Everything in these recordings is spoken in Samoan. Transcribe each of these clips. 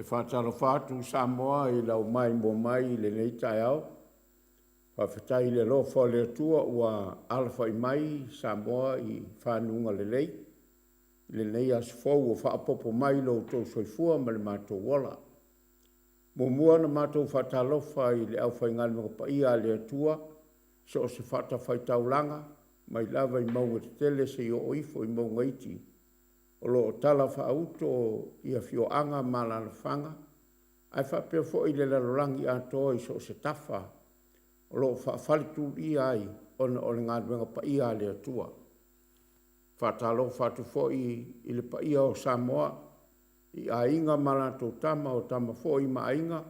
faatalofa atu Samoa i lau maimoa mai i lenei taeao. Faafetai i le alofa o le Atua ua alafai mai Samoa i fanuga lelei i lenei aso fou ua faaopoopo mai i lo outou soifua ma lo matou ola. E muamua ona matou faatalofa i le aufaigaluega paia a le Atua i so o se fatafaitaulaga mai lava i mauga tetele seia oo ifo i mauga iti o lo o talafaauto i afioaga ma alaalafaga ae faapea foi le lalolagi atoa i so o se tafa o lo o faafaletuluia ai ona o le galuega paia a le Atua. E faatalofa atu foi i le paia o Samoa i Aiga ma latou Tama, o Tama foi ma Aiga,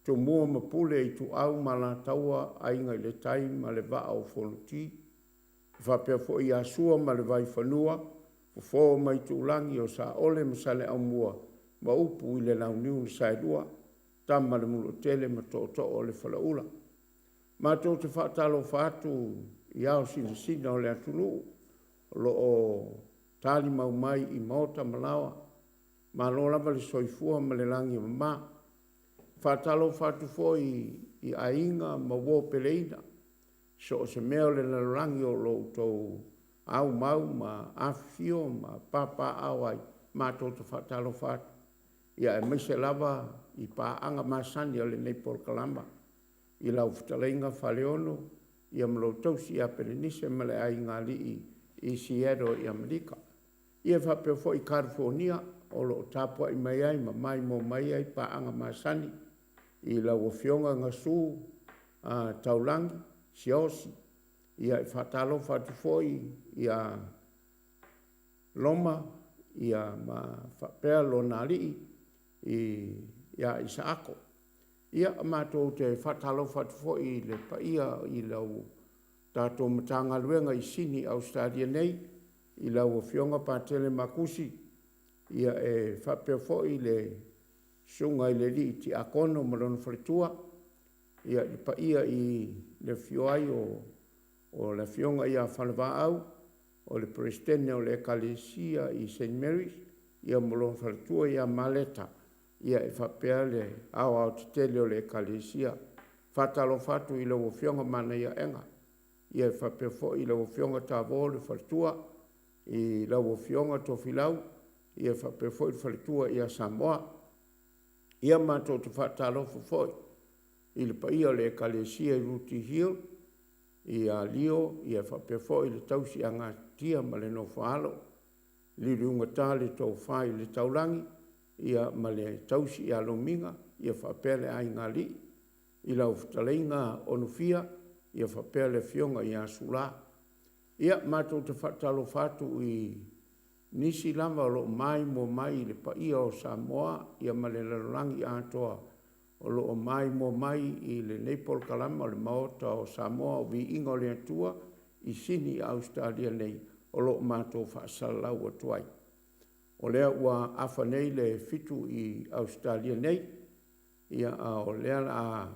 Tumua ma Pule, Ituau ma Alataua, Aiga i le Tai ma le Vaa o Fonoti. E faapea foi ia Sua ma le Vaifanua, Fofo ma Aitulagi, Saole ma Saleaaumua ma upu i le Launiu na Saelua, Tama a le Manuatele ma Tootoo o le Faleula. Matou te faatalofa atu i ao sinasina o le atunuu o lo o talimau mai i maota ma laoa, malo lava le soifua ma le lagi e mama. E faatalofa atu foi i aiga ma uo peleina i so o se mea o le lalolagi o lo o outou aumau ma afifio ma papaaao ai, matou te faatalofa atu, aemaise lava i paaga masani a lenei polokalama i lau Fetalaiga Faleolo ma lou tausi ia Pelenise ma le aigaalii i Seattle i Amerika. E faapea foi Kalifonia o lo o tapuai mai ai ma maimoa mai ai paaga masani i lau Afioga Gasu Taulagi Siaosi. E faatalofa atu foi ia Roma faapea lona alii ia Isaako. Matou te faatalofa atu foi i le paia i lau tatou Matagaluega i Sini Ausetalia nei i lau Afioga Patele Makusi e faapea foi le Susuga i le Alii Tiakono ma lona faletua, le paia i le afio ai o le Afioga ia Falevaau o le Peresetene o le Ekalesia i Saint Marys ma lona faletua ia Maleta e faapea le aoaotetele o le Ekalesia. E faatalofa atu i lau Afioga Manaiaega e faapea foi lau Afioga Tavō le faletua, i lau Afioga Tofilau faapea foi le faletua ia Samoa. Matou te faatalofa foi i le paia o le Ekalesia i Rooty Hill ia Leo faapea foi le tausi ia Gatia ma le nofo a alo, Liliugata le Tofa i le Taulagi ma le tausi ia Lomiga faapea le aigaalii, i lau Fetalaiga Onofia faapea le Afioga ia Sula. Matou te faatalofa atu i nisi lava o lo o maimoa mai i le paia o Samoa ma le lalolagi atoa o lo o maimoa mai i lenei polokalama o le Maota o Samoa o Viiga o le Atua i Sini Ausetalia nei o lo o matou faasalalau atu ai. O lea ua afa nei le 7:00 i Ausetalia nei, a o lea o le a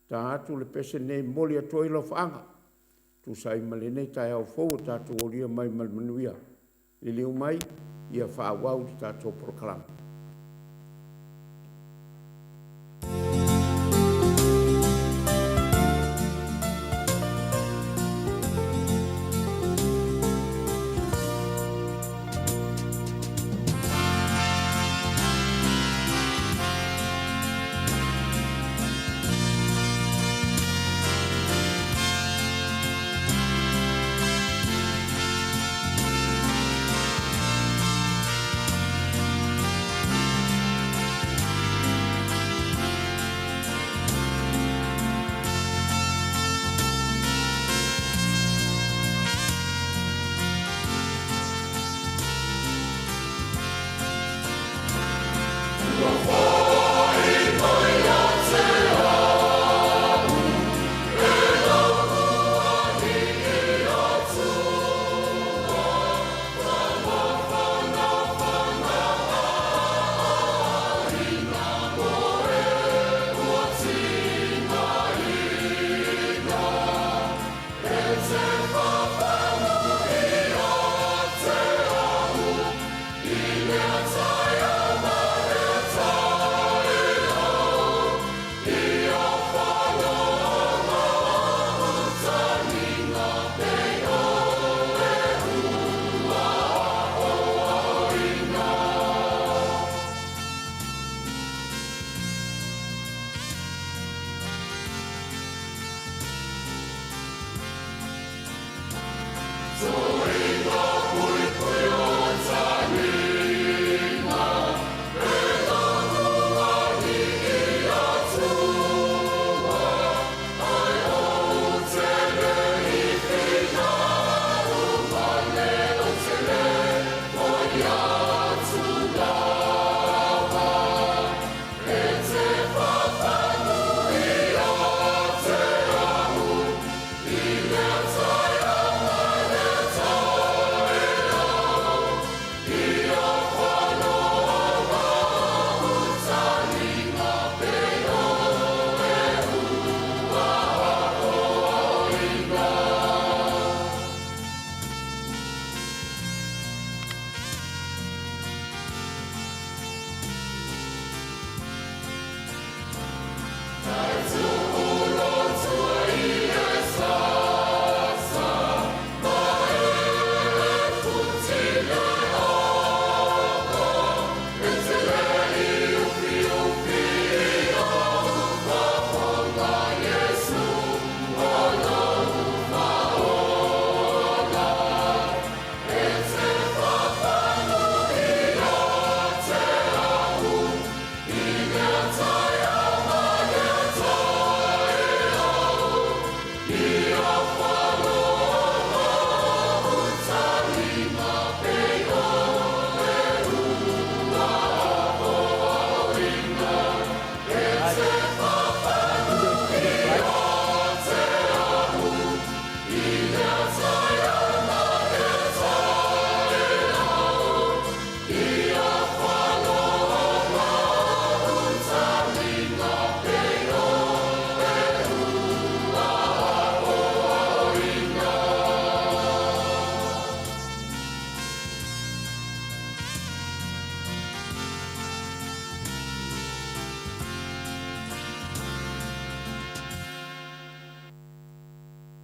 ta atu le pese lenei e momoli atu ai alofaaga e tusa ai ma lenei taeao fou ua tatou aulia mai ma le manuia. Liliu mai, ia faaauau le tatou Polokalame.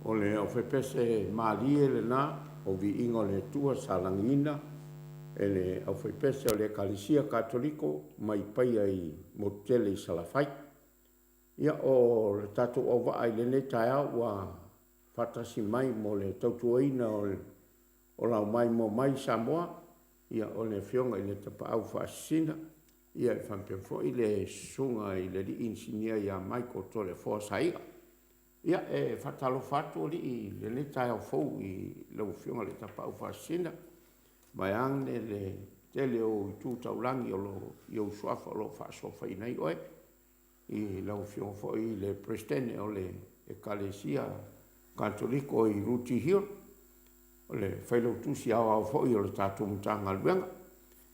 O le aufaipese malie lena o Viiga o le Atua sa lagiina e le aufaipese o le Ekalesia Katoliko mai Paia i Motutele i Salafai. Ia o le tatou auvaa i lenei taeao ua faatasi mai mo le tautuaina o lau maimoa mai Samoa, ia o le Afioga i le Tapaau Faasisina, ia e faapea foi le Susuga i le Alii Inisinia ia Michael Toleafoa Saiga. Ia e faatalofa atu alii i lenei taeao fou i lau Afioga i le Tapaau Faasisina, vaeane le tele o itu taulagi o lo o i ou suafa o lo o faasoafaina ai oe, i lau Afioga foi i le Peresetene o le Ekalesia Katoliko i Rooty Hill, o le Failautusi Aoao foi o le tatou Matagaluega.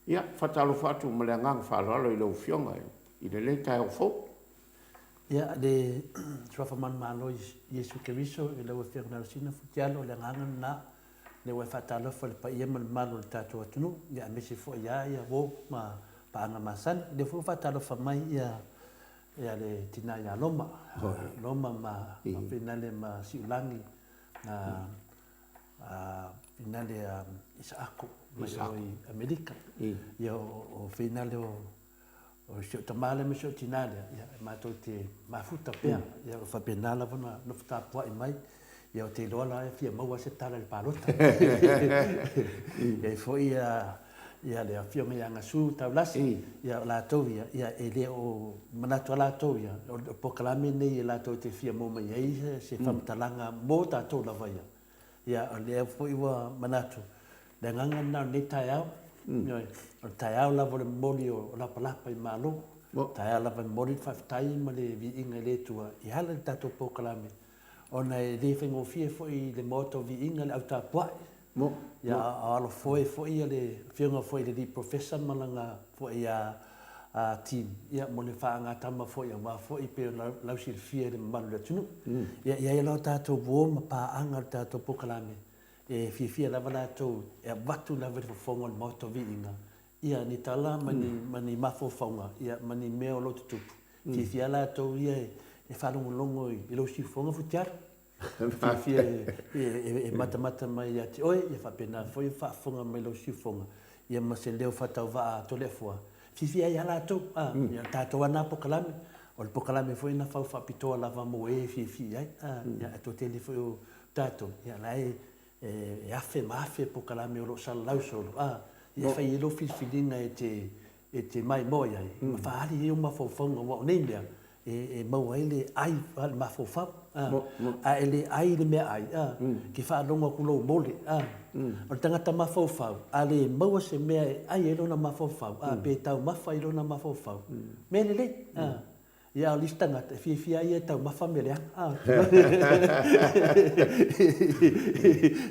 Ia, e faatalofa atu ma le agaga faaaloalo i lau Afioga i lenei taeao fou. Ia, le Suafa manumalo o Iesu Keriso i lau Afioga Alosina Futialo, o le agaga lena, lea ua e faatalofa i le paia ma le mamalu o le tatou atunuu, ia aemaise foi lava ia uo ma paaga masani. O lea foi ua faatalofa mai ia ia le tina ia Roma, Roma ma Finale ma Siulagi, Finale Isaako mai i Amerika. Ia o Finale o O si ou tama lea ma si ou tina lea, ia, e matou te mafuta pea, ia, o faapena lava ona nofo tapuai mai, ia, ou te iloa la e fia maua se tala i le palota. E i ai foi ia, ia le afioga ia Gasu Taulasi, ia, o latou ia, ia, e le o manatu lava latou ia, o le polokalame lenei latou te fia maua mai ai se faamatalaga mo tatou lava ia. Ia, o lea foi ua manatu, le agaga lena o lenei taeao, ioe, o le taeao lava o le momoli o lapalapa i malo, o le taeao lava e momoli le faafetai ma le viiga i le Atua e ala i le tatou polokalame, ona e le faigofie foi i le Maota o Viiga le au tapuai, ia, a o alofoe foi le Afioga foi i le Alii Polofesa ma lana foi team, ia, mo le faagatama foi aua foi e pei ona lausilafia e le mamalu o le atunuu. Ia, e i ai lava tatou uo ma paaga o le tatou polokalame, e fiafia lava latou e avatu lava i le fofoga o le Maota o Viiga, ia, ni tala ma ni, ma ni mafaufauga, ia, ma ni mea o lo o tutupu. Fiafia lava latou ia e faalogologo i lou siufofoga Futialo. Fiafia e matamata mai ia te oe, ia faapena foi ona faafofoga mai lou siufofoga, ia ma se leo faatauvaa a Toleafoa. Fiafia ai lava latou, a, ia o le tatou lava lena polokalame, o le polokalame foi na fau faapitoa lava mo e e fiafia i ai, a, ia ae toatele foi o tatou, ia la e afe ma afe polokalame o lo o salalau solo, a, ia e fai ai lou filifiliga e te e te maimoa i ai, ma faaali ai ou mafaufauga, aua o nei mea, e maua ai le ai a le mafaufau, a e le ai i le meaai, e te faalogo atu lou mole. O le tagata mafaufau, a le maua se mea e ai ai lona mafaufau, pe taumafa i lona mafaufau, mea lelei. Ia, a o le isi tagata, e fiafia ai ia e taumafa mea leaga. A.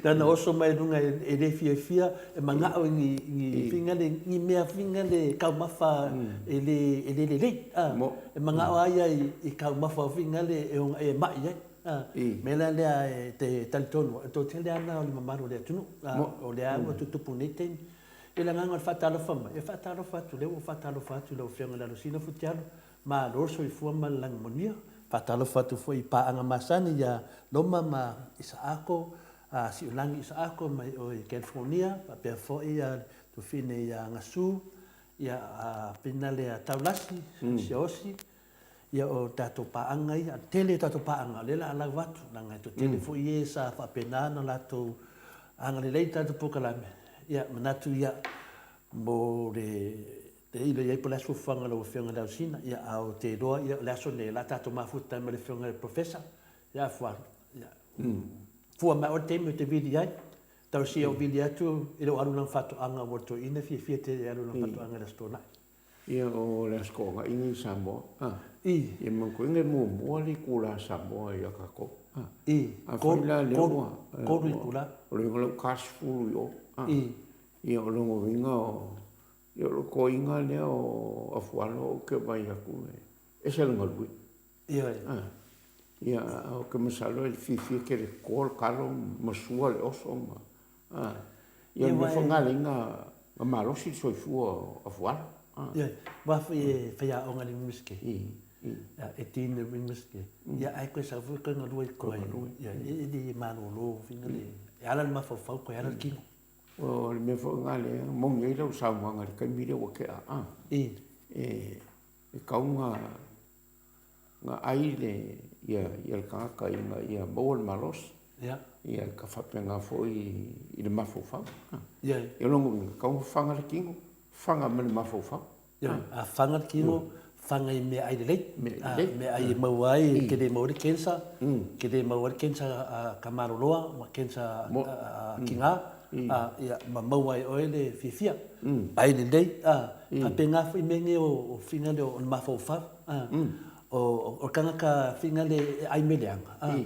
Lana oso mai luga e le fiafia, e manao i ni, ni fingale, ni mea fingale taumafa e le, e le lelei. A. E manao lava ia i taumafa fingale e ogaʻi e maʻi ai. A. Mea la lea e te talitonu ai, o le toatele lava lena o le mamalu o le atunuu. A. O lea ua tutupu i nei taimi. I le agaga o le faatalofa mai, e faatalofa atu, lea ua ou faatalofa atu i lau Afioga i le Alosina Futialo, Malo le soifua ma le lagi manuia. Faatalofa atu foi i paaga masani ia Loma ma Isaako, Siulagi Isaako mai o i California, faapea foi ia Tufine ia Gasu, ia Finale ia Taulasi, Siaosi, ia o tatou paaga ia, tele tatou paaga, o lea o le a lau atu, leaga e toatele foi e sa faapena ona latou agalelei i le tatou polokalame, ia manatu ia mo le E ilo i ai po o le a se fuafuaga a lau Afioga i le Alosina, ia, a ou te iloa, ia, o le aso lenei, o le a tatou mafuta ai ma le Afioga i le Professor, ia, Afualo, ia, fua mai oe le taimi ou te vili ai. Talosia ou vili atu i lou alu i lana faatoaga, ua toeaina fiafia tele e alu i lana faatoaga i le Aso Toonai. Ia, o le Aso Toonai lenei i Samoa, a. I. Ia manatua e muamua le itula Samoa ia tatou, a. I. Afai la lea ua. Tolu itula. O le uiga o la ua 40 i o, a. I. Ia, o lona uiga o Ia o le toaiga lea o Afualo ou te vaai atu e ese le galue. Ioe. Ia ou te masalo e fiafia tele toto le talo ma sua le oso ma ia o le mea foi lena e ala ai ona malosi le soifua o Afualo. Ioe, aua foi e faiaoga i le Iunivesite. 18 le uiga ia ae koe sau foi koe galue i koe ia e le malolo uiga le e ala le mafaufau koe ala le kino. O le mea foi lena lea moni ai lau saunoaga i le taimi lea ua tea a e e tatau ona na ai le ia ia le tagata ina ia maua le malosi. Ia. Ia ka faapena foi i le mafaufau. Ia. Ia lona uiga, tatau ona faga le tino, faga ma le mafaufau. Ia, a faga le tino, faga i meaai lelei. Meaai lelei. Meaai e maua ai, e te le maua ai le cancer, te le maua ai le cancer a tamaloloa ma cancer a tina, ia, ma maua ai e oe le fiafia. Ai lelei, a, faapena foi mea nei o fina lea o le mafaufau, a, o le tagata fina lea e ai mea leaga, a,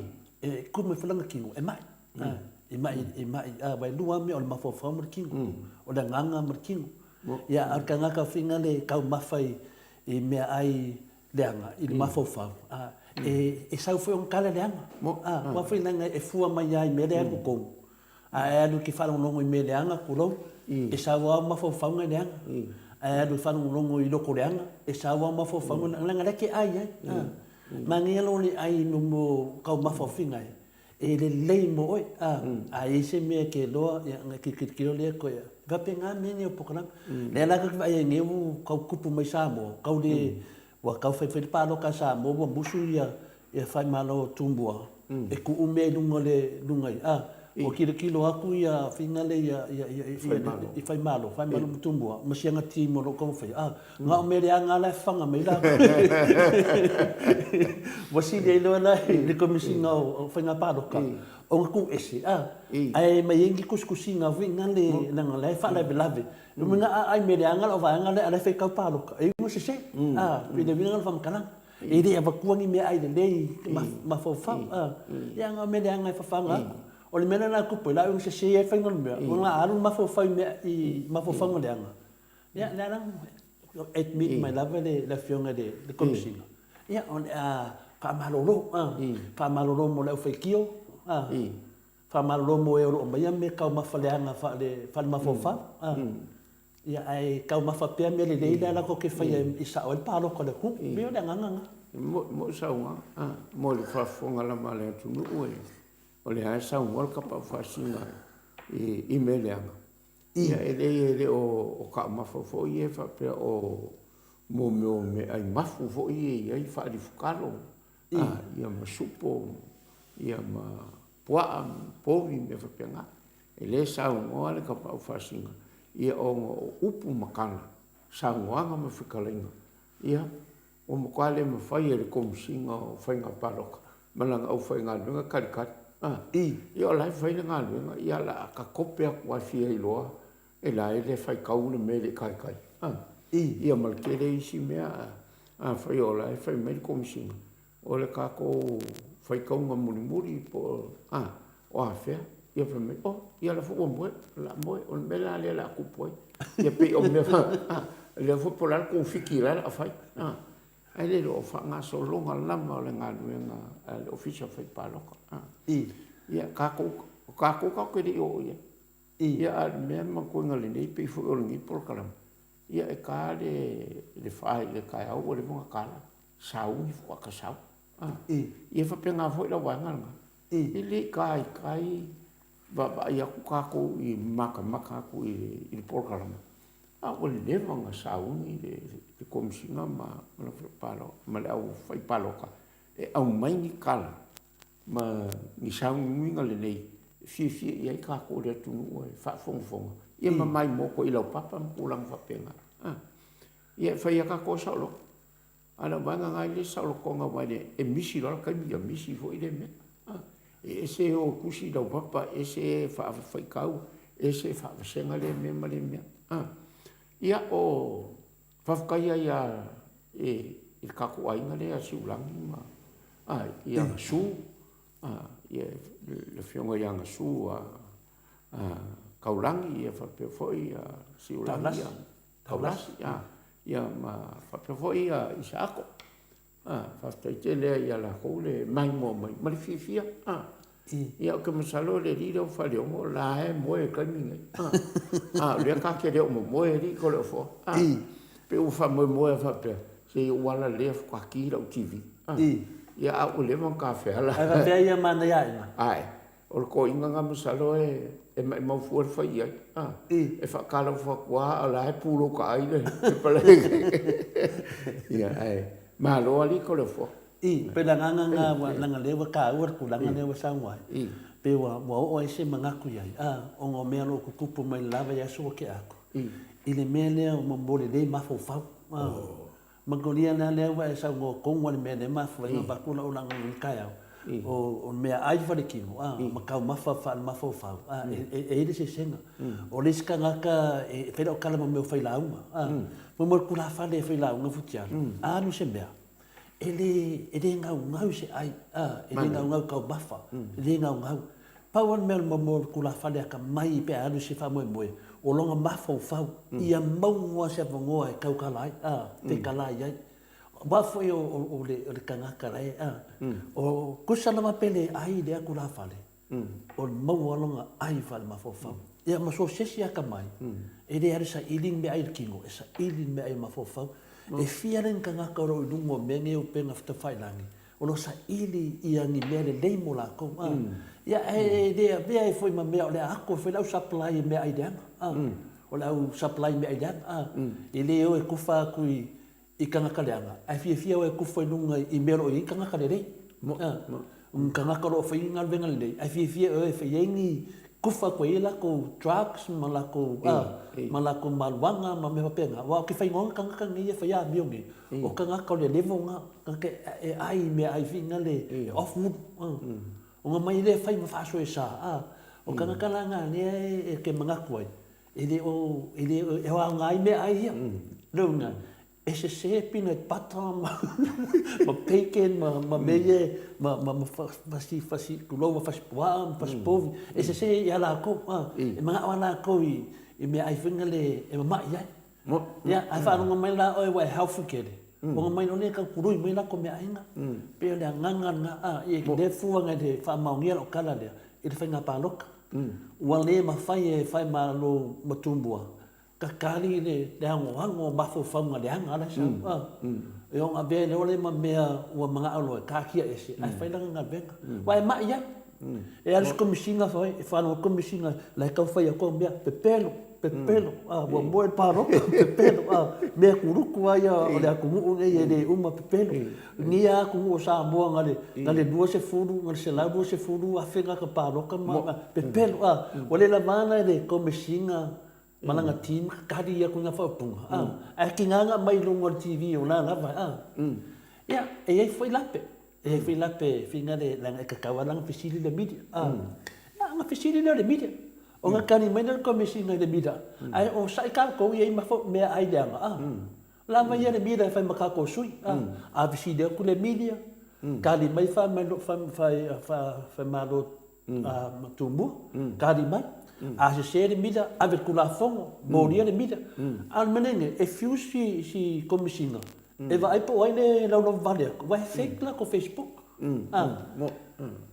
e tu mai foi lana tino e mai, a, e mai, e mai, a, aua e lua lava mea o le mafaufau ma le tino, o le agaga ma le tino. Ia, a o le tagata fina lea e taumafa i meaai leaga i le mafaufau, a, e sau foi ona tala leaga, a, aua foi leaga e fua mai lava i mea lea e alu i totonu. A e alu e te faalogologo i mea leaga, tulou, e sau lava mafaufauga leaga. A e alu e faalogologo i loko leaga, e sau lava mafaufauga leaga, leaga o la e te ai ai. Manaia loa le ai i mea o taumafa o fina e, e lelei mo oe. A i ai se mea e te iloa, ia ona e tilotilo lea toe, e faapena mea nei o polokalame. O lea la tatou te vaai ai nei ua tau tupu mai Samoa, tau le, ua tau faifai le palota a Samoa ua musu ia ia Faimalo Tumua e tuu mea i luga o le luga i a ua tilotilo atu ia fina le ia ia ia i Faimalo Faimalo ma Tumua ma siana team o lo o taumafai a na o mea leaga a la e fafaga mai la ua sili ai loa la i le Komesina o Faiga Palota ona tuu ese a ae mai ai ni tusitusiga foi na le leaga la e faalavelave lona uiga a ai mea leaga lau vaega lea a la e faitau palota e iu sese a pei o le uiga lena o le faamatalaga. E le avatua ni meaai lelei mafaufau. Ia na o mea leaga e fafaga atu. O le mea lena e tupu ai, la ua sese ai le faiga o le mea, ona alu le mafaufau i mea i mafaufauga leaga. Ia lea la admit mai lava le afioga i le Komesina, ia o le a faamalolo, faamalolo mo le aufaitio, faamalolo mo e o lo o aumaia mea taumafa leaga faale-mafaufau. Ia, ae taumafa pea mea lelei lea latou te faia e sao ai le palota a le atunuu. E pei o le agaga lena. E moni saunoaga, a, mo le faafofoga lava a le atunuu, o lea lava e saunoa le Tapaau Faasisina i mea leaga. Ia, e leai e le o taumafa foi ia faapea o mo mea o meaai mafu foi ia e i ai faalifutalo, ia ma supo, ia ma puaa ma povi ma mea faapena. E le saunoa le Tapaau Faasisina, ia ona o upu ma tala, saunoaga ma fetalaiga, ia, ua matua le mafai e le Komesina o Faiga Palota ma lana aufaigaluega talitali, a, ia o la e fai le galuega, ia o le a tatope atu lava e fia iloa e la e le faitau le mea e le i taitai, a, ia ma le tele isi mea, afai o la e fai mai le Komesina, O le tatou faitauga mulimuli po o a, o afea? Ia fai mai, oh, ia la foi ua moe, o le a moe, o le mea la lea o le a tupu ai. Ia pei o mea fa, a, lea foi po o le a le tou fiki la o le a fai, a. Ae le iloa o faagasologa lava o le galuega a le Ofisa Fai Palota, a. Ia, tatou, o tatou tatou te le i oo i ai. Ia, a o le mea matuaiga lelei pei foi o lenei polokalame, ia e ta le fa i le taeao ua leva ona ta lava. Sauni faatoa ta sau. Ia faapena foi lau vaega lena. E le i taitai vaavaai atu tatou i matamata atu i le polokalame, a ua leva ona sauni le Komesina ma le au fai palota e aumai ni tala ma ni sauniuniga lelei e fiafia i ai tatou i le atunuu e faafogafoga ia ma maimoa foi i laupapa ma tulaga faapena. Ia e fai lava tatou saoloto. A o lau vaega lena i le saolotoga aua e misi loa le taimi, ia misi foi lea mea. E ese e o e tusi i laupapa, ese e faafaitau, ese e faavasega lea mea ma lea mea. Ia, o faafetai ai lava i le tatou aiga lea ia Siulagi ma ia Gasu, le afioga ia Gasu Taulagi, ia faapea foi Siulagi Taulasi, ia ma faapea foi ia Isaako. Faafetai tele lava ia latou le maimoa mai ma le fiafia. Ia ou te masalo le alii lea o Faleono o la e moe i le taimi lenei. A o lea ta te le o momoe alii Toleafoa. Pei ua faamoemoe lava faapea. Se i ou ala lea faatoa ki lau TV. Ia, a ua leva ona tafeala. Ae faapea ia manaia aiga. Ae, o le toeaina lena masalo e maimau fua le fai i ai. E faatalofa atu lava a o la e pulou taai le palagi. Ia, ae malo alii Toleafoa. I, pei o le agaga lena, leaga o lea ua taua le tulaga lea ua saunoa ai, pei ua oo ai se manatu i ai, ona o mea o lo o tutupu mai le la vaiaso ua tea atu, i le mea lea o mo le le mafaufau. Manuia la lea ua e saunoa tonu lava i le mea lea e mafua ai ona avatu lau lagona i le taeao, o meaai faletino ma taumafa faale-mafaufau, e i ai le eseesega. O le isi tagata e fai lau tala mo mea o failauga, mo le tulafale e failauga futialo, a alu i se mea, e le gaugau i se ai, e le gaugau i taumafa, e le gaugau. Pau lava le mea mo le tulafale atamai pe a alu i se faamoemoe, o lona mafaufau ia maua se avanoa e tautala ai, taitala i ai. Aua foi o le tagata la e, o tusa lava pe le ai lea tulafale, o le maua lona ai faale-mafaufau. Ia ma so o se isi atamai, e le alu e saili ni meaai i le tino, e saili le meaai i le mafaufau. E fia la ni tagata o lo o i luga o mea nei o upega tafailagi, o lo o saili ia ni mea lelei mo latou. Ia, ae le avea ai foi ma mea o le a ato e fai le au supply i meaai leaga. O le au supply i meaai leaga. E le o e tufa atu i tagata leaga, ae fiafia o e tufa i luga i mea o lo o i ai tagata lelei. O ni tagata o lo o fai galuega lelei, ae fiafia o e fai ai ni tufa atu ai latou drugs ma latou, ma latou maluaga ma mea faapena. Aua ou te faigona tagata nei e faia amio nei, o tagata o le level lena. E ai i meaai foi na le e off ulu. Ona mai lea fai ma faasoesa, o tagata la na lea e te manatu ai, e le o, e le o, e aoga ai meaai ia. Lona uiga, e sese peanut butter ma, ma bacon ma, ma mea ia, ma, ma, ma fasi, fasi, tulou, ma fasi puaa ma fasi povi, e sese ia latou, e manao lava latou i meaai foi na le e mama'i ai. Ia, ae faalogo mai la oe ua e healthy tele, ona mai loa lea tau tului mai latou meaaiga. Pei o le agaga lena, a, ia lea fua na e faamaonia lau tala lea i le faiga palota. Ua le mafai e Faimalo ma Tumua tatali le anoano o mafaufauga leaga la e sau, a. E ono avea ai loa lea ma mea ua manao loa e taatia ese ae fai lana galuega. Aua e mai ai. E alu se Komesina fai, e faalogo le Komesina la e tau fai atu au mea, pepelo, pepelo, a, ua moe le palota, pepelo, a, mea kuluku lava ia o le atunuu lenei e le uma, pepelo. Lenei lava atunuu o Samoa na le, na le 20, na le 120,000 tagata palota ma, pepelo, a, ua le lava ana le Komesina ma lana team tali atu i ngā whaopunga. A, ae tiga ana aumai i luga o le TV o la lava, a. Ia, e i ai foi lape, e i ai foi lape whina le, leaga e tatau lava lana fesili le media. A, ia, ona fesili lea o le media. Ona tali mai lea o le Komesina i le media, ae o sa'i kātou i ai ma meaai leaga, a. Lava ia le media e fai ma kātou sui, a. A fesili atu le media, tali mai Faimalo ma Tumua, tali mai, a sese le mila, ave le Tulafono, molia le mila. A o le mea lea nei, e fiu si Komesina e vaai po o ai le laulauvale atu, aua e fake latou Facebook.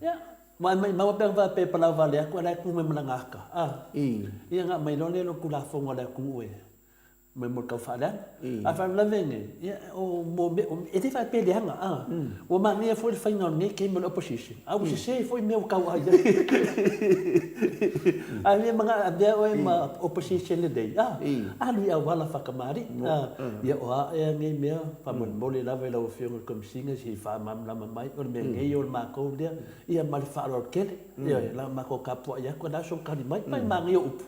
Ia, aua e maumau lava pe ana faapea e palau vale atu ae la e tu mai ma lana ata. Ia ona aumai loa lea o le Tulafono a le atunuu e Mai mo le tau faaleaga. A faalavelave nei, ia, o, mo mea, e le faapea e leaga, a. Ua manaia foi le faiga o lenei taimi o le opposition, a ua sese foi mea ua tauai ai. A le manao e avea oe ma opposition lelei, a, alu i auala faatamalii, a. Ia, o a ea nei mea, faamolemole lava i lau Afioga i le Komesina se i faamalamalama mai, o le mea nei o le matou lea, ia ma le faaaloalo tele. Ioe, la matou tapuai atu, o le a sou tali mai, mai manaia upu.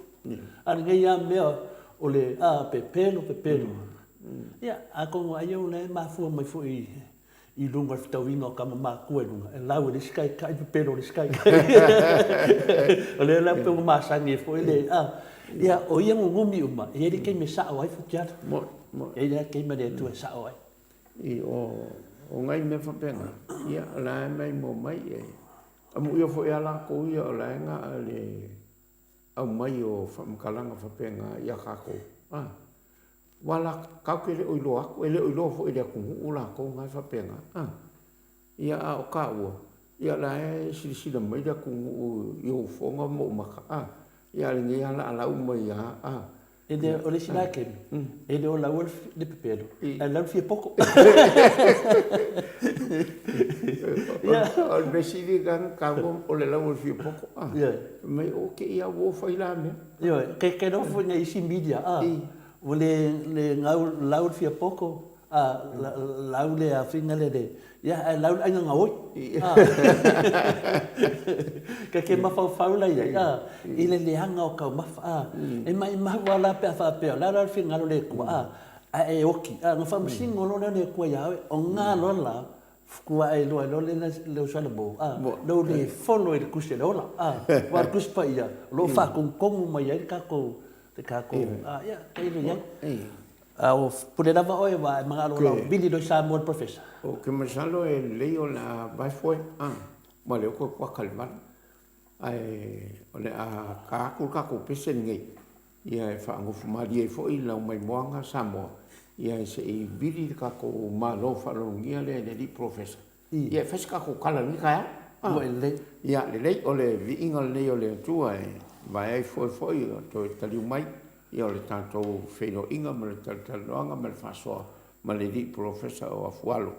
A o lenei lava mea o le a pepelo, pepelo. Ia, atonu ai o la e mafua mai foi i luga o le fetauiga o tama matua i luga, e lau e le isi taitai pepelo e le isi taitai. O lea la pei ua masani ai foi le, a, ia, o ia nunumi uma, e i ai le taimi e sao ai Futialo. E i ai le taimi a le Atua e sao ai. I, o nai mea faapena, ia, o la e maimoa mai e amuia foi lava latou ia o la e na o le aumai o faamatalaga faapena ia tatou, a, aua la, tatou te le o iloa atu, e le o iloa foi e le atunuu latou na e faapena, a. Ia, a o taua, ia o la e silasila mai le atunuu i ou foga ma ou maka, a. Ia, a o lenei lava laalau mai lava, a. E le, o le isi la kemi, e le o laua le pepelo, ae lau le fia poto. O le mea sili lena ona taua o le lau o le fia poto. Mai o te i a ua fai la mea. Ioe, ke ke nofo foi nei isi media, ua le le gau lau le fia poto, a lau le afiga le le, ia ae lau le aiga gaoi. Ka ke mafaufau la iai, a i le leaga o taumafa, a e maimau lava la pe a faapea o le a la le finagalo o le Atua, a ae e oti, a ona faamasino loa lea o le Atua ia oe, o na loa la, futua ae iloa ai loa lea le uso a Lemou, a lou le follow i le Tusi a le Ola, a aua o le Tusi Paia o lo o faatonutonu mai ai le tatou, le tatou, a ia, tailo i ai. A ua pule lava oe aua e manao loa lau vili loa i Samoa le Professor. Ou te masalo e lelei o le a vae foe a ma lea ua toe kuata i le 8 ae o le a ta atu le tatou pese lenei ia e faanofo malie ai foi lau maimoaga Samoa ia se i vili le tatou Malo faaloalogia lea i le alii Polofesa ia e fai se tatou tala i lenei taeao. Ua lelei. Ia lelei, o le viiga lenei o le Atua e vae ai foe foi o toe taliu mai ia o le tatou feiloaiga ma le talatalanoaga ma le faasoa ma le alii Polofesa o Afualo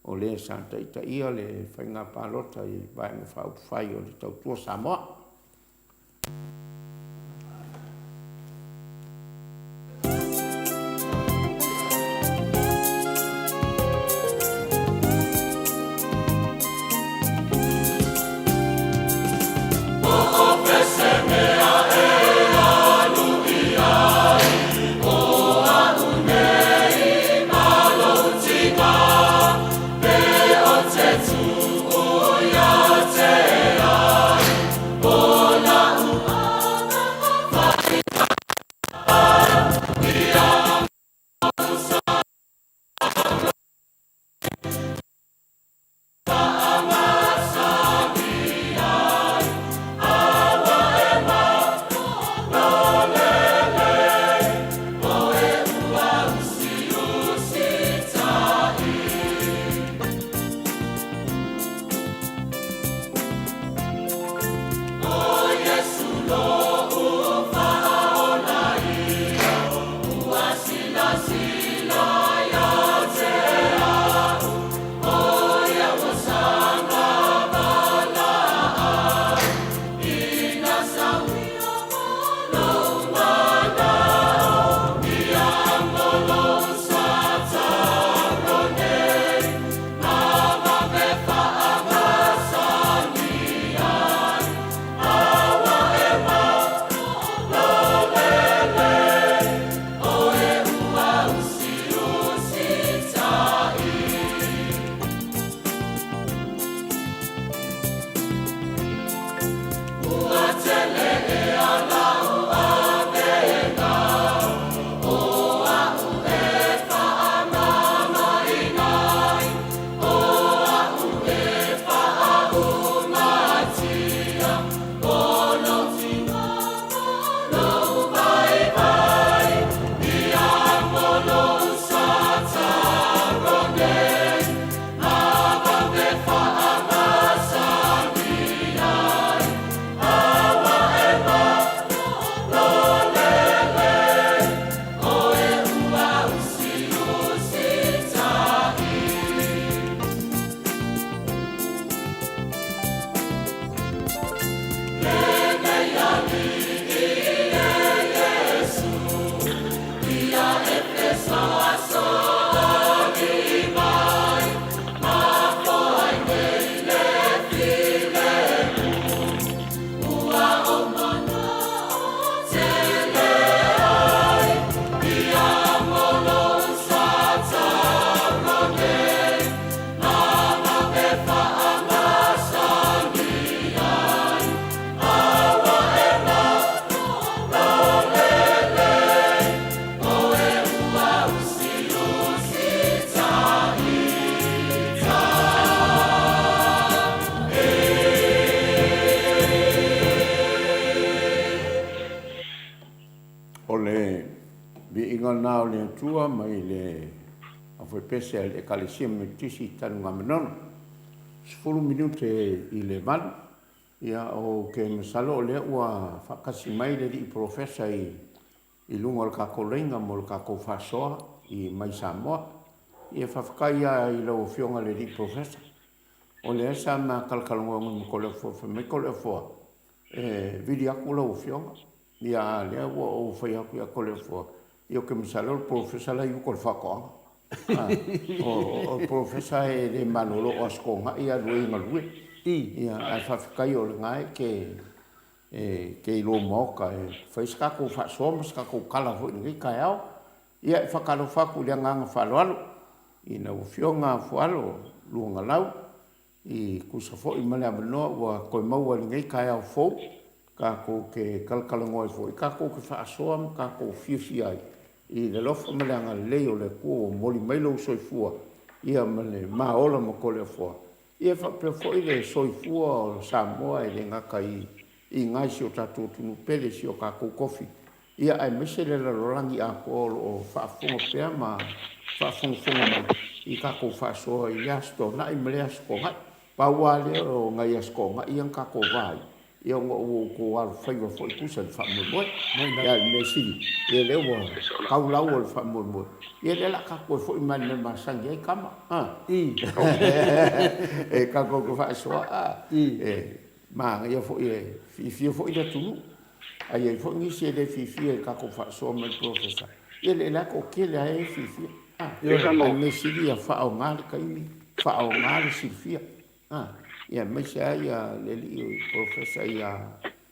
o le sa taitaia le faiga palota i Vaega Faaupufai o le Tautua Samoa. O le viiga lena o le Atua mai le aufaipese a le Ekalesia Metotisi i Tanugamanono. 10 minute i le 8. Ia, ou te masalo o lea ua faatasi mai le alii polofesa i i luga o le tatou laina mo le tatou faasoa i mai Samoa. Ia faafetai lava i lau Afioga i le Alii Polofesa, o lea sa ma talatalanoa ma Toleafoa, fai mai Toleafoa, e vili atu lau Afioga. Ia a lea ua ou fai atu ia Toleafoa, ia ou te masalo o le Polofesa la e i uta o le faatoaga. O le Polofesa e le malolo o Aso Toonai alu ai e galue. Ia ae faafetai o lena e te e te i lou Maota e fai se tatou faasoa ma se tatou tala foi i lenei taeao. Ia, e faatalofa atu i le agaga faaaloalo i lau Afioga Fualo Luagalau, e tusa foi ma le avanoa ua toe maua i lenei taeao fou, tatou te talatalanoa ai foi, tatou te faasoa ma tatou fiafia ai i le alofa ma le agalelei o le Atua ua momoli mai lou soifua ia ma le maola ma Toleafoa. Ia faapea foi le soifua o Samoa e le gata i ina i si o tatou atunuu pele, si o tatou tofi, ia aemaise le lalolagi atoa o lo o faafofoga pea ma faafogafoga mai i tatou faasoa i lea Aso Toonai ma lea Aso Toonai. Pau lava lea o nai Aso Toonai ia na tatou va ai, ia ona ua outou alofaiva foi tusa i le faamoemoe. Ia, a o le mea sili, ia lea ua tau lau o le faamoemoe, ia lea o le a tatou toe foi mai i le mea masani ai tama, a? E tatou te faasoa, a? E manaia foi, e fiafia foi le atunuu. Ae i ai foi nisi e le fiafia i le tatou faasoa ma le polofesa, ia o la e toatele lava e fiafia. A o le mea sili ia faaaoga le taimi, faaaoga le silafia. Ia aemaise lava ia le alii polofesa ia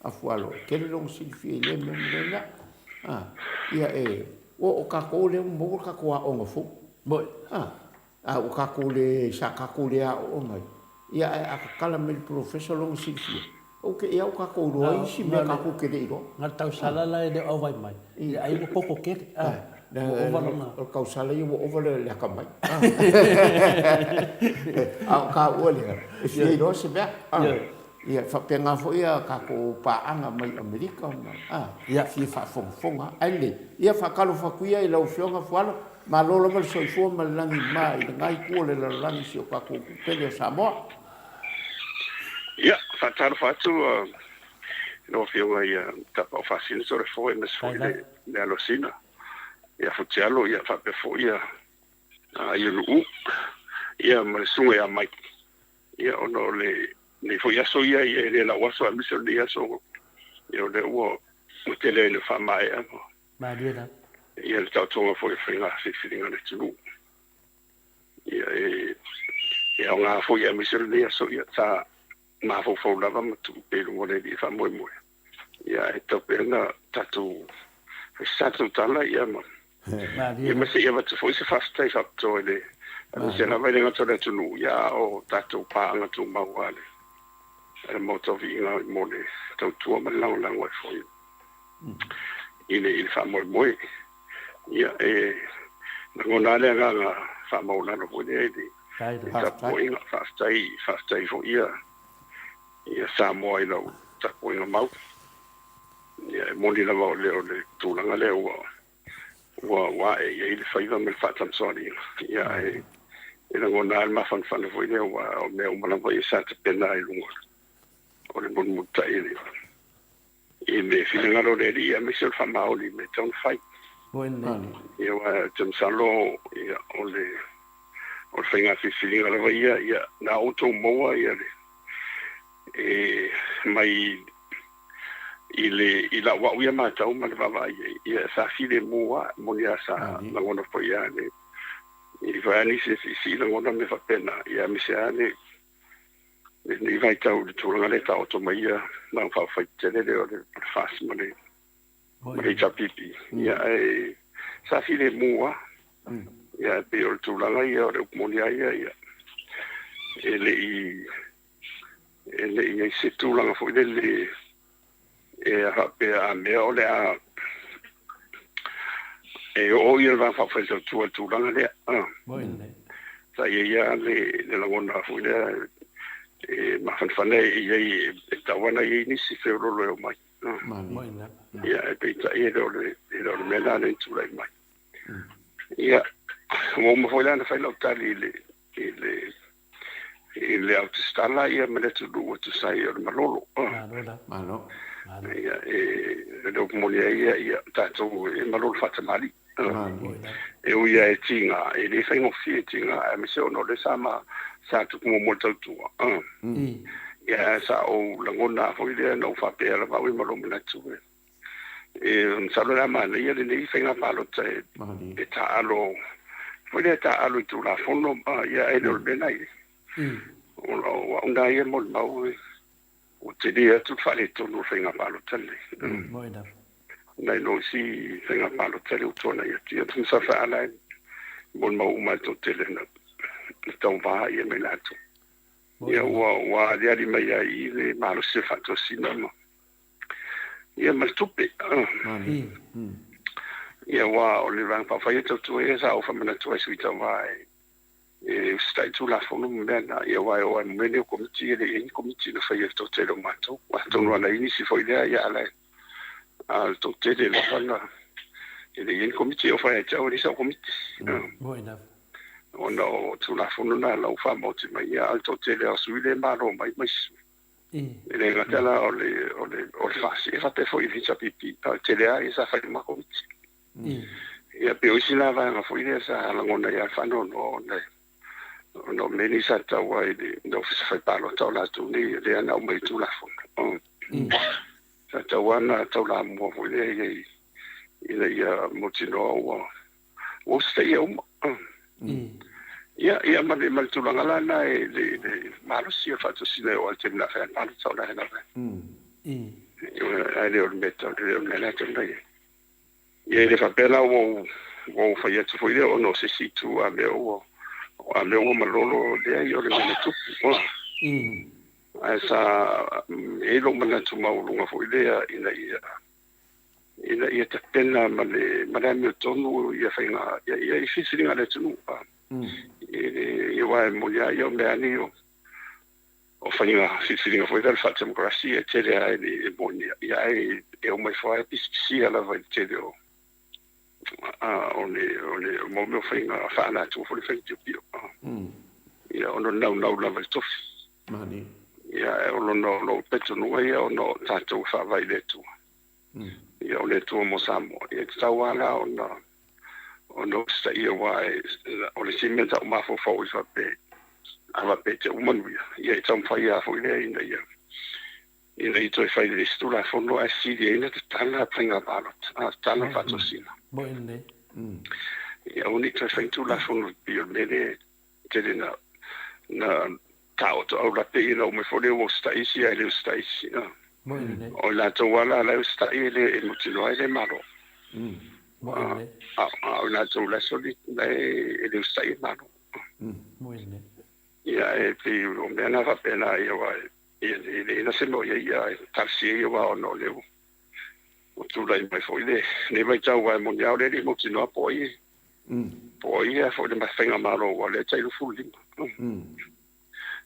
Afualo, e tele lona silafia i lea mea ma lea mea. Ia e, o tatou lea ua maua le tatou aoga fou. A ua tatou le, sa tatou le aooga ai, ia ae a tatala mai e le polofesa lona silafia, ou te iai ua tatou iloa ai isi mea tatou te le iloa. Na o le tausala la e le o auvai mai, ia ai ua koko tele, a, ua ova lona. O le tausala ia ua ova le atamai. A o taua lea, e fia iloa se mea. Ia, e faapena foi a tatou paaga mai Amerika ma, a, fia faafogafoga. Ae lelei, ia faatalofa atu ia i lau Afioga Fualo, malo lava le soifua ma le lagi mama i lena itu o le lalolagi i si o tatou atunuu pele o Samoa. Ia, faatalofa atu i lau Afioga ia Tapaau Faasina Toleafoa aemaise foi le Alosina ia Futialo, ia faapea foi ia Ionuu, ia ma le Susuga ia Mike. Ia, ona o lenei foi aso ia, e le lau aso aemaise o lenei aso, ia o lea ua tele ai ina faamaea Malie lava. Ia le taotoga foi o faiga filifiliga a le atunuu. Ia e aoga foi aemaise o lenei aso, ia sa mafaufau lava ma tuu pea i luga o le Alii e faamoemoe. Ia ae tatau pea ona tatou fai se tatou tala ia ma Malie ia ma se i avatu foi se faafetai faapitoa i le aemaise lava e le gata o le atunuu ia a o tatou paaga tumau a le Maota o Viiga mo le tautua ma le lagolago ai foi i le i le faamoemoe. Ia e lagona lava le agaga faamaualalo foi lea i le tapuaiga. Faafetai, faafetai foi ia ia Samoa i lau tapuaiga mau. Ia e moni lava o le o le tulaga lea ua ua ua ae i ai le faiva ma le faatamasoaliiga. Ia ae e lagona lava le mafanafana foi lea aua o mea uma lava ia sa tapena i luga o le mulimulitai i le i le finagalo o le Alii aemaise o le faamaoni i mea e tatau ona fai. Ia aua ou te masalo ia o le o le faiga filifiliga lava ia, ia na outou maua ia le e mai i le i lau au ia matau ma le vaavaai i ai, ia sa filemu lava, e moni lava sa lagona foi lava le i fai lava nisi e siisii lagona ma mea faapena, ia aemaise lava le lenei vaitau i le tulaga lea e taoto mai ia Vaega Faaupufai tetele lea o le FAST ma le HRPP, ia ae sa filemu lava. Ia ae pei o le tulaga ia o le upu moni lava ia, ia e le i e le i i ai se tulaga foi lele e faapea a mea o le a e oo ia le Vaega Faaupufai e tautua i le tulaga lea. Sa i ai lava le lagona foi lea e mafanafana e i ai e tatau lava ona i ai nisi feoloolo e omai. Ia ae peitai e le o le mea lena lea na tulai mai. Ia, ua uma foi la ona fai lau tali i le i le autusitala ia ma le atunuu e tusa ai o le malolo. Malo la. Malo. Malo. Ia, e le upu moni ai ia, ia tatou e malolo faatamalii. Malo. E ui lava e tiga, e le faigofie tiga, aemaise ona o lea sa ma sa tupu muamua le tautua. Ia, sa ou lagona foi lea na ou faapea lava au ia ma lou manatu e e masalo o le a manaia lenei faiga palota e e taaalo foi lea e taaalo i Tulafono ma ia ae le o le mea na i ai. O au na ia molimau e ua tele atu le faaletonu o le faiga palota lenei. Nai lo isi faiga palota lea ua tuanai atu. Ia masalo foi a la e molimau uma e le toatele na tauva ia ma i latou. Ia ua aliali mai ai i le malosi o le faatosina ma ia ma le tupe. Ia aua o le Vaega Faaupufai e tautua ia sa ou faamanatu ai i sui tauva e usitai Tulafono ma mea na. Ia aua e oo lava i mea nei o Komiti e le i i ai ni Komiti na faia e le toatele o matou. Atonu lava na i ai nisi foi lea ia a o le toatele lava na e le i i ai ni Komiti. E oo foi ia te au e leai sau Komiti. Ona o Tulafono na la ua faamaoti mai ia a o le toatele lava o sui lea e malo mai ma isi sui. E le gata la o le o le o le FAST, e faapea foi i le HRPP, a o le tele lava ia sa fai uma Komiti. Ia pei o isi la vaega foi lea sa lagona ai lava le faanoanoa ona ona o mea nei sa tatau ai i le Ofisa Fai Palota o latou nei lea na aumai i Tulafono. Sa tatau lava ona taulamua foi lea i ai ina ia mautinoa ua ua usitaia uma. Ia, ia ma le, ma le tulaga la lena e le, le malosi o le faatosina e oo lava i le taimi o le a fai ai le palota o la e lava. Ae le o le mea tau, le o le mea la e tatau ona i ai. Ia e le faapea la ua ou, ua ou fai atu foi lea ona o se isi itu a mea ua, a mea ua malolo, leai o le mea na tupu. Ae sa i ai lou manatu maualuga foi lea ina ia ina ia tapena ma le ma le amiotonu ia faiga ia, ia i filifiliga a le atunuu. I aua e moni lava ia o mea lava nei o o faiga filifiliga foi lea o le faatemokarasi e tele lava e moni ia ae e omai foi lava e pisipisia lava i le tele o o le o le o mea o faiga faa-natura foi le faiga piopio. Ia ona o le naunau lava i le tofi. Ia o lona o lou talitonuga ia ona o tatou e faavae i le Atua. Ia o le Atua mo Samoa. Ia e tatau lava la ona ona usitaia aua o le isi mea sa ou mafaufau ai faapea a faapea e te uma manuia, ia e taumafai lava foi lea ina ia ina ia toe fai le isi Tulafono ae sili ai ona tatala faiga palota, tatala le faatosina. Ia aua ne i toe fai ni Tulafono pei o le mea lea e tele na na taoto aulape ina uma ifo lea ua usitai isi ae le usitai isi. O i latou lava la la e usitai e le e mautinoa e le malo. A o i latou la e soli la e le usitai e malo. Ia e pei o mea na faapena ia aua e le na se mea o i ai ia e talosia ia aua ona o lea ua tulai mai foi lenei vaitau aua e moni lava o lea e le i mautinoa po o ai po o ai foi le faigamalo aua o lea e tai 25.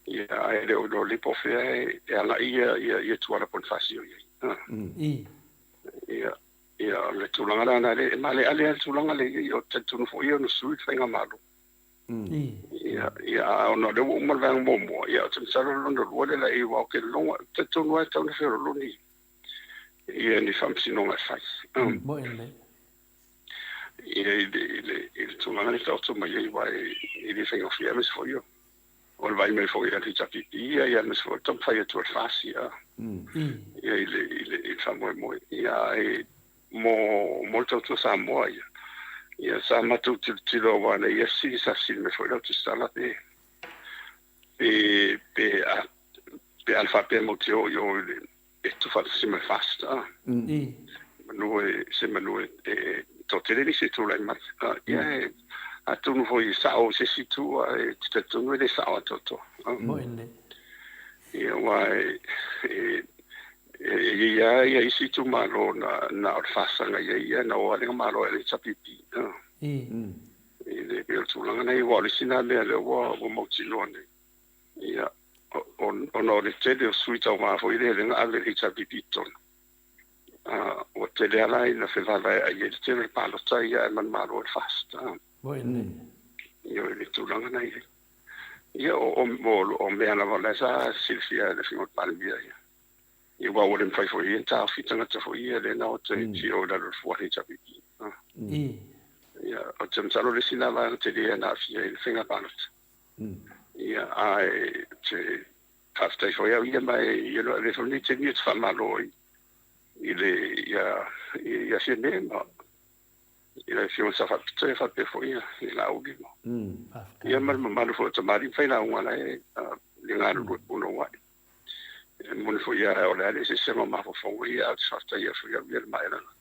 Ia ae le o iloa lelei po o fea e agai ia ia ia Tuala Ponifasio i ai. Ia ia o le tulaga la lena e maaleale lava le tulaga lea i ai o talitonu foi ia ona sui le faigamalo. Ia ia a ona o lea ua uma le vaega muamua, ia ou te masalo o le lona lua lea la i ai aua ou te lagona talitonu lava e tatau ona feoloolo ni ia ni faamasinoga e fai. Ia i le i le i le tulaga lea e taoto mai ai aua e le faigofie aemaise foi o o le vaai mai foi a le HRPP ia aemaise foi o le taumafai atu a le FAST ia ia i le i le i le faamoemoe ia ae mo mo le tautua Samoa ia ia sa matou tilotilo aua na i ai fesili sa fesili mai foi le autusitala pe pe pe a pe a na faapea matou te o i o i le e tuufaatasi ma le FAST manu e se manu e toatele nisi e tulai mai. Ia e atonu foi e sao i se isi itu ae te talitonu e le sao atoatoa. Ia aua e e i ai lava ia isi itumalo na na o le FAST na i ai ia na o lava le malo e le HRPP. I le pei o le tulaga lena aua o le isi lena mea lea ua ua mautinoa nei. Ia, ona o le tele o sui tauva foi lea lea na ave i le HRPP i totonu, ua tele lava la ina fevaevaeai ai le tele o le palota ia ae manumalo ai le FAST. Ioe, i le tulaga lena e i ai. Ia, o mea lava o la e sa silafia e le Afioga i le Palemia ia. Ia aua ua le mafai foi e ia ona taofi tagata foi ia lea na o atu e fia o i lalo o le fua a le HRPP. Ia, ou te masalo o le isi lena vaega tele na aafia ai le faiga palota. Ia, ae ou te faafetai foi au ia, ma e ia avea foi lenei taimi ou te faamalo ai i le ia ia Fiame ma i le Afioga i le Sao Faapito ia faapea foi i Laauli ma ia ma le mamalu foi o tamalii ma failauga la e le galulue punouai. E moni foi ia o le a le eseesega o mafaufauga ia, ae ou te faafetaia foi au ia le maelana.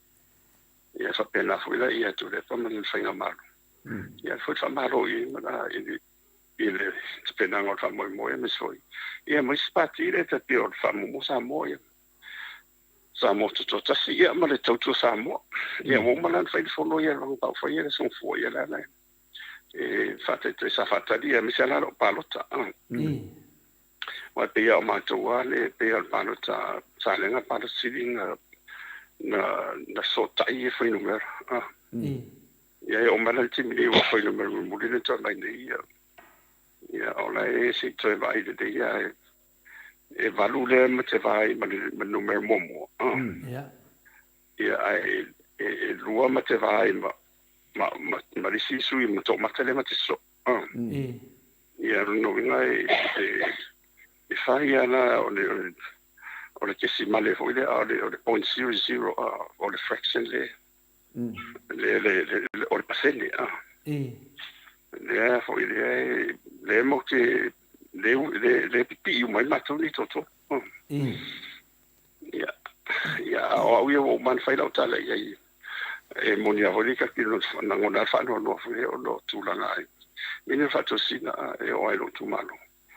Ia faapena foi la ia Tuilaepa ma le faigamalo. Ia foi le faamalo i i i le tapenaga o le faamoemoe aemaise foi ia ma isi pati lea e pei o le Faamuamua Samoa ia. Samoa Tutoatasi ia ma le Tautua Samoa. Ia ua uma la ona fai le fono ia le Vaega Faaupufai ia le Aso Gafua ia la la e faataitai sa faatali aemaise lava la lou palota. Aua e pei lava o matou lava le pei lava o le palota Salega palota sili na na fesootai ia fuainumera. Ia e oo mai la i le taimi nei ua fuainumera mulimuli lea na toe aumai nei ia ia o la e se i toe vaai lelei lava e 8 lea ma te vaai ma le numera muamua. Ia ae e 2 ma te vaai ma ma le isi sui ma toamata lea ma te sosoo. Ia o lona uiga e fai lava la o le o le kesimale foi lea o le .00 o le fraction lea le o le pasene lea foi lea lea matou te lea pipii uma ai matou nei toatolu. Ia, ia o au ia ua uma ona fai lau tala i ai. E moni lava foi le kaki lagona le faanoanoa foi lea ona o tulaga ai. Mea o faatosina e oo ai i lou itumalo.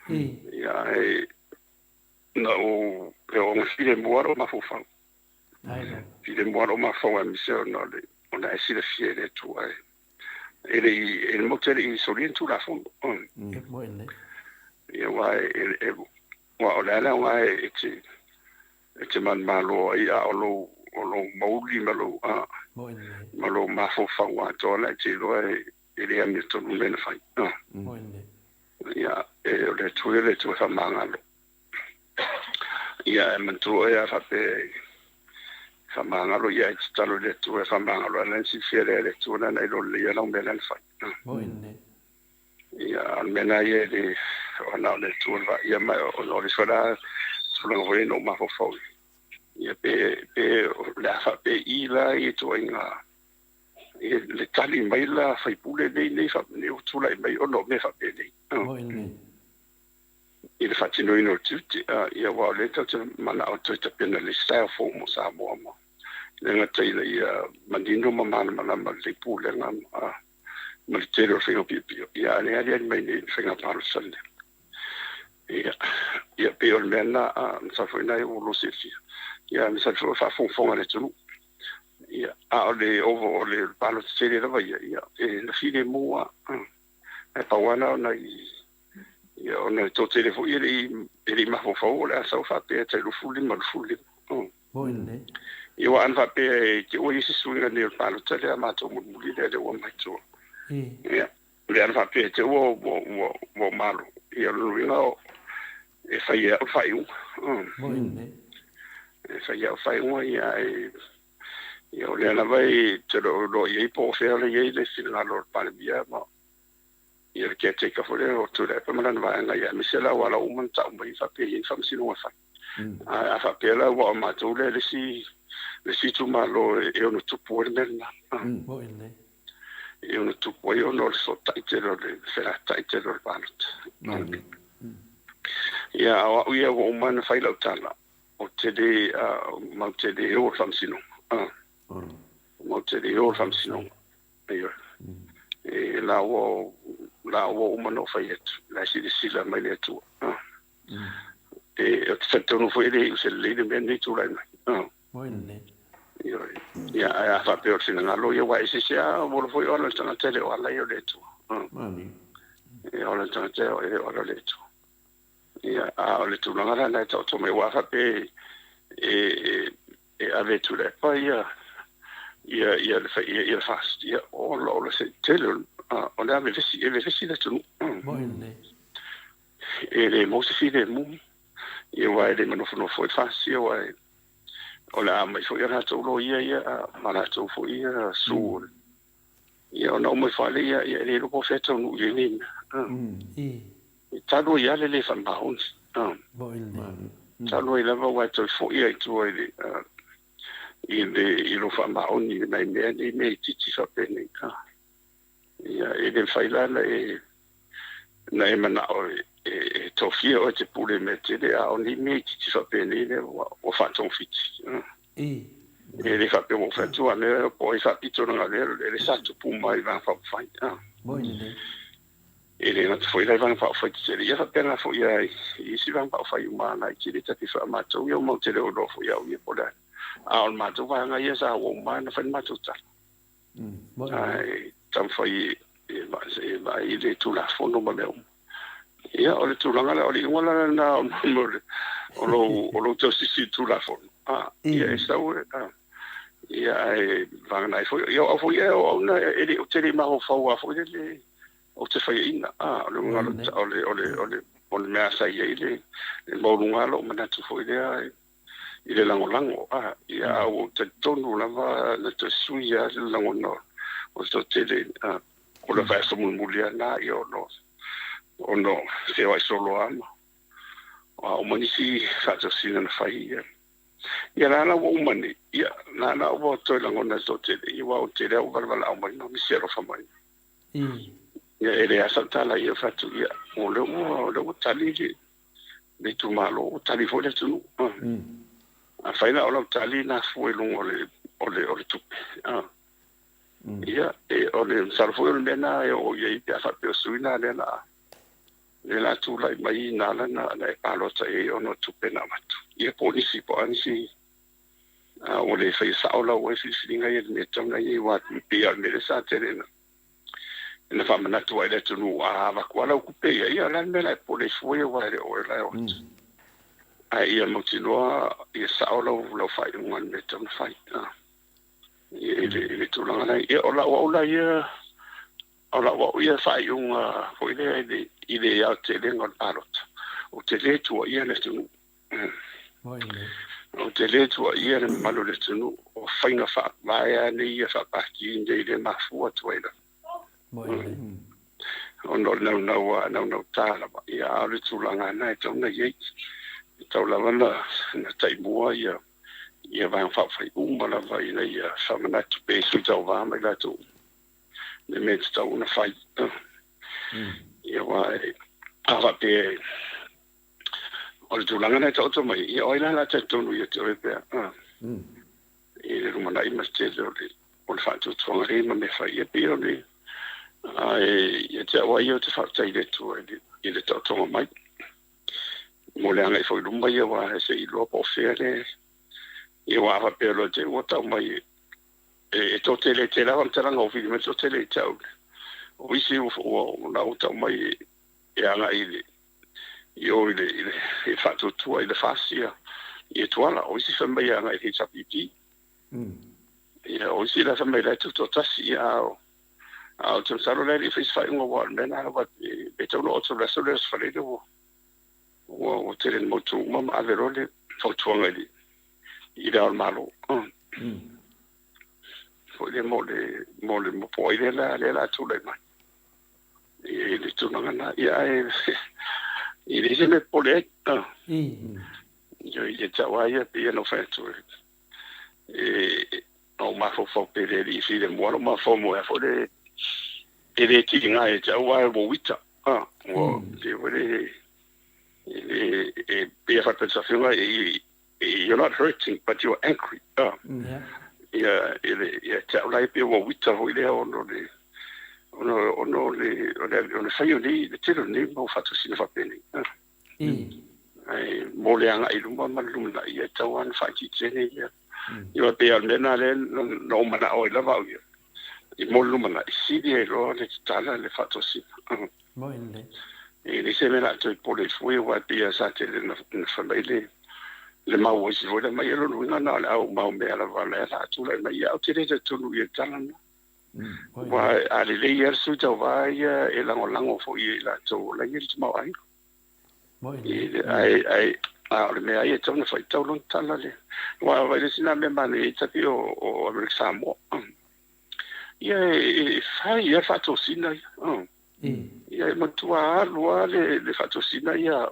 Ia ae na ou e oo ina filemu lava lou mafaufau. Filemu lava lou mafaufau aemaise ona o le ona e silafia e le Atua e le i e le matou te le i solia ni Tulafono. Ia aua e Aua o le a le aoga e te e te manumalo ai a o lou o lou mauli ma lou a ma lou mafaufau atoa la e te iloa e le amiotonu le mea na fai. Ia e o le Atua ia le Atua e faamagalo. Ia e manatua oe a faapea e faamagalo ia e tatalo i le Atua e faamagalo a la e silafia lea e le Atua lana iloa lelei ia lau mea la na fai. Ia, o le mea lena ia e le, o na o le Atua le vaaia, ma o le isi foi la tulaga foi lea na ou mafaufau i ai, ia pe, pe o le a faapei la ia ituaiga, ia le tali mai la a sui usufono nei, nei, nei ua tulai mai ona o mea faapenei. I le faatinoina o le tiute, ia aua o lea tatou te manao e toe tapena le isi taeao fou mo Samoa ma le gata ina ia manino ma malamalama lelei pulega ma ma le tele o le faiga piopio, ia a o lea e aliali mai nei i le faiga palota lenei. Ia, ia pei o le mea lena, a masalo foi lena ua lua silafia. Ia masalo foi o faafogafoga a le atunuu. Ia, a o le ovo o le palota tele lava ia, ia e na filemu lava. Ae pau lava na o nai ia ona e toatele foi e le i e le i mafaufau o le a sau faapea e tai 25 25. Moni lelei. Ia aua ana faapea e te ua i ai se suiga nei o le palota lea a matou mulimuli lea lea ua aumai tua. Ia, lea ana faapea e te ua ua ua ua malo, ia o lona uiga o e fai e au le faaiuga. Moni lelei. E fai e au le faaiuga ia ae ia o lea lava e te le o iloa i ai po o fea o la e i ai le finagalo o le Palemia ma ia le caretaker foi lea o Tuilaepa ma lana vaega ia aemaise la aua la ua uma ona tau mai faapea e i ai ni faamasinoga e fai. Ae a faapea la ua o matou lea le isi le isi itumalo e ono tupu ai le mea lena. Moni lelei. E ono tupu ai ona o le fesootai tele o le felatai tele o le palota. Ia a o au ia ua uma ona fai lau tala, ou te le matou te le o i le faamasinoga. Matou te le o i le faamasinoga. Ioe. E la ua la ua uma ona ou fai atu, la e silasila mai le Atua. E, ou te talitonu foi e le iu se lelei le mea lenei tulai mai. Moni lelei. Ioe. Ia, ae a faapea o le finagalo ia, aua e eseese lava, ua ola foi o ala o le tagata e le o ala ia o le Atua. E o ala o le tagata e le o ala o le Atua. Ia, a o le tulaga la lena e taoto mai, aua a faapea e, e ave e Tuilaepa ia ia ia le ia, ia le FAST ia o o le se tele o le a vevesi e vevesi le atunuu. Moni lelei. e le maua se filemu, ia aua e le manofonofo ai le FAST, aua e o le a aumai foi a latou loia ia ma latou foi ia su ia ona uma ifo lava lea, ia e le iloa po o fea e taunuu i ai nei mea. E talu ai lava le le faamaoni. Talu ai lava aua e toe foi lava i tua i le i le i lou faamaoni i nai mea nei, mea itiiti faapenei. Ia, e le mafai la ona e na e manao e tofia oe e te pule i mea tele, a o nei mea itiiti faapenei lea ua faatogafiti. E le faapea ua ou fai atu a mea po o ai faapito lana lea, o lea sa tupu mai i Vaega Faaupufai. E le gata foi la i Vaega Faaupufai tetele, ia faapena foi lava i isi Vaega Faaupufai uma laiti lea ta te fia matou ia matou te le o iloa foi au ia po o le a. A o le matou vaega ia sa ua uma ona fai le matou tala. Ae taumafai e vaai i le Tulafono ma mea uma. Ia, o le tulaga lea, o le iuga la lena o lou tausisi i le Tulafono. Ia, e sau e, ia, ae vagana ai foi, ia o au foi ia, o au na, e le, ou te le i mafaufau lava foi lele ou te faiaina. O le uiga o le, o le, o le, o le mea sa i ai le maualuga lava lou manatu foi lea i le lagolago, a, ia, a ua ou talitonu lava na toe sui lava le lagona o le toatele, a, o le vaiaso mulimuli lava lena, ia, ona feoai solo lava ma a uma nisi faatosina na fai, ia, ia la la ua uma nei, ia, la la ua toe lagona e le toatele, ia, aua o le tele lava ua valavalao mai ma misi alofa mai. Ia, e leai lava sau tala ia fai atu, ia, o lea ua tali le le itumalo, ua tali foi le atunuu. Afai la o lau tali na fua i luga o le, o le, o le tupe, ia, e, o le, masalo foi o le mea na e oo i ai pe a faapea o sui na lea la, lea la tulai mai na ala na, na e palota i ai ona o tupe na avatu. Ia po o nisi, po o a nisi, ua le faia sao lau ai filifiliga ia i le mea e tatau ona i ai, aua e pei lava o le mea lea sa tele na na faamanatu ai le atunuu, a avatu lava lau tupe ia, ia o le a le mea la e popole ai fua ia aua e le o oe la e o atu. Ae ia mautinoa ia sao lau, lau faaiuga i le mea e tatau ona fai. I le, i le tulaga la ia, o lau au la ia, o lau au ia faaiuga foi lea i le, i le aotelega o le palota. Ou te le tuuaia le atunuu. Ou te le tuuaia le mamalu o le atunuu, o faiga faavae lava nei ia faapati nei lea e mafua atu ai lava. Ona o le naunau lava, naunauta lava, ia a o le tulaga lena e tatau ona i ai. E tatau lava ona taimua ia ia Vaega Faaupufai uma lava ina ia faamanatu pe sui tauva ma i latou uma le mea e tatau ona fai. Ia aua a faapea O le tulaga lena e taoto mai, ia o ai la la talitonu ia te oe pea, i le lumanai ma le tele o le, o le faatuatuaga lea ma mea fai, ia pei o le, ae ia te au lava ia ou te faafetai i le Atua i le, i le taotoga mai. Mo le agai foi i luma ia aua se i iloa po o fea le, ia aua a faapea loa te i ua tau mai e, e toatele tele lava faamatalaga ua fili mai le toatele i te au, o isi ua, ua, ua tau mai e agai i le, i o i le, i le, i le faatuatua i le FAST ia, i Tuala. O isi fai mai e agai i le HRPP. Ia, o isi la fai mai la e tutoatasi, ia, a o, a ou te masalo la e le i fai se faaiuga aua o le mea lena lava e, e tatau ona oo atu i le aso lea o le Aso Faraile ua, ua, ua tele ina mautu uma ma ave loa le fautuaga i le, i le Ao o le Malo. Foi lea mo le, mo le, mo po o ai lea la, lea la tulai mai. I le tulaga lena. Ia, ae e leai se mea e popole ai. Ia, ia te au lava ia, pei ona ou fai atu, e, na ou mafaufau pe le alii filemu lava lou mafaufau mo ea foi le, e le tiga ia te au ae ua uita. Ua, pei foi le, e, e, pei e faapea atu afioga, you're not hurting but you're angry. Ia, ia te au la ia pei ua uita foi lea ona o le, ona, ona o le, o le, o le fai o nei, le tele o nei mau faatosina faapenei. Ae mo le agai i luma ma le lumanai, ia e tatau lava ona faaitiitia nei mea. Ia aua pei lava o le mea lena lea na ou manao ai lava au ia, i mo le lumanai, sili ai loa le tatala le faatosina. E leai se mea o le a toe pole ai fua, aua e pei lava sa tele na fai mai le le mau a isi foi lea mai, ia lona uiga na o le au mau mea lava lea o le a tulai mai. Ia, ou te le talitonu i le tala lena. Aua a lelei lava le sui tauva ia e lagolago foi e i latou o la e i ai le tamaoaiga. I le, ae, ae, a o le mea ia e tatau ona faitau lona tala lea. Aua vaai le isi na mea manaia i tapi o, o Amerika Samoa. Ia e, e fai ia faatosina ia. Ia e matua alu lava le, le faatosina ia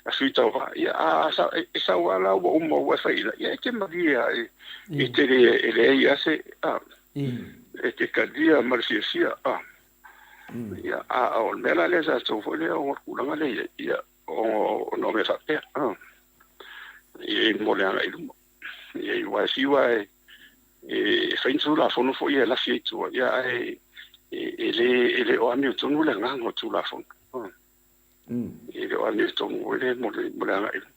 a sui tauva. Ia a, a, e sau lava la ua uma ua e fai ina, ia e te malie lava e, e te le, e leai lava se, a, e te talia ma le fiafia. A. Ia, a o le mea la lea sa tou foi lea o le tulaga lea ia, ona o mea faapea. Ia, mo le agai i luma. Ia, aua e fiu lava e, e fai ni Tulafono foi ia e lafi ai i tua, ia, ae e le, e le o amiotonu le agaga o le Tulafono. E le o amiotonu foi lea mo le, mo le agai i luma.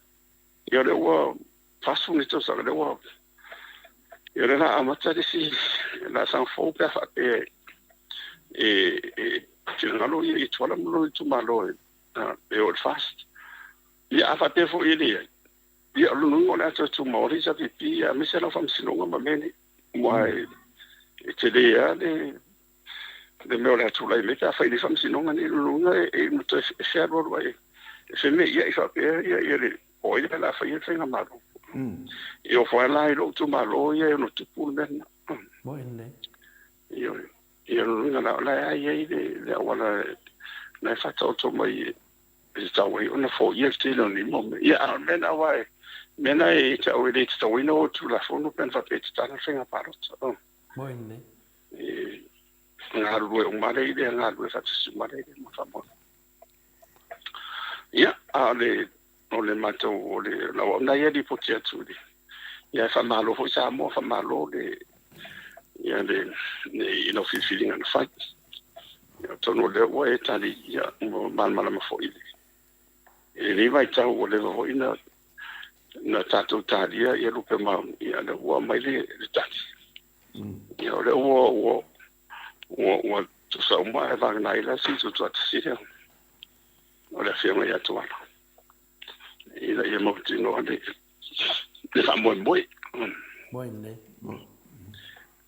Ia, o lea ua 40 nei tausaga, lea ua, ia, o lea o le a amata le isi laasaga fou pe a faapea e, e finagalo ia i Tuala ma lona itumalo e, e o i le FAST. Ia, a faapea foi e leai, ia, o lona uiga o le a toe tumau le HRPP aemaise lau faamasinoga ma mea nei. Aua e, e tele lava le, le mea o le a tulai mai pe a fai nei faamasinoga nei. O lona uiga e, e toe fealualu ai, e femeia i faapea ia, ia le, o ai lea o le a faia le faigamalo. E ofo ai la i lou itumalo ia e ono tupu le mea lena. Moe lelei. Ioe. Ia o lona uiga la, o la e i ai le, le auala na e faataoto mai e tatau ai ona foia le tele o nei mau mea. Ia, a o le mea lena aua e, mea lena e tau e le tatauina o Tulafono pe ana faapea e tatala le faiga palota. Oh. Moe lelei. E galulue uma lea i lea galulue faatasi uma lea i lea faamoemoe. Ia, a o le, o le matou, o le, lau au na ia lipoti atu i le, ia e faamalo foi Samoa, faamalo le, ia le, le i lau filifiliga na fai. Ia, atonu o lea ua e tali, ia, ua malamalama foi i le, i lenei vaitau ua leva foi na, na tatou talia ia lupe maoni, ia lea ua aumai le, le tali. Ia, o lea ua, ua, ua, ua tusa uma ae vagana ai la si tutoatasi lea o le Afioga ia Tuala ina ia mautinoa le, le faamoemoe. Moe lelei.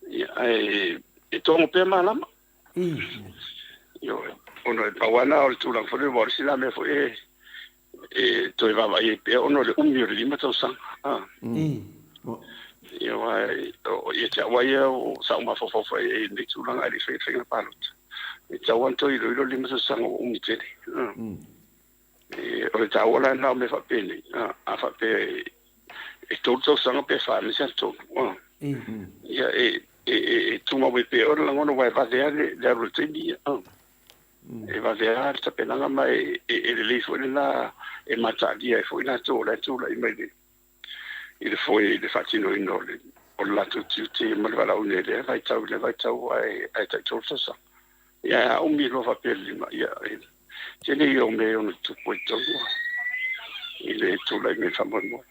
Ia, ae e togo pea malama. Ioe, ona e pau lava lena o le tulaga foi lea, aua o le isi la mea foi e, e toe vaavaai ai pea ona o le umi o le 5 tausaga. Ia, aua ia te au lava ia o sa ou mafaufau foi i lenei tulaga ae le i faia le faiga palota. E tatau lava ona toe iloilo le 5 tausaga ua umi tele. O le taua la lena o mea faapenei, a faapea e 3 tausaga pe 4 aemaise lava le 3, ia e tumau ai pea le lagona aua e vave lava le alu o le taimi ia. E vave lava le tapenaga ma e lelei foi lena e mataalia ai foi latou o la e tulai mai i le foe i le faatinoina o le o le latou tiute ma le valaauina i lea vaitau i lea vaitau ae ae tai 3 tausaga. Ia ae a umi loa faapea le 5, ia e tele ia o mea e ono tupu ai totonu i le tulai mai faamoemoe.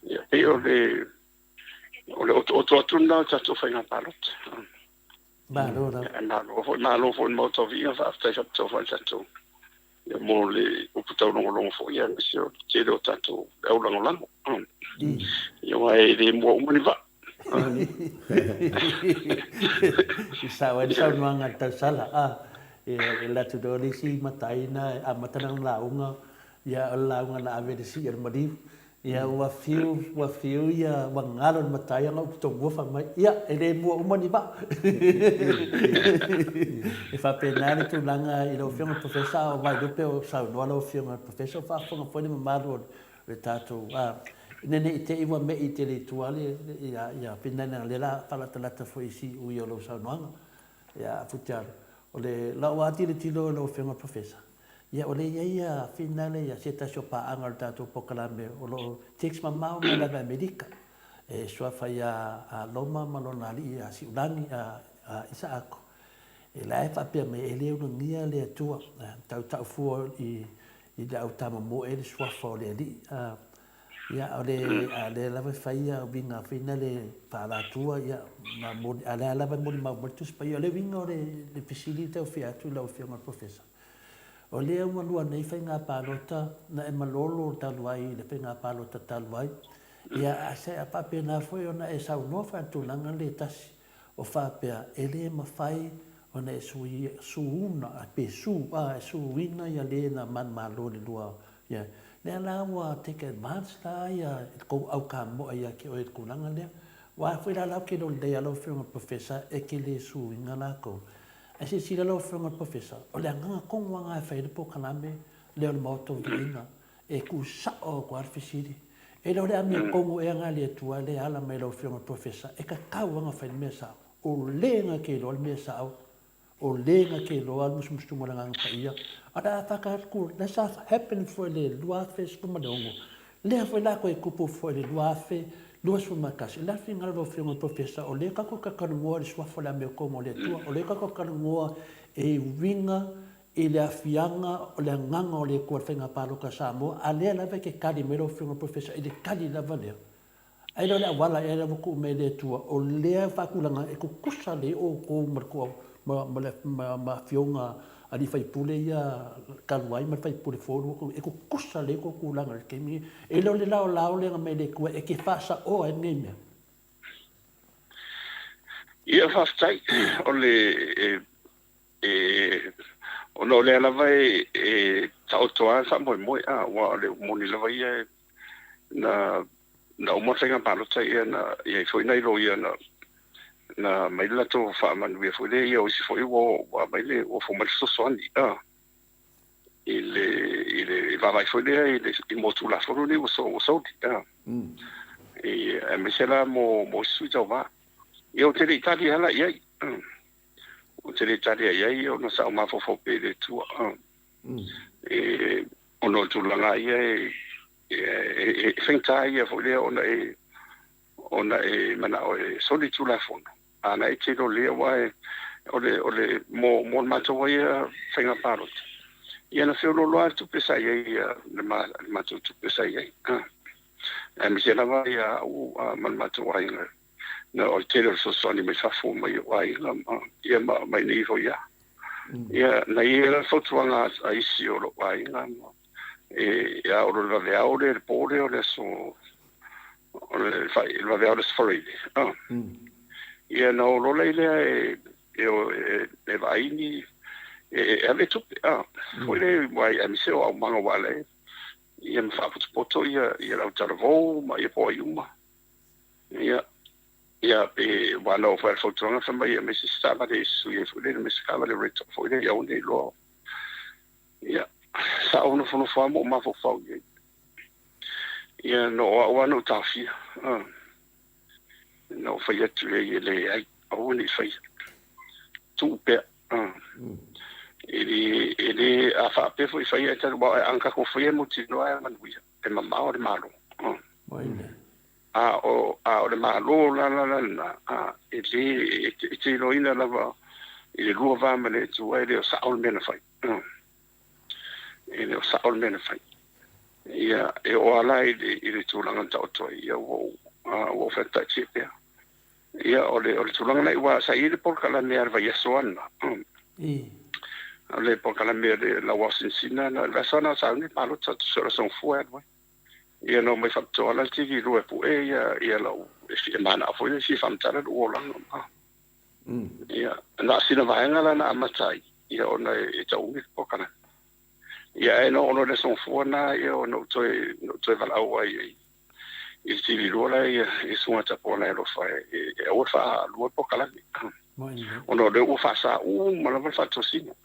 Ia pei o le o le otooto atu lena o le tatou faiga palota. Malo lava. Ia, malo foi, malo foi i le Maota o Viiga, faafetai faapitoa foi i le tatou ia mo le upu taulogologo foi ia aemaise o le tele o tatou le au lagolago. Ia aua e le mua uma ni vaa. I sao ai le saunoaga a le tausala, a, e alu atu loa le isi matai na e amata lana lauga, ia o le lauga na ave i le sii o le maliu, Ia ua fiu, ua fiu ia, ua galo le matai ana upu tomua fai mai, ia, e le mua uma ni vaa. E faapena le tulaga i lau Afioga i le Professor, a o Vailupe o saunoa lau Afioga i le Professor, o faafofoga foi le mamalu o le tatou, a, ina ne i te i ua me'i tele i tua le, ia, ia Finana, lea o le a faalatalata foi i siui o lau saunoaga. Ia, Futialo, o le, lau lava tilotilo i lau Afioga i le Professor, Ia, o lea e i ai ia finale ia se tasi o paaga o le tatou polokalame o lo o text mamao mai lava i Amerika e suafa ia Loma ma lona alii ia Siulagi, a Isaako. E la e faapea mai e le ulagia le Atua, tautau fua i le au tamamoe le suafa o le Alii. Ia, o le, a lea lava e fai ia uiga finale faalatua, ia, ma moli, a lea lava e molimau mai le Tusi Paia. O le uiga o le fesili e tau fia atu i lau Afioga i le Professor, O lea ua lua nei faiga palota na e malolo talu ai i le faiga palota talu ai, ia a se a faapena foi ona e saunoa faatulaga le tasi o faapea e le mafai ona e sui suuna pe su a e suina ia le na manumalo i le lua Ia, lea la ua take advance la ia le tou au kamoa ia te oe i le tulaga lea. Aua foi la la ou te iloa lelei lava lau Afioga i le Professor e te le suiga latou. Ae silasila lau Afioga i le Professor, o le agaga tonu lava lena e fai ai le polokalame lea o le Maota o Viiga, e tuu sao atu lava le fesili. E le o le amiotonu ea lena a le Atua lea e ala mai i lau Afioga i le Professor, e tatau lava ona fai le mea sao. O le na te iloa le mea sao O le na te iloa le musumusuga o le Agaga Paia, a o le a faka atu, lea sa happen foi i le 2016, lea foi la toe tupu foi i le 2021. O le a le finagalo o lau Afioga i le Professor, o lea tatou te talanoa i le Suafa o le Amiotonu o le Atua, o lea tatou te talanoa e uiga i le aafiaga o le Agaga o le Atua i le Faiga Palota a Samoa, a lea lava e te tali mai lau Afioga i le Professor i le tali lava lea. Ai lea o le auala ea lea ua tuu mai e le Atua, o lea faatulaga e tutusa lelei outou ma le tou ma ma le ma ma afioga alii faipule ia talu ai ma le faipule fou lea ua tuu, e tutusa lelei tou tulaga i le taimi lenei. E le o le laolao lea na aumai e le Atua e te faasaoa ai lenei mea. Ia faafetai. O le e ona o lea lava e e taoto lava le faamoemoe a aua o le moni lava ia e na na uma le faiga palota ia na i ai foi nai loia na na aumai le latou faamanuia foi lea ia o isi foi ua ua aumai le ua fou mai le fesoasoani a i le i le vaavaai foi lea i le i mo Tulafono nei ua so ua soli a i aemaise la mo mo isi sui tauva. Ia ou te le i tali lava la i ai. Ou te le i tali i ai ona sa ou mafaufau pea i le Atua a. E ona o le tulaga ia e e faigata ia foi lea ona e ona e manao e soli Tulafono, a na e te iloa lelei aua e o le o le mo mo le matou ai ia faiga palota, ia na feoloolo lava le tupe sa i ai ia le matou tupe sa i ai, aemaise lava ia au ma le matou aiga na o le tele o le fesoasoani mai fafo mai ou aiga ma ia ma mai nei foi lava. Ia na i ai la le fautuaga a isi o lou aiga ma e a o le vaveao lea le po lea o le aso o le le vaveao o le aso Faraile. Ia na o lola i lea e e e vaai ni e ave tupe a foi le wai aemaise o aumaga ua ala e ia ma faapotopoto ia ia le autalavou ma ia po o ai uma. Ia, ia pe ua na oo foi a le fautuaga fai mai aemaise se taavale e sui ai foi lele ma se taavale rental foi lele ia aua ne i iloa. Ia, sa ou nofonofo lava ma ou mafaufau i ai. Ia, na o au lava na ou taofia. Na ou fai atu i ai e leai, aua ne i faia. Tuu pea. E le, e le, a faapea foi e faia, e talu, aua a na tatou faia e mautinoa e manuia. E mamao le Malo. A o, a o le Malo la la la lena, a, e le, e te, e te iloaina lava i le lua va ma le Atua, e le o sao le mea na fai. E le o sao le mea na fai. Ia, e oo lava la i le, i le tulaga na taoto ai, ia ua ou, ua ou fetaatia pea. Ia, o le, o le tulaga lena, aua sa i ai le polokalame lava i le vaiaso lava lena. O le polokalame a le Lauaosinasina, na, le vaiaso lava lena sa sauni le palota, tusa o le Aso Gafua e alu ai. Ia na omai faapitoa la le TV 2 e pue ia, ia lau, e fia manao foi e fia faamatala lou olaga. Ia, na o sina vaega la na amata ai, ia ona e, e tau umi le polokalame. Ia ae na oo loa i le Aso Gafua lena, ia ona ou toe, na ou toe valaau ai i i le TV 2 la ia i susuga Tapuala e alofa e, e aua le faalua le polokalame. Ona o lea ua faasa uma lava le faatosina.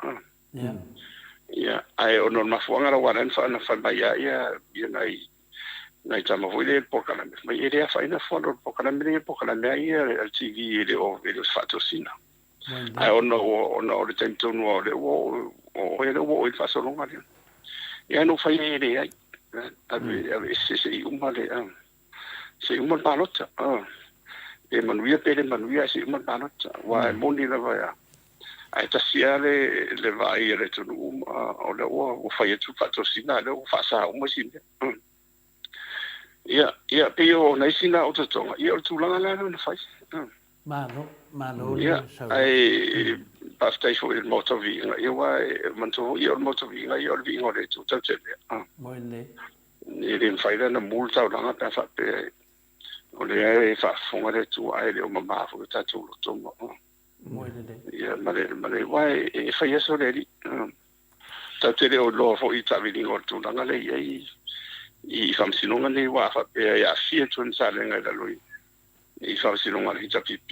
Ia, ae ona o le mafuaaga la ua ala ai ona fai mai lava ia, ia nai, nai tama foi lea i le polokalame, fai mai e le afaina fua o le polokalame lea, polokalame lava ia a le TV e le o, e le o se faatosina. Ae ona ua, ona o le taimi tonu lava o lea ua oo, o oe lea ua oo i le faasologa lea. Ia na ou fai ai e leai, ave, aveese se i uma le, se i uma le palota. Pe manuia pe le manuia ae se i uma le palota. Aua e moni lava ia, ae tasi lava le, le vaai a le atunuu ma o lea ua, ua fai atu le faatosina, a o lea ua faasa uma isi mea. Ia, ia, pei o nai isi na otootoga, ia o le tulaga la lea na fai. Malo, malo le saunoaga. Ae faafetai foi i le Maota o Viiga, ia aua e manatua foi ia o le Maota o Viiga ia o le viiga o le Atua tatou te mea. Moi lelei. E le mafai la ona mu le taulaga pe a faapea o lea e faafofoga le Atua ae le o mama foi o tatou loto ma Moi lelei. Ia ma le ma le aua e fai aso le Alii. Tatou te le o iloa foi i taaviliga o le tulaga lea e i ai i faamasinoga nei aua a faapea e aafia le Tuilaepa Salega i lalo i faamasinoga a le HRPP,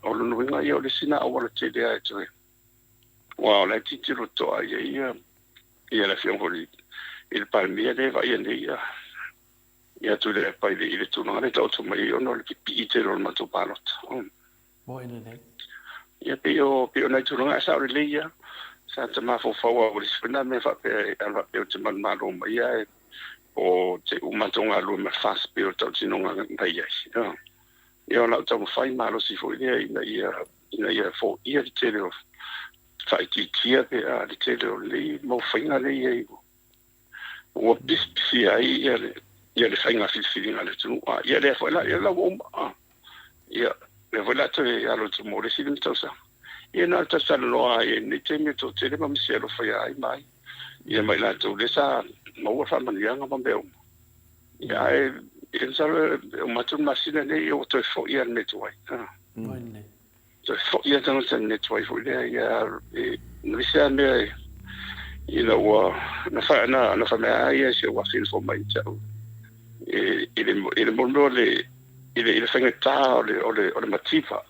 o lona uiga ia o le isi lena auala tele lava e toe aua o la e tilotilo totoa i ai ia le Afioga foi i le Palemia lea e vaaia nei ia Tuilaepa i le tulaga lea e taoto mai ai ona o le pipii tele o le matou palota. Moe lelei. Ia pei o pei o nai tulaga ae sao lelei ia. Sa ta mafaufau lava o le isi foi lena mea faapea e alu faapea ou te manumalo mai ae o te u matou galulue ma le FAST pei o le tautinoga na i ai. Ia o lau taumafai malosi foi lea ina ia ina ia foia le tele o faaitiitia pe a le tele o lenei mau faiga lea i ai ua pisipisia ai ia le ia le faiga filifiliga a le atunuu. Ia lea foi la ia la ua uma. Ia, lea foi o le a toe alo atu mo le isi 5 tausaga. Ia na o le talatalanoa lava i lenei taimi e toatele ma misi alofa ia ai ma ai. Ia ma i latou lea sa maua le faamanuiaga ma mea uma. Ia ae ia masalo e uma atu le masina nei ia ua toe foi lava i le mea tuai. Toe foi lava tagata i le mea tuai foi lea ia e aemaise lava mea ina ua na fa na na fai mai lava ia si ou afafine fomai ia te au i le i le mea o le i le, i le faigata o le, o le, o le mativa.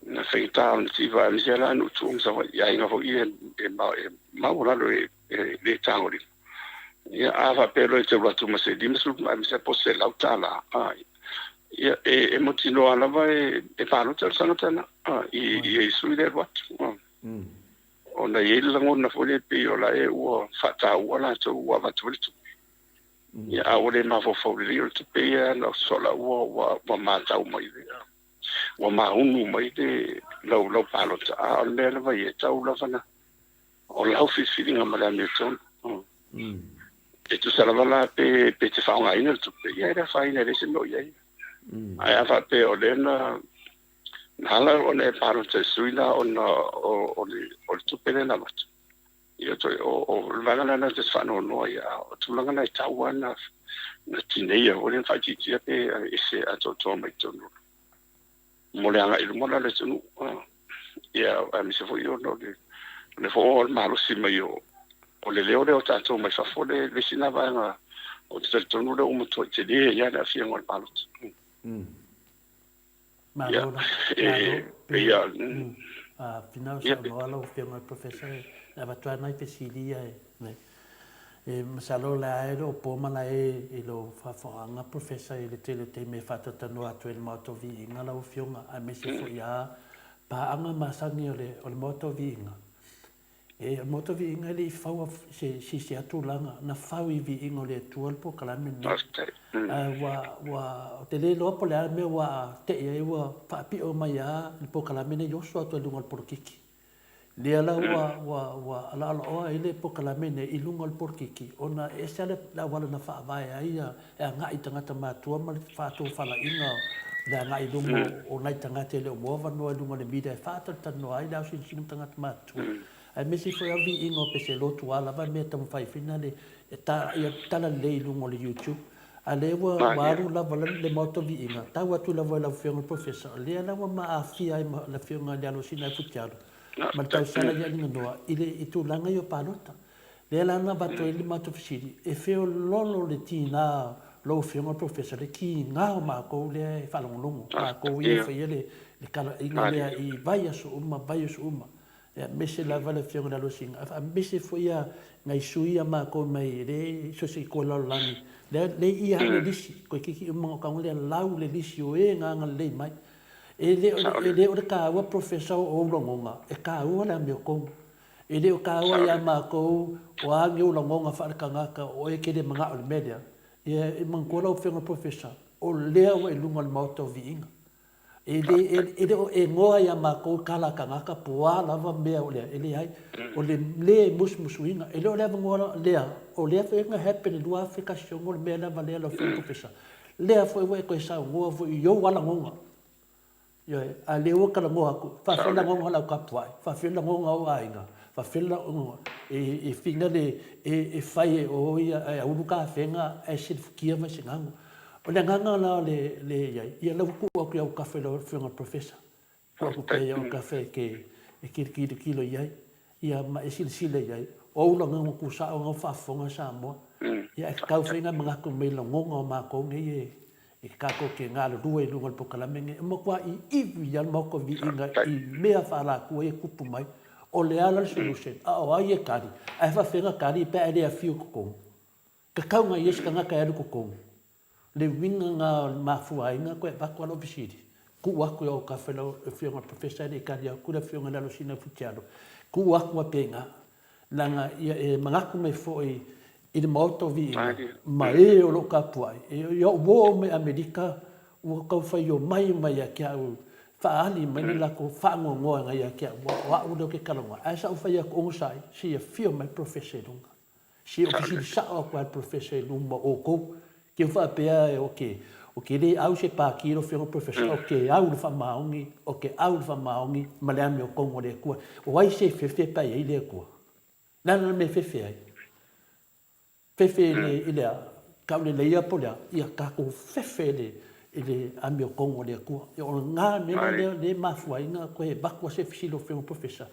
Na faigata o le mativa, aemaise lava la nuu tua ma Savaii, aiga foi ia e, e maualalo e, e le tagolima. Ia, a faapea loa e te alu atu ma se 50 aemaise po o se $100, ia, e, e mautinoa lava e, e palota le tagata lena, i, i sui lea e alu atu. Ona e i ai le lagona foi lea e pei o la e ua faataua latou ua avatu ai le tupe. Ia, a ua le mafaufau lelei o le tupe ia na sola ua, ua, ua matau mai le, ua maunu mai le lau, lau palota. A o le mea lava ia, e tau lava na, o lau filifiliga ma le amiotonu. E tusa lava la pe, pe te faaaogaina le tupe, ia e le afaina e leai se mea o i ai. Ae a faapea o lea na, na ala ona e palota i le sui la ona o, o le, o le tupe lea na avatu, Ia toe o o le vaega lena ta te faanoanoa ai, a o tulaga na e tau lava na na tineia foi lea na faaitiitia pe aveese atoatoa mai totonu mo le agai i luma la o le atunuu. Ia aemaise foi ona o le le faaoo o le malosi mai o o le leo lea o tatou mai fafo le le isi lena vaega ou te talitonu lea ua matuai tele ai lava le aafiaga o le palota. Malo la, malo, pe, a finau saunoa lau Afioga i le Professor e avatu lava nai fesili ia e, e masalo o la e le o po ma la e i lou faafofogaaga Professor i le tele o taimi e faatautanoa atu ai i le Maota o Viiga lau Afioga aemaise foi a paaga masani o le o le Maota o Viiga. E, o le Maota o Viiga e le i faua se sisi a tulaga, na fau i Viiga o le Atua le polokalame lenei. Ae ua, ua, ou te le iloa po o le a le mea ua te'i ai ua faapio mai a le polokalame lenei oso atu ai i luga o le polokiki. Lea la ua, ua, ua alaalaoa ai le polokalame lenei i luga o le polokiki ona e ese lava le auala na faavae ai ia e agai i tagata matua ma le faatofalaiga o le agai i luma o nai tagata e le o maua avanoa i luga o le media e faatalatalanoa ai le ausinosino ma tagata matutua. Aemaise foi lava viiga o pese lotu a lava mea e taumafai foi nale e ta ia tala lelei i luga o le YouTube. A lea ua ua alu lava le maota viiga, tau atu lava i lau Afioga i le Professor, o lea la ua ma aafia ai ma le Afioga i le Alosina Futialo ma le tausala ia Alinganoa i le i tulaga ia o palota. Lea la na avatu ai le matou fesili, e feololo le tiga o lau Afioga Professor, le tiga o matou lea e faalogologo, matou ia e faia le talaiga lea i vaiaso uma, vaiaso uma, aemaise lava le Afioga i le Alosina, aemaise foi ia nai sui ia matou mai le so o se itu o le lalolagi, lea e i i lava le lisi, toeitiiti uma ona tago lea lau le lisi o e na agalelei mai. E le o le taua Professor o ou lagona, e taua le amiotonu. E le o taua ia matou o a ni ou lagona faale-tagata o oe e te le manao i le mea lea. Ia, e manatua lau Afioga i le Professor, o lea ua i luga o le Maota o Viiga. E le, e le o e goa ia matou tala a tagata po o a lava mea o lea, e leai. O le le musumusuina, e le o le avanoa lea, o lea foi na happen i le 2016 o le mea lava lea lau Afioga i le Professor, lea foi ua e toe saunoa foi i ou lava lagona. Ioe, a lea ua talanoa atu, faafefea lagona o lau tapuai, faafefea lagona o ou aiga, faafefea lagona e fina le e fai e o ia ae ulu tafega ae selefutia mai se gago. O le agaga la o le le i ai, ia la ua tuu atu i autafa i lau Afioga i le Professor, tuu atu pea i autafa e te e te tilotilo i ai. Ia, ma e silasila i ai, o ou lagona tusao na ua faafofoga Samoa. Ia, e tatau foi ona manatu mai i lagona o matou nei e e tatou te galulue i luga o le polokalame lenei. E matua iivi lava le Maota Viiga i mea faaalatua ia e tupu mai. O le a la le solution? A o ai e tali? Ae faafefea ona tali pe a e le afio i totonu? Tatau ona i ai se tagata e alu i totonu. Le uiga lena o le mafuaaina toe avatu lava lau fesili, tuu atu i autafa i lau Afioga i le Professor e le i tali atu le Afioga i le Alosina Futialo, tuu atu faapena, leaga ia e manatu mai foi i le Maota o Viiga ma e o lo o tapuai, ia ou oo mai Amerika ua tau fai omai mai ia te au, faaali mai le latou faanoanoaga ia te au, o au lea ou te talanoa, ae sa ou fai atu, onosai, se i afio mai le Professor i luga. Se ou te fesili sao atu lava i le Professor i luma o outou, te u faapea ou te, ou te le au i se pāti lau Afioga Professor, ou te au i le faamaoni, ou te au i le faamaoni ma le amiotonu a le Atua. O ai se fefe pe a i ai le Atua? Le a le mea e fefe ai? Fefe i le, i le a? Tauleleia po o le a? Ia tatou fefe i le, i le amiotonu a le Atua. Ia o lena mea lea lea e mafua ai ona toe avatu se fesili i lau Afioga Professor,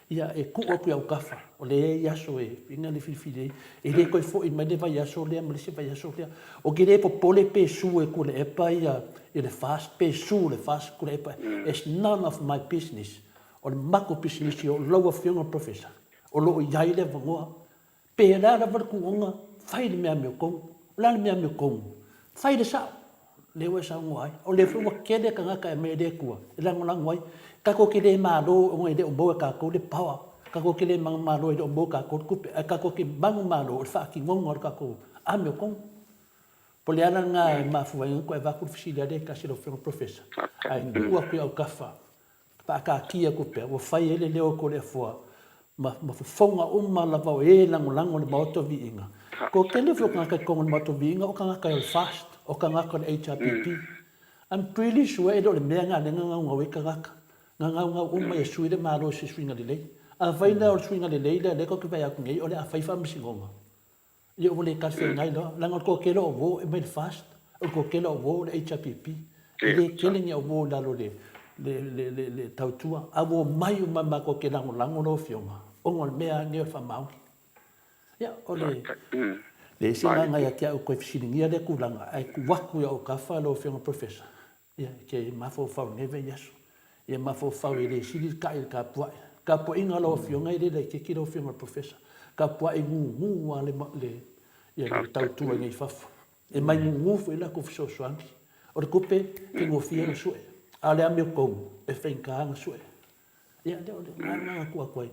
ia e tuu atu i autafa, o lea e i ai aso e fina le filifili ai, e le toe foi mai le vaiaso lea ma le isi vaiaso lea. Ou te le popole pe sue e Tuilaepa ia le FAST, pe sue le FAST Tuilaepa, it's none of my business. O le matou pisinisi o lau Afioga i le Professor, o lo o i ai le avanoa Pe o le a lava le tuuga, fai le mea amiotonu. O le a le mea amiotonu? Fai le sao, lea ua e saunoa ai. O lea foi ua tele tagata e aumai e le Atua e lagolago ai. Tatou te le malo ona e le o maua e tatou le power. Tatou te le manumalo e le o maua e tatou le tupe. Ae tatou te manumalo o le faatinoga o le tatou amiotonu. Po o le ala lena e mafua ai ona toe avatu le fesili a lea e tasi i lau Afioga i le Professor, ae tuu atu i autafa faataatia atu pea, ua fai ai le leo o Toleafoa ma, ma fofoga uma lava o e lagolago i le Maota o Viiga. Toatele foi o tagata i totonu o le Maota o Viiga o tagata o le FAST, o tagata o le HRPP. I'm pretty sure e le o le mea lena lea na naunau ai tagata. Na naunau uma ia sui le Malo i se suiga lelei. Afai la o le suiga lelei lea lea tatou te vaai atu nei o le a fai faamasinoga, Ia ua le talafeagai loa, leaga o le toatele o uo e mai le FAST, o le toatele o uo o le HRPP. E le tele ni au uo i lalo o le, le, le, le, le tautua. A ua omai uma matou te lagolago lau Afioga, ona o le mea lava lenei o le faamaoni. Ia, o le, le isi agaga ia te au e toe fesiligia lea tulaga, ae tuu atu i ou autafa lau Afioga Professor, Ia, e te mafaufau i lenei vaiaso. Ia mafaufau e le sili le ta'i i le tapua'i. Tapua'iga a lau Afioga e le laitiiti lau Afioga i le Professor. Tapua'i gugu lava le, le, ia le tautua i nei fafo. E mai gugu foi latou fesoasoani. O le tupe, e faigofie ona sue. A o le amiotonu, e faigata ona sue. Ia, lea o le lena na tuu atu ai.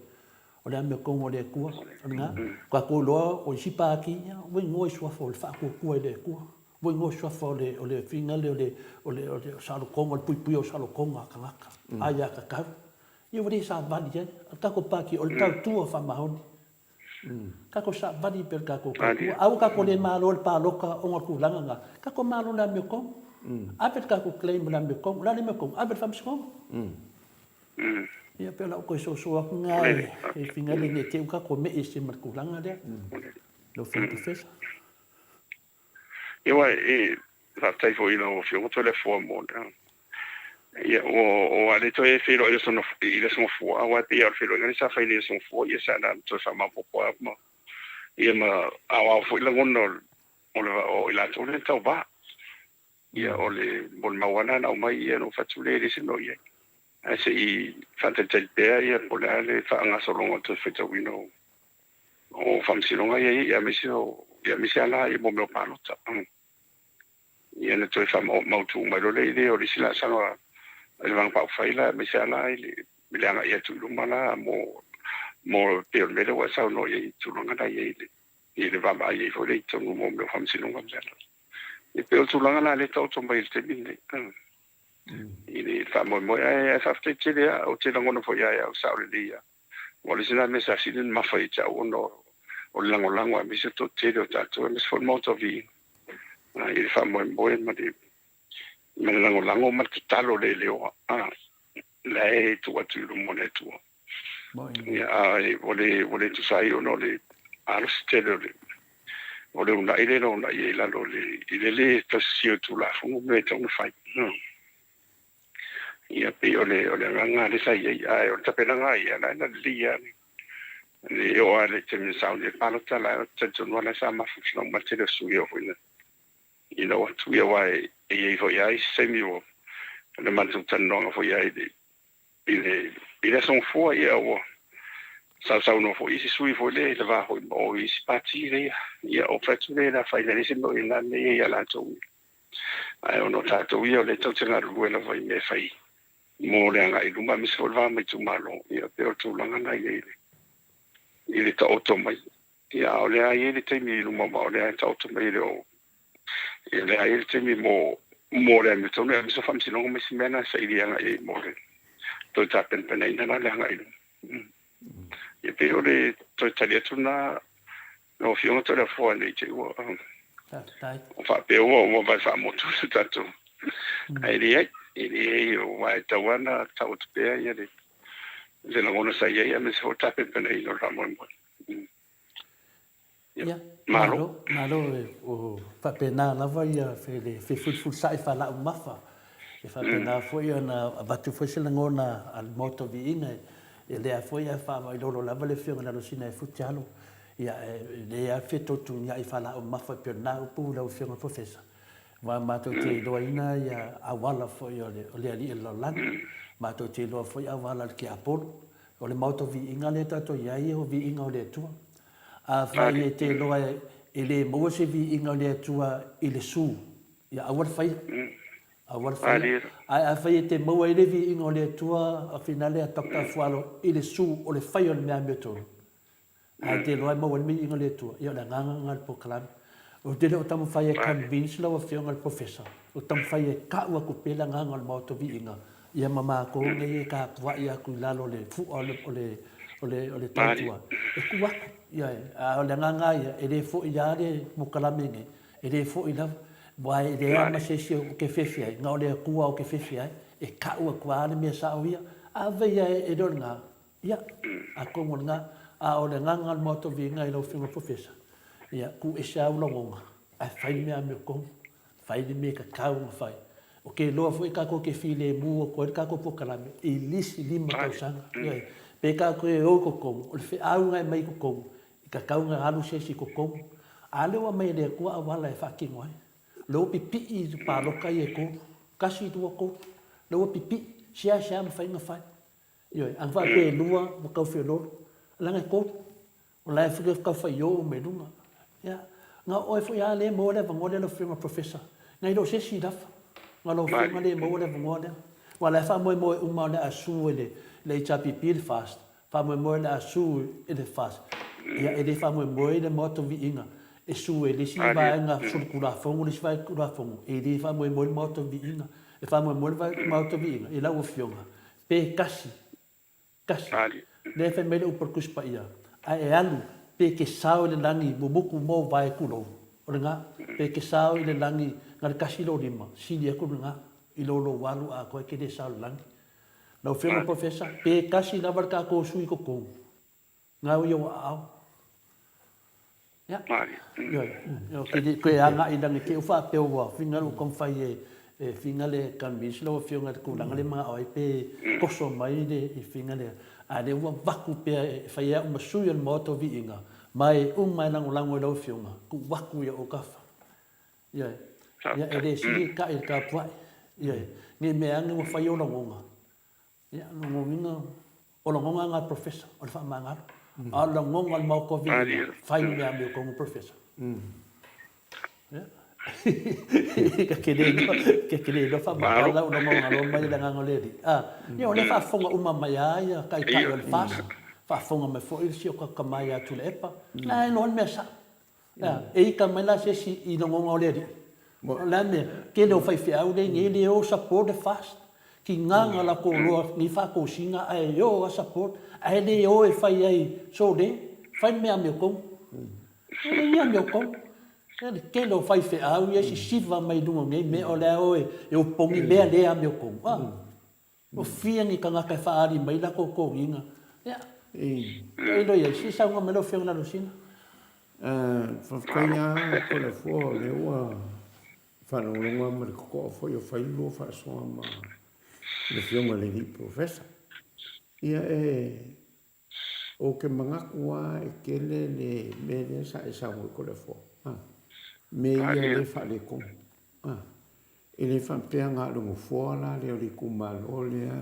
O le amiotonu a le Atua, o lena. Tatou iloa o isi pati, ia, ua igoa i suafa o le faatuatua i le Atua. Ua igoa i suafa o le, o le fina lea o le, o le, o le saolotoga, o le puipuia o saolotoga a tagata, aiatatau. Ia ua le savali ai. O le tatou pati, o le tautua faamaoni. Tatou savali pea i le tatou tautua. Aua tatou le malo i le palota ona o le tulaga lena. Tatou malo i le amiotonu. Ave le tatou claim i le amiotonu. O le a le amiotonu? Ave i le faamasinoga. Ia pei o lau toe soso atu lena e finagalo ne i te i ua tatou me'i ese ma le tulaga lea. Lau Afioga Professor. Ia aua e faafetai foi i lau Afioga Toleafoa mo le Ia ua le toe feiloai i le Aso Gafua, aua e pei lava o le feiloaiga lea sa fai nei i le Aso Gafua, ia sa na toe faamaopoopo lava ma ia ma aoao foi lagona o le o i latou lea na tauva. Ia o le molimau lava lena na aumai ia na ou fai atu lea e leai se mea o i ai. Ae se i faatalitali pea ia po o le a le faagasologa o le toe faitauina o faamasinoga ia i ai, aemaise o ia aemaise lava la ia mo mea o palota. Ia na toe faamautu mai loa lea i le o le isi laasaga i le Vaega Faaupufai la, aemaise lava la i le agai atu i luma la mo mo pei o le mea lea ua e saunoa i ai i tulaga la i ai i le vaavaai ai foi lea i totonu mo mea o faamasinoga ma mea la. E pei o le tulaga la lea e taoto mai i le taimi lenei i le faamoemoe. Ae faafetai tele lava, ou te lagona foi ia au sao lelei lava. Aua o le isi lena mea sa sili ona mafa ia te au ona o le lagolago aemaise o le toatele o tatou aemaise foi le Maota o Viiga i le faamoemoe ma le ma le lagolago ma le tatalo leleoa la e tuu atu i luma o le Atua. Ia, ae ua le ua le tusa ai ona o le malosi tele o le o le uunai lea na uunai ai i lalo o le i le lē tausisia o Tulafono ma mea e tatau ona fai. Ia pei o le o le agaga lea sa i ai, ae o le tapenaga ia la na lelei lava. E oo lava i le taimi na sauni ai le palota, la e talitonu lava la sa mafaufau uma le tele o sui usufono foi ina ua atu ia, aua e i ai foi lava isi taimi ua le matou talanoaga foi lava i le i le aso Gafua, ia ua sausaunoa foi isi sui usufono foi lea i le va foi ma o i isi pati lea, ia ou fai atu lea, e le afaina i le isi mea o i ina mea ia ia latou. Ae ona o tatou ia o lea tatou te galulue lava i mea e fai mo le agai i luma aemaise foi le va ma itumalo, ia pei o le tulaga lena i ai i le taoto mai. Ia a o lea e i ai le taimi i luma ma o lea e taoto mai e le o ia lea e i ai le taimi mo mo le amiotonu aemaise o faamasinoga ma isi mea na e saili agai i ai mo le toe tapenapenaina la le agai i luma. Ia pei o le toe tali atu lena lau Afioga Toleafoa ne i te i ua faapea ua ua vae faamotu le tatou ae leai, e leai, aua e tatau lava ona taoto pea ia le le lagona sa i ai aemaise foi o le tapenapenaina o le faamoemoe. Ia, malo, malo, o faapena lava ia le fefulifulisai faalaumafa. E faapena foi ona avatu foi se lagona a le Maota o Viiga, e lea foi a faavailolo lava le Afioga i le Alosina e Futialo, ia e le lava fetotuiai faalaumafa e pei o lena upu lau Afioga i le Professor, aua matou te iloaina ia auala foi o le Alii o le Lalolagi, matou te iloa foi auala o le Tiapolo. O le Maota o Viiga lea tatou i ai, o Viiga o le Atua. Afai e te iloa e le maua se viiga o le Atua i le su, ia aua le faia. Aua le faia. Ae afai e te maua ai le viiga o le Atua, a finale a Doctor Afualo i le su o le faia o le mea amiotonu, ae te iloa e maua ai le viiga o le Atua, ia o le agaga lena o le polokalame. Ou te le o taumafai e convince lau Afioga i le Professor, ou te taumafai e tau atu pea le agaga o le Maota Viiga, ia ma matou nei e tapuai atu i lalo o le fua o le, o le, o le, o le tautua, e tuu atu. Ioe, a o le agaga lava ia, e le foi lava le polokalame nei, e le foi lava, aua e leai lava ma se isi ou te fefe ai, na o le Atua ou te fefe ai, e tau atu lava le mea sao ia. Afai lava e le o lena, Ia, atonu o lena, a o le agaga o le Maota o Viiga i lau Afioga i le Professor, ia, tuu ese lava ou lagona, ae fai le mea amiotonu, fai le mea e tatau ona fai. Ou te iloa foi tatou te filemu atu ai le tatou polokalame i le isi 5 tausaga. Ioe. Pe tatou te o i totonu, o le feau na e aumai i totonu, e tatau ona alu se isi i totonu. A lea ua aumai e le Atua auala e faatino ai. O lea ua pipii i palota ia e tolu, tasi, lua, tolu. O lea ua pipii, seasea mafai ona fai. Ioe, a na faapea e lua ua tau feoloolo, leaga e tolu. O la e tau faio uma i luga. Ia, na o oe foi lava lea e maua le avanoa lea lau Afioga i le Professor. Na e le o se isi lava. Na o lau Afioga lea e maua le avanoa lea. Aua o la e faamoemoe uma o le a sue e le HRPP le FAST, faamoemoe o le a sue e le FAST. Ia, e le faamoemoe i le Maota Viiga e sue e le isi vaega solitulafono le isi vaega tulafono. E le faamoemoe le Maota Viiga. E faamoemoe le Maota Viiga i lau Afioga Pe kasi, kasi, lea e fai mai le upu a le Tusi Paia, ae e alu, pe ke sao i le lagi mumutu mo vae tulou, o lena, pe ke sao i le lagi na le kasi lo lima, sili atu lena, i lo lou alu atoa e ke le sao i le lagi. Lau Afioga i le Professor, pe kasi lava le tatou sui i totonu, Ngau i ou aao. Ia. Ioe. Ioe, ke koe agaʻi i lagi te u faapea ua fingal ua taumafai e e fingal e convince lau Afioga i le tulaga lea e manao ai pe toso mai le i finga lea, a lea ua avatu pea e fai ai au ma sui o le Maota o Viiga, ma e uma e lagolago i lau Afioga, tuu atu i ou autafa. Ioe. Ia, e le sili taʻi i le tapuai. Ioe. Ne i mea ane ua fai ou lagona, Ia, lona uiga, o lagona lena a le Professor, o le faamagalo. A o le lagona o le Maota o Viiga, fai le mea amiotonu Professor. Ia. Ta te le iloa, ta te le iloa faamatala lau lagona loa mai le agaga o le Alii. A, ia o lea e faafofoga uma mai lava ia taitai o le FAST, faafofoga mai foi si o tatou tama ia Tuilaepa, la e iloa le mea sao. E ita mai la se isi i lagona o le Alii. O le a le mea? Tele o faifeau lea nei le o support le fast. Tiga na latou loa nei faatosina ae o a support ae le o e fai ai sole fai le mea amiotonu. E le i amiotonu. E le tele o faifeau ia e sisiva mai luga o nei mea o lea o e opogi mea le amiotonu. Ua fia ni tagata e faaali mai latou toniga. Ia, tailo i ai, se i saunoa mai lau Afioga i Lalosina. Faafetai lava Toleafoa o lea ua faalogologo lava ma le totoa foi o fai le lua faasoa ma le Afioga i le Alii Professor. Ia e. Ou te manatu a e tele le mea lea sa e saunoa ai Toleafoa, a, mea ia lea e faaletonu, a. E le faapea na o le nofoa la lea o le itumalo lea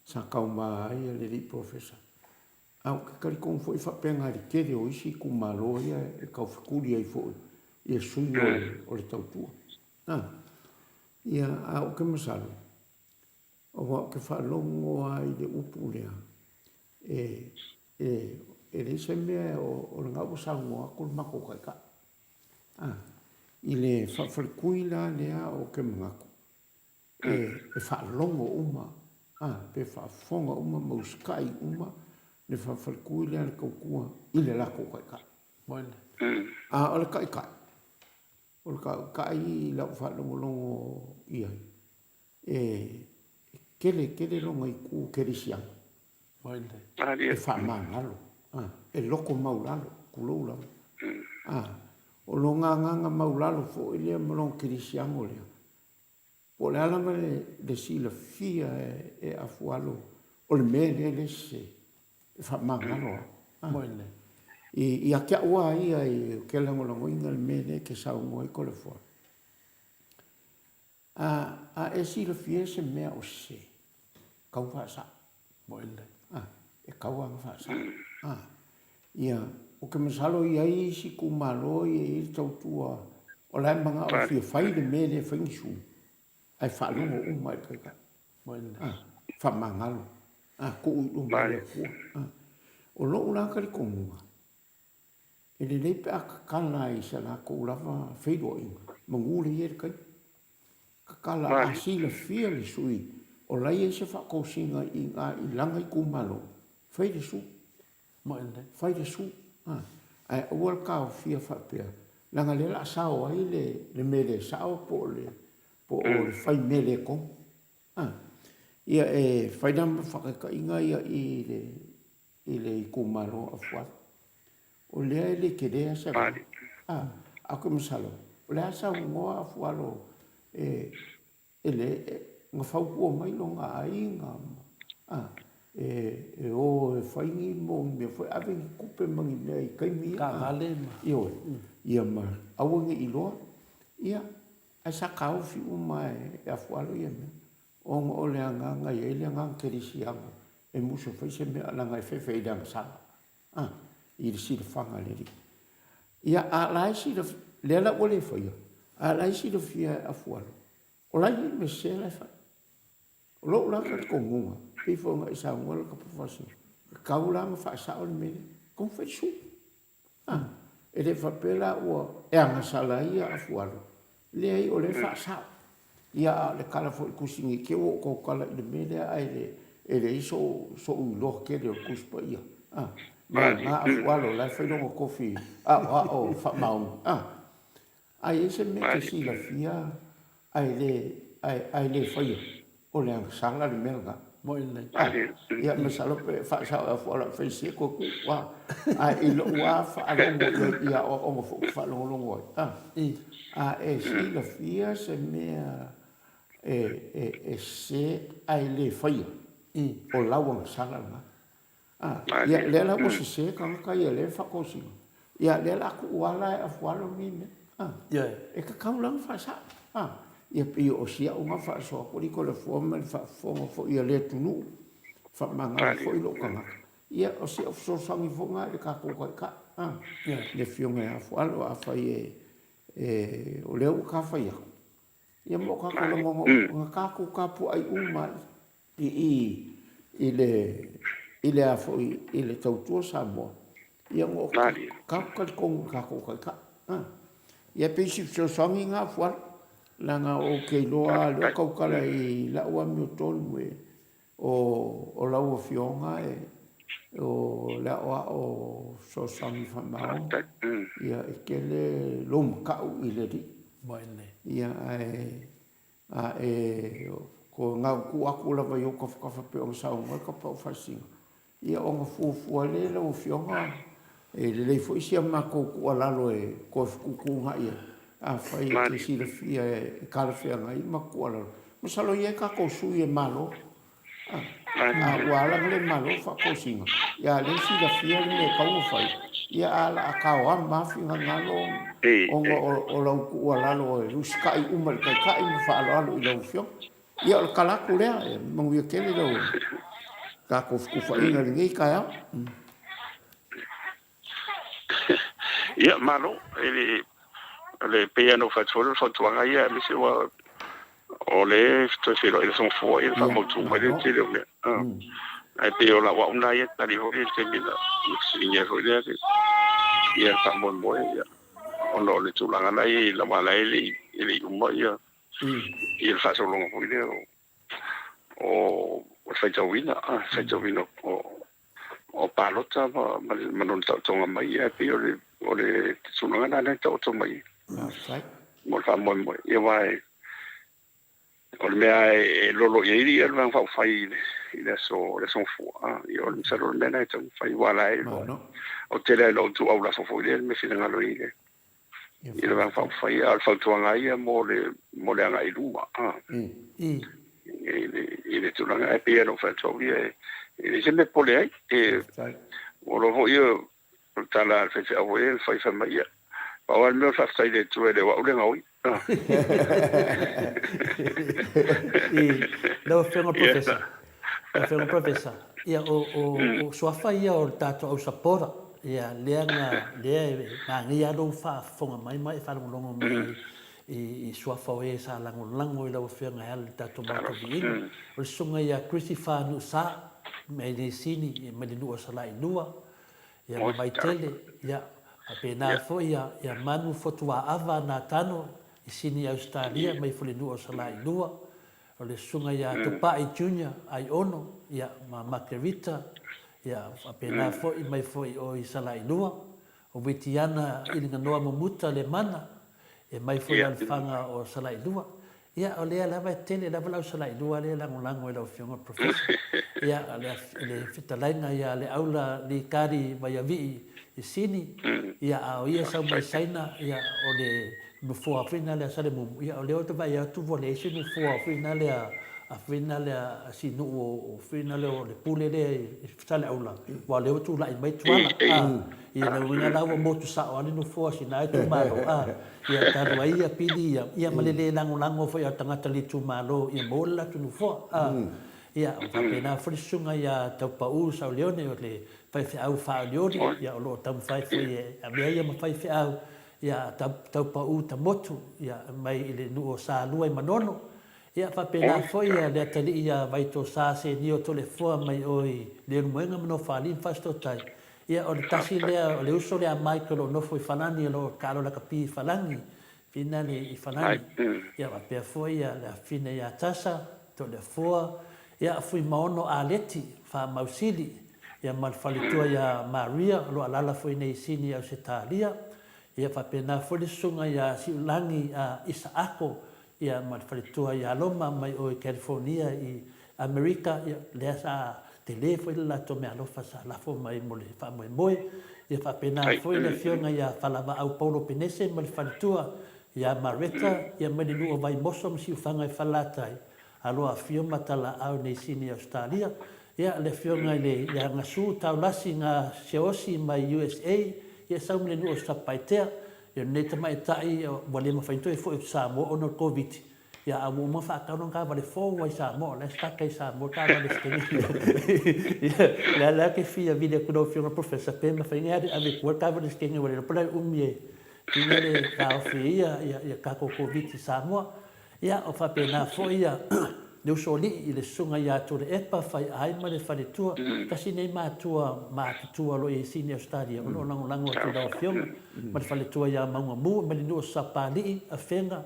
sa tauma ai le alii polofesa, a ou te talitonu foi faapena i le tele o isi itumalo ia e taufetuli ai foi ia sui o le tautua. A, ia, a ou te masalo, aua ou te faalogo lava i le upu lea, e, e, e leai se mea o lena ua saunoa atu le matou taitai. A, i le faafaletui la lea ou te manatu, e, e faalogo uma, a, pe faafofoga uma ma usitai uma le faafaletui lea a le tautua i le latou taitai. A o le taitai, o le taitai i lau faalogologo i ai, e tele tele lona itu kerisiano. E faamagalo, e loto maulalo, tulou lava. O lona agaga maulalo foi lea ma lona kerisiano lea, po o le a lava le silafia e afualo o le mea lea e le sese, e faamagalo lava. Ia te au lava ia, ou te lagolagoina le mea lea e te saunoa ai Toleafoa. A, a e silafia se mea o sese, tau faasao. A, e tau lava ona faasao. A, ia, ou te masalo e i ai isi itumalo e i ai le tautua o la e manao e fia fai le mea lea e fai ni sui, ae faalogo uma i le taitai. A, faamagalo. A, tuu i luma o le Atua. A, o lou la talitonuga, E lelei pe a tatala i se latou lava feiloaiga, manu lea i ai le taimi. Tatala a silafia le sui o la e i ai se faatosina i ina i lana itumalo, fai le su. Fai le su. Ae aua le taofia faapea, leaga lea o le a sao ai le mea le sao po o le fai mea le tonu. Ia e fai la ma faataitaiga ia i le i le itumalo o Afualo. O lea e le tele lava se vaa. A, ae ou te masalo, o le a saunoa Afualo e, e le, e, na fautua mai lona aiga, a, e, e o e fai ni mo ni mea foi, ave ni tupe ma ni mea i taimi ia. Taavale ma. Ioe. Ia ma aua ne i iloa. Ia, ae sa taofi uma e Afualo ia mea. Ona o le agaga e i ai le agaga kerisiano e musu e fai se mea leaga e fefe i le agasala, a, i le silafaga a le Alii. Ia, a la e silafia, lea la ua le faia, a la e silafia e Afualo, o la e i ai mea sese la e fai. O lou la talitonuga, pei foi ona e saunoa le Kapufaasina, e tatau la ona faasao le mea lea, tatau ona fai le sui. A, e le faapea la ua e agasala ai ia Afualo, leai o lea e faasao. Ia a o le tala foi i le Tusi nei te i ua ou tautala i le mea lea ae le e leai sou sou iloa tele o le Tusi Paia. A, ma na Afualo la e fai lona tofi aoao faamaoni. A, a i ai se mea e te silafia ae le ae le faia, O le agasala le mea lena. Ia, masalo pe faasao e afuala e fai se koe ku, a. Ae i lou lava faalogo i ai i aoaoga foi ou te faalogologo ai, a. A e silafia se mea e, e, e sese ae le faia, o lau agasala lena. A, ia, lea la ua sese tagata ia lea e faatosina. Ia, lea la a tuu lava la e afualo lenei mea. A, e tatau la ona faasao. A, ia pei o si au na faasoa atu alii Toleafoa ma le faafofoga foi a le atunuu, faamagalo foi lou tagata. Ia, o si au fesoasoani foi lena i le tatou taitai, a, le Afioga ia Afualo, afai e, e, o lea ua ta fai atu, ia ma o tatou lagona, na tatou tapuai uma i i i le i le a foi i le tautua Samoa, ia na o tatou talitonu i le tatou Taitai. A. Ia pei si fesoasoani na Fuala, leaga ou te iloa lava lea o tautala i lau amiotonu e o o lau Afioga e o le aoao fesoasoani faamaoni, ia e tele lou matau i le Alii. Ia ae A e gautu atu lava i ou tafatafa pei ona saunoa le Tapaau Faasisina, ia ona fuafua ai lea e lau Afioga, e lelei foi si a matou tuualalo e toe fetuutuunai ai, afai e te silafia e talafeagai ma tuualalo. Masalo e i ai tatou sui e malo. A ua ala ona le Malo faatosina, ia lea e silafia le mea e tatau ona fai, ia a o le a taoama lava finagalo ona o lau tuualalo e usitai uma i le Taitai ma faaaloalo i lau Afioga. Ia o le tala atu lea, ia manuia tele lau tatou fetufaaiga i lenei taeao. Ia, malo. E le, o le pei lava ona ou fai atu foi, o le fautuaga ia, aemaise ua o lea e toe feiloai i le Aso Gafua, ia faamautu mai le tele o mea. Ae pei o lau au lena ia tali foi i le taimi na fesiligia ai foi lea ia le faamoemoe, ia, ona o le tulaga la e i ai, aua o la e le i uma ia le faasologa foi lea o le faitauina, faitauina o palota ma lona taotoga mai, ae pei o le tulaga lena lea e taoto mai ai mo le faamoemoe. Ia aua o le mea e lolo i ai le Vaega Faaupufai i le Aso Gafua, ia masalo o le mea lena e tatau ona fai, aua o la e iloa. Ou te le iloa ituau lafo foi lea le mea finagalo i ai i le Vaega Faaupufai, a o le fautuaga lava ia mo le agai i luma i le tulaga. Ae pei lava ona ou fai atu au ia, e leai se mea e popole ai. Ua iloa foi o le tala a le faifeau foi lea na fai, fai mai, ia, pau lava le mea o le faafetai i le Atua e le o au le gaoi. Lau Afioga i le Professor, lau Afioga i le Professor, ia o suafa ia o le tatou au sapora, ia lea na, lea e manaia lava lou faafofoga mai ma e faalogologo mai i suafa o e sa lagolago i lau Afioga e ala i le tatou Maota Viiga. O le Susuga ia Christopher Nuusa mai Niusini mai le nuu o Salailua, ia ma Vaitele, ia faapena foi ia Manu Fotuaava Natano i Sini Ausetalia mai Fulenuu o Salailua, o le susuga ia Tupai Junior Aiono, ia ma Makerita, ia faapena foi mai foi o i Salailua, o Witiana Iliganoa Mumuta Lemana, e mai foi i Alofaga o Salailua. Ia, o lea lava e tele lava le au Salailua lea e lagolago i lau Afioga i le Professor. Ia, o le fetalaiga ia Leaula Likari Vaiavii i Sini, ia, a o ia sau mai Saina, ia, o le nofoa foi lena lea a Salemumu, ia, o lea ou te vaai atu ua leai se nofoa foi lena lea a foi lena lea a si nuu o foi lena lea o le pule lea i Saleaula, aua o lea ua tulai mai Tuala, a, ia, lona uiga la ua motu sao lava le nofoa o sina itumalo, a. Ia talu ai ia pili ia, ia ma le le lagolago foi a tagata le itumalo ia maua le latou nofoa. A, ia, faapena foi le susuga ia Taupau Sauleone o le faifeau faaolioli, ia o lo o taumafai foi e avea ia ma faifeau, ia Taupau Tamotu, ia mai i le nuu o Salua i Manono. Ia faapena foi ia le atalii ia Vaitosa Senio Toleafoa mai o i Leulumoega ma Nofoalii ma Fasitotai. Ia o le tasi lea, o le uso lea a Mike o lo o nofo i Falani o lo o taalo lakapi i Falani, finale i Falani. Ia faapea foi ia le afafine ia Tasa Toleafoa, ia Fuimaono Aleti Faamausili, ia ma le faletua ia Maria o lo o alaala foi nei i Sini i Ausetalia. Ia faapena foi le susuga ia Siulagi Isaako ia ma le faletua ia Roma mai o i California i Amerika, ia lea sa tele foi le latou meaalofa sa lafo mai mo le faamoemoe. Ia faapena foi le afioga ia Falavaau Paulo Penese ma le faletua ia Mareta, ia mai le nuu o Vaimoso ma Siufaga i Falelatai, alo afio ma Talaau nei Sini Ausetalia. Ia le afioga i le ia Gasu Taulasi Ga Seosi mai USA, ia sau mai le nuu o Satupaitea. Ia lenei tamaitai ua le mafai ona toe foi atu i Samoa ona o le Koviti, ia a ua uma ona faatau lana taavale fou lava i Samoa, o la e stuck ai i Samoa le taavale i se taimi. Ia, o le a la e fia vili atu i lau Afioga i le Professor pe mafai ona e ave i tua le taavale sekenge ua le iloa po o le a le umi e ina le taofi ai ia tatou Koviti i Samoa. Ia, o faapena foi ia le usoalii i le susuga ia Tuilaepa Faiaai ma le faletua, tasi nei matua matutua o lo o i ai i Sini Ausetalia, o lo o lagolago atu i lau Afioga ma le faletua ia Maugamu ma le nuu o Sapalii, Afega,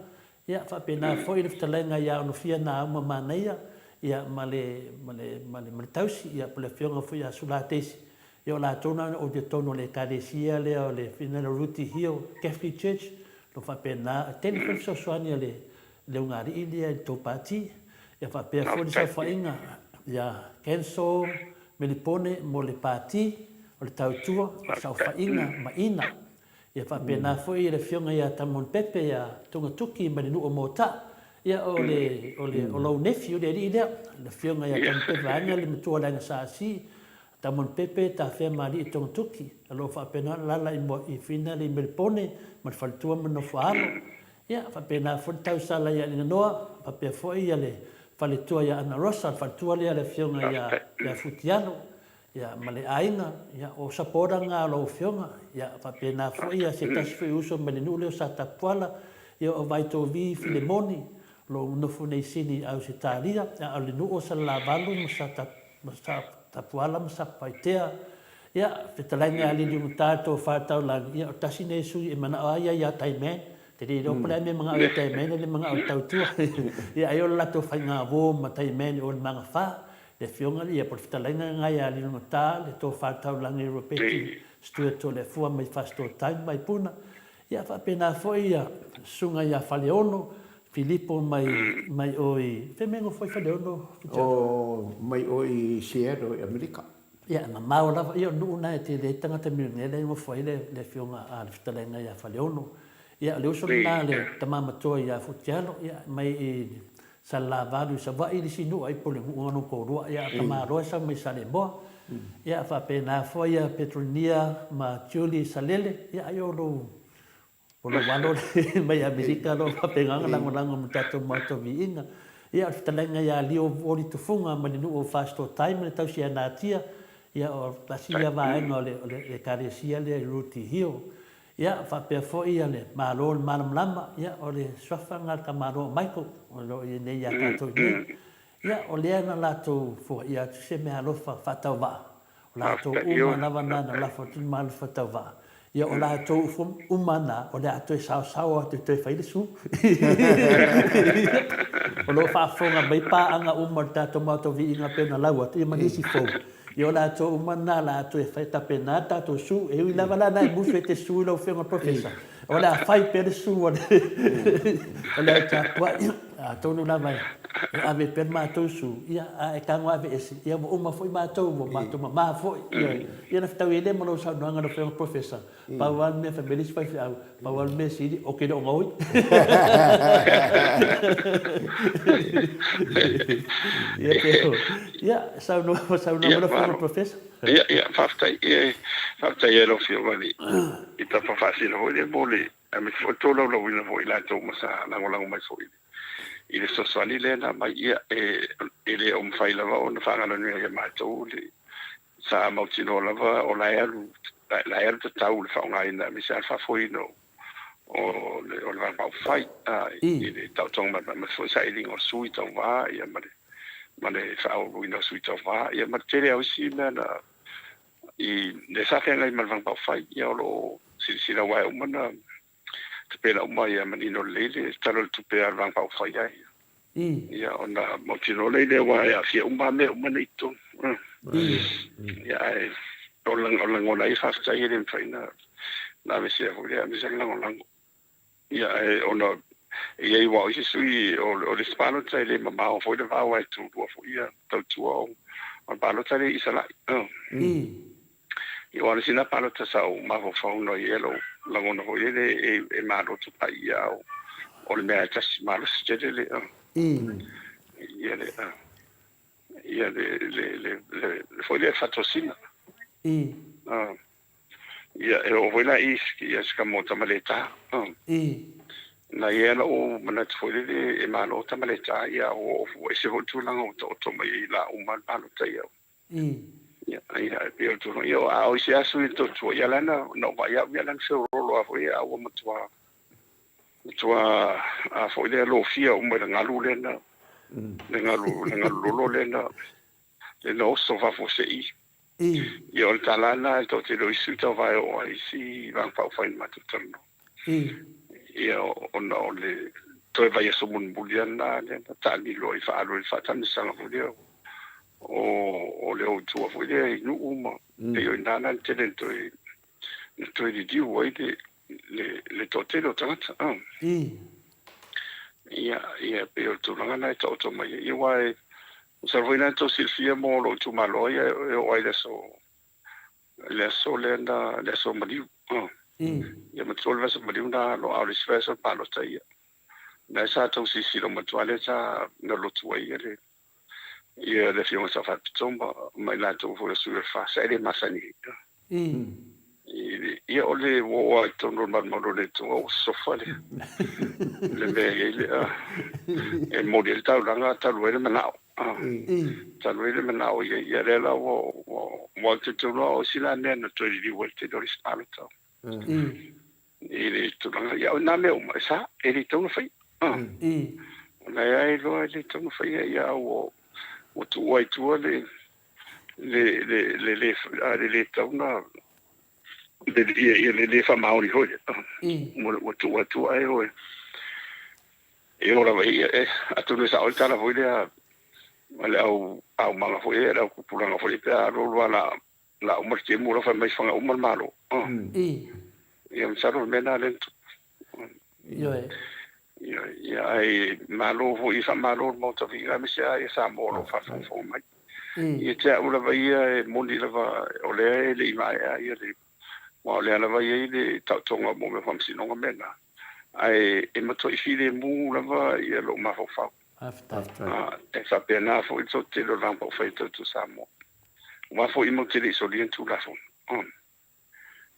ia faapena foi le fetalaiga ia Onofia Nauma Manaia, ia ma le, ma le, ma le, ma le tausi, ia po o le afioga foi ia Sulateisi, ia o latou na o totonu o le ekalesia lea o le Funeral Ruti Hill Catholic Church, O lo o faapena, e tele foi le fesoasoani a le Ulugalii lea i le tou pati. Ia faapea foi le saofaiga ia Kenso Melipone mo le pati o le tautua, saofaiga ma Ina. Ia faapena foi le afioga ia Tamon Pepe ia Tugatuki mai le nuu o Motaa. Ia, o le, o le, o lou nephew le alii lea, le afioga ia Tamupepe Vaega, le matua o le Aiga Sa Asi, Tamulipepe, Tafea ma Alii Togatoki, o lo o faapena ona alaala i mua i Fina le i Melepone ma le faletua ma le nofoaalo. Ia, faapena foi le tausala ia Alinganoa, faapea foi ia le faletua ia Ana Rosa, le faletua lea a le afioga ia ia Futialo, ia ma le aiga, ia o supporter na a lau afioga. Ia faapena foi ia se tasi foi uso mai le nuu lea o Satapuala, ia o Vaitovi Filemoni, o lo o nofo nei i Sini i Ausetalia, a o le nuu o Salelavalu ma Satapuala, ma Tapuala ma Satupaitea, ia, fetalaiga ia Liliugata le Tofa Taulagi, ia o tasi nei sui e manao a ia ia Taiman, te le iloa po o le a le mea e manao ia Taiman e le manao i le tautua, ia ai o le latou faigavō ma Taiman i o i le Magafa, le afioga ia po o le fetalaiga lena ia Liliugata le Tofa Taulagi Ropeti Stuart Toleafua mai Fasitotai ma Vaipuna, Ia faapena foi ia Susuga ia Faleolo Filipo mai mai o i fea mea e nofo ai Faleolo Fitiata? O mai o i Seattle i Amerika. Ia e mamao lava ia o le nuu lena e tele ai tagata milionea lea e nofo ai le le afioga a le fetalaiga ia Faleolo. Ia o le uso lena a le tama matua ia Futialo ia mai i Salelavalu i Savaii le isi nuu ai po o le nuu lona toalua ia a o tamaloa e sau mai Salemoa. Ia faapena foi ia Petronia ma Julie Salele ia ai o lou o lou alo mai Amerika o lo o faapena ona lagolago ma tatou maota viiga. Ia o le fetalaiga ia Leo Oli Tufuga mai le nuu o Fasitotai ma le tausi ia Natia ia o tasi ia vaega o le o le Ekalesia lea i Rooty Hill. Ia, faapea foi ia le Malo o le Malamalama, ia, o le suafa lena a le tamaloa o Michael, o lo o i ai nei ia tatou i inei. Ia, o lea na latou foaia atu se meaalofa faatauvaa, o latou uma lava na na lafo atu le meaalofa faatauvaa. Ia, o latou uma na, o le a toe saosao atu e toe fai le su. O lo o faafofoga mai paaga uma o le tatou Maota o Viiga pei ona lau atu, ia ma nisi fou. Ia o latou uma na la toe fai tapena le tatou su. E ui lava la na e musu e te su i lau afioga Professor, o le a fai pea le su a le o le au tapuai. Atonu lava e ave pea le matou su, ia a e tago aveese, ia ua uma foi matou, ua matou mama foi. Ia ona fetaui ai lea ma lau saunoaga lau afioga Professor, Pau lava le mea fai mai le isi faifeau, pau lava le mea sili, ou te le o gaoi. Ia pe o, ia, saunoa, saunoa mai lau Afioga i le Professor. Ia, ia, faafetai, ia, faafetai i lau Afioga i le tapa faasino foi lea mo le, aemaise foi le tolaulauina foi i latou uma sa lagolago mai foi i le fesoasoani lea na aumai. Ia, e le o mafai lava ona faagaloina ia matou le Sa mautinoa lava o la e alu, la e alu tatau le faaaogaina aemaise lava le faafoeina o le o le Vaega Faaupufai i le taotoga mai aemaise foi sailiga o sui tauva ia ma le ma le faauluina o sui tauva ia ma le tele lava o isi mea na i lea sa feagai ma le Vaega Faaupufai. Ia o lo o silasila aua e uma ona tapena uma ia manino lelei le Tala o le Tupe a le Vaega Faaupufai ai. Ia ona mautinoa lea lea aua e aafia uma lava mea uma nei i totonu. Ia ae o le lagona ai faafetai e le mafai ona aveesea foi lea aemaise le lagolago. Ia ae ona e i ai aua o isi sui o le isi palota e le mamao foi le va aua e tulua foi ia tautua o le palota lea i Sala'i. Ia aua o le isi lena palota sa ou mafaufau ai i lou lagona foi lele e malo tupai ia a o le mea e tasi malosi tele le ia le ia le le le le foi lea faatosina. Ia e oo foi la i ia si kamo Tamaleta. Na i ai lou manatu foi lele e malo Tamaleta ia ua ese foi le tulaga ua taoto mai ai la uma le palota ia. Ia, ia, e pei o le tulaga, ia, a o isi lava sui tautua, ia la na, na ou vaai au, ia la na feoloolo lava foi, a ua matua, matua, a foi lea lofia uma i le galu lea na, le galu, le galu lolo lea na, lea na oso faafuasei. Ia, o le tala lena i le toatele o isi sui tauva e oo ai i isi Vaega Faaupufai na matou talanoa. Ia, ona o le toe vaiaso mulimuli lava lena lea na taamilo ai faaalu ai le faatamisaga foi lea o le o i tua foi lea i nuu ma pei o i ina la le tele na toe liliu ai le toatele o tagata. Ia, ia, pei o le tulaga lena e taoto mai ai. Ia, aua e masalo foi na tou silafia mo lou itumalo ia e oo ai i le aso le aso lea na, le aso maliu. Ia matua le aso maliu na alo, a o le isi vaiaso o le palota ia. Na sa tau silasila matua lea sa na lotu ai ia le ia le Afioga Sao Faapito ma ma i latou foi o sui o le FAST e le masani ai. Ia o le ua oo lava i totonu o le malumalu o le Atua ua sofa le le mea e i ai le e momoli ai le taulaga talu ai le manao. Talu ai le manao ia ia lea la ua ua ua talitonu lava o isi la mea na toe liliu ai le tele o le isi palota. I le tulaga, ia o nā mea uma, e sa, e le tatau ona faia. O la e iloa e le tatau ona faia, ia ua, ua tuua ai tua le, le, le, le, le, le, le tatau ona, le, ia, ia le le faamaoni foi lea. Ua, ua tuua ai tua ae o e, e o lava ia, e, atonu e sao ai le tala foi lea a le au aumaga foi lea, le au tupulaga foi lea, pe a alu alu lava la, La uma le kemu la fai mai fanga uma le malo. Ia masalo le mea na lea na tupu. Ioe. Ioe. Ia ai malo foi faamalo le Maota Viiga aemaise lava ia Samoa o lo o faafogafoga mai. Ia te au lava ia e moni lava o lea e le i maea ia le aua o lea lava e i ai le taotoga mo mea o faamasinoga mea na. Ae e matuai filemu lava ia lou mafaufau. Faafetai. E faapena foi le toatele o le Vaega Faaupufai e tautua Samoa. Aua foi matou te le i solia ni Tulafono.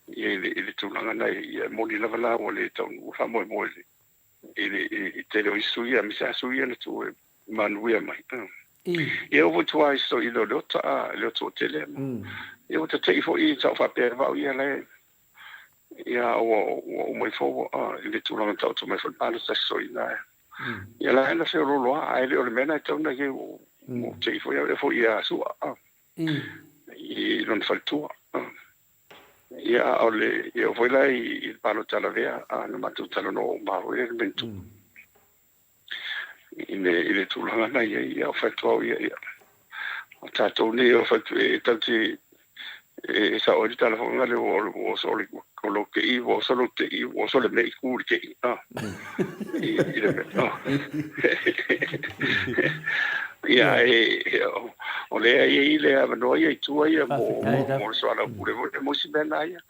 Ia i le tulaga lena, ia e moni lava la ua le taunuu le faamoemoe i le i tele o isi sui aemaise lava sui ia na tuu e manuia mai. Ia oo foi tua i i le Leota, le Otootele. Ia ua tatai foi sa ou faapea e vao ia la e ia ua uma ifo i le tulaga taoto mai foi le palota sosoina. Ia la e na feoloolo lava, ae le o le mea lena e tatau ona i ai, ua te i foi au ia foi ia Su'a i lona faletua. Ia a o le, e oo foi la i le palota lavea, na matou talanoa uma lava foi lea i le mea na tupu. I le, i le tulaga na i ai, ia o fai atu au ia, ia, o tatou nei o fai atu, e tatou te, e sao ai le tala foi lea, ua, ua oso le, o lou te'i, ua oso lou te'i, ua oso le me'i ku i le te'i, a, i, i le mea, a. Ia, e, o lea e i ai le avanoa ia i tua ia mo, mo le soalaupule foi, mo isi mea na ia.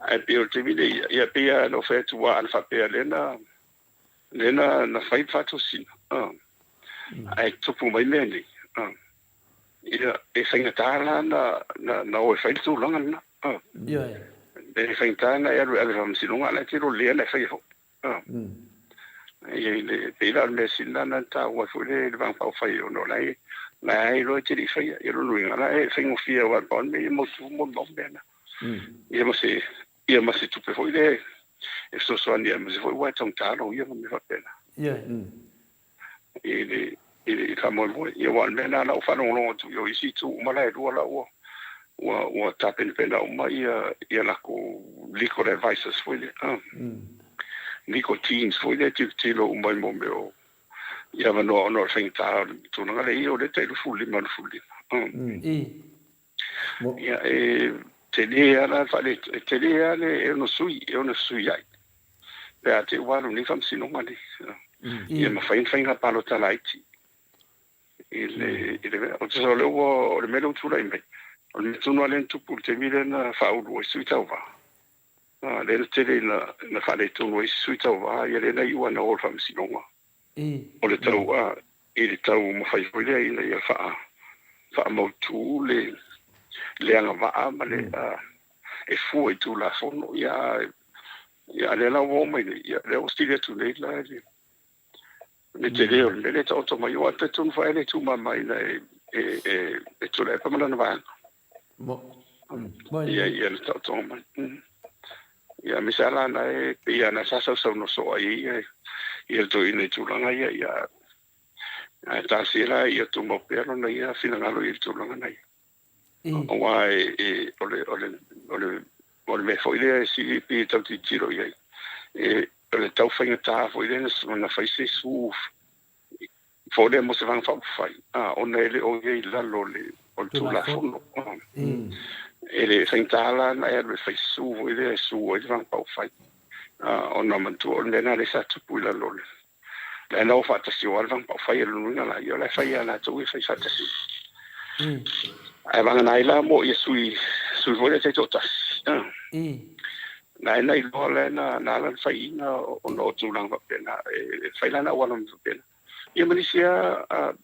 Ae pei o le taimi nei, ia, pei lava ona ou fai atu, aua ana faapea lea na, lea na, na fai le faatosina, ae tupu mai mea nei, ia, e faigata la na, na, na o e fai le tulaga lena. Ioe. E faigata na e alu e ave i le faamasinoga, a o la e te lolea na e faia foi. Ia, i le, pei la o le mea sili lena na taua ai foi le, le Vaega Faaupufai ona o la e, la e iloa e te le i faia. Ia lona uiga, la e faigofie aua pau le mea ia mautu molimau mea na. Ia ma se, ia ma se tupe foi lea e fesoasoani ai, aemaise foi ua e taugata loia ma mea faapena. Ioe. I le, i le faamoemoe. Ia aua o le mea lena na ou faalogologo atu i o isi itu uma la e lua la ua, ua, ua tapenapena uma ia, ia lakou legal advisers foi lea, ah, legal teams foi lea e tilotilo uma i mo mea o i avanoa ona o le faigata o le tulaga lea, ia o lea e tai 25 25. Ah. Ia, e tele lava la le faale, e tele lava le e ono sui, e ono fesuiai pe a te i ua alu nei faamasinoga nei. Ia mafai ona fai ngā palota laiti i le, i le mea. O te o le ua, o le mea lea ua tulai mai, o le mea tonu lava lea na tupu i le taimi lea na faaulu ai sui tauva. Lea na tele ina, na faaletonu ai sui tauva, ia lea na iu lava ina o i le faamasinoga. O le tau a, i le taumafai foi lea ina ia faa, faamautu le, le agavaa ma le, a, e fua i Tulafono, ia, ia, a lea la ua oo mai nei, ia, lea ua sili atu nei la le, le tele o le mea lea e taoto mai, aua e talitonu foi a le tuumamaina e, e, e, e Tuilaepa ma lana vaega. Ia, ia le taotoga mai. Ia, aemaise lava la na e pei lava na sa sausaunoa soo ai ia ia le toeaina i tulaga ia, ia, ae talosia la ia tumau pea lona ia finagalo i le tulaga na ia. Aua e, e, o le, o le, o le, o le mea foi lea e sili pei e tau tilotilo i ai, e, o le tau faigata foi lea na, na fai se su Fo lea mo se Vaega Faaupufai, a, ona e le o i ai i lalo o le, o le Tulafono. E le faigata la ona e alu e fai su foi lea e su ai le Vaega Faaupufai, a, ona manatua o le mea lena lea sa tupu i lalo o le, la na o faatasi o le Vaega Faaupufai e lona uiga la, ia o la e fai lava e latou ia fai faatasi. Ae vagana ai la mo ia sui, sui foi lea taitoatasi, a. Na e na iloa lea na na ala ona faiina ona o tulaga faapena e fai lana auala ma faapena. Ia ma nisi lava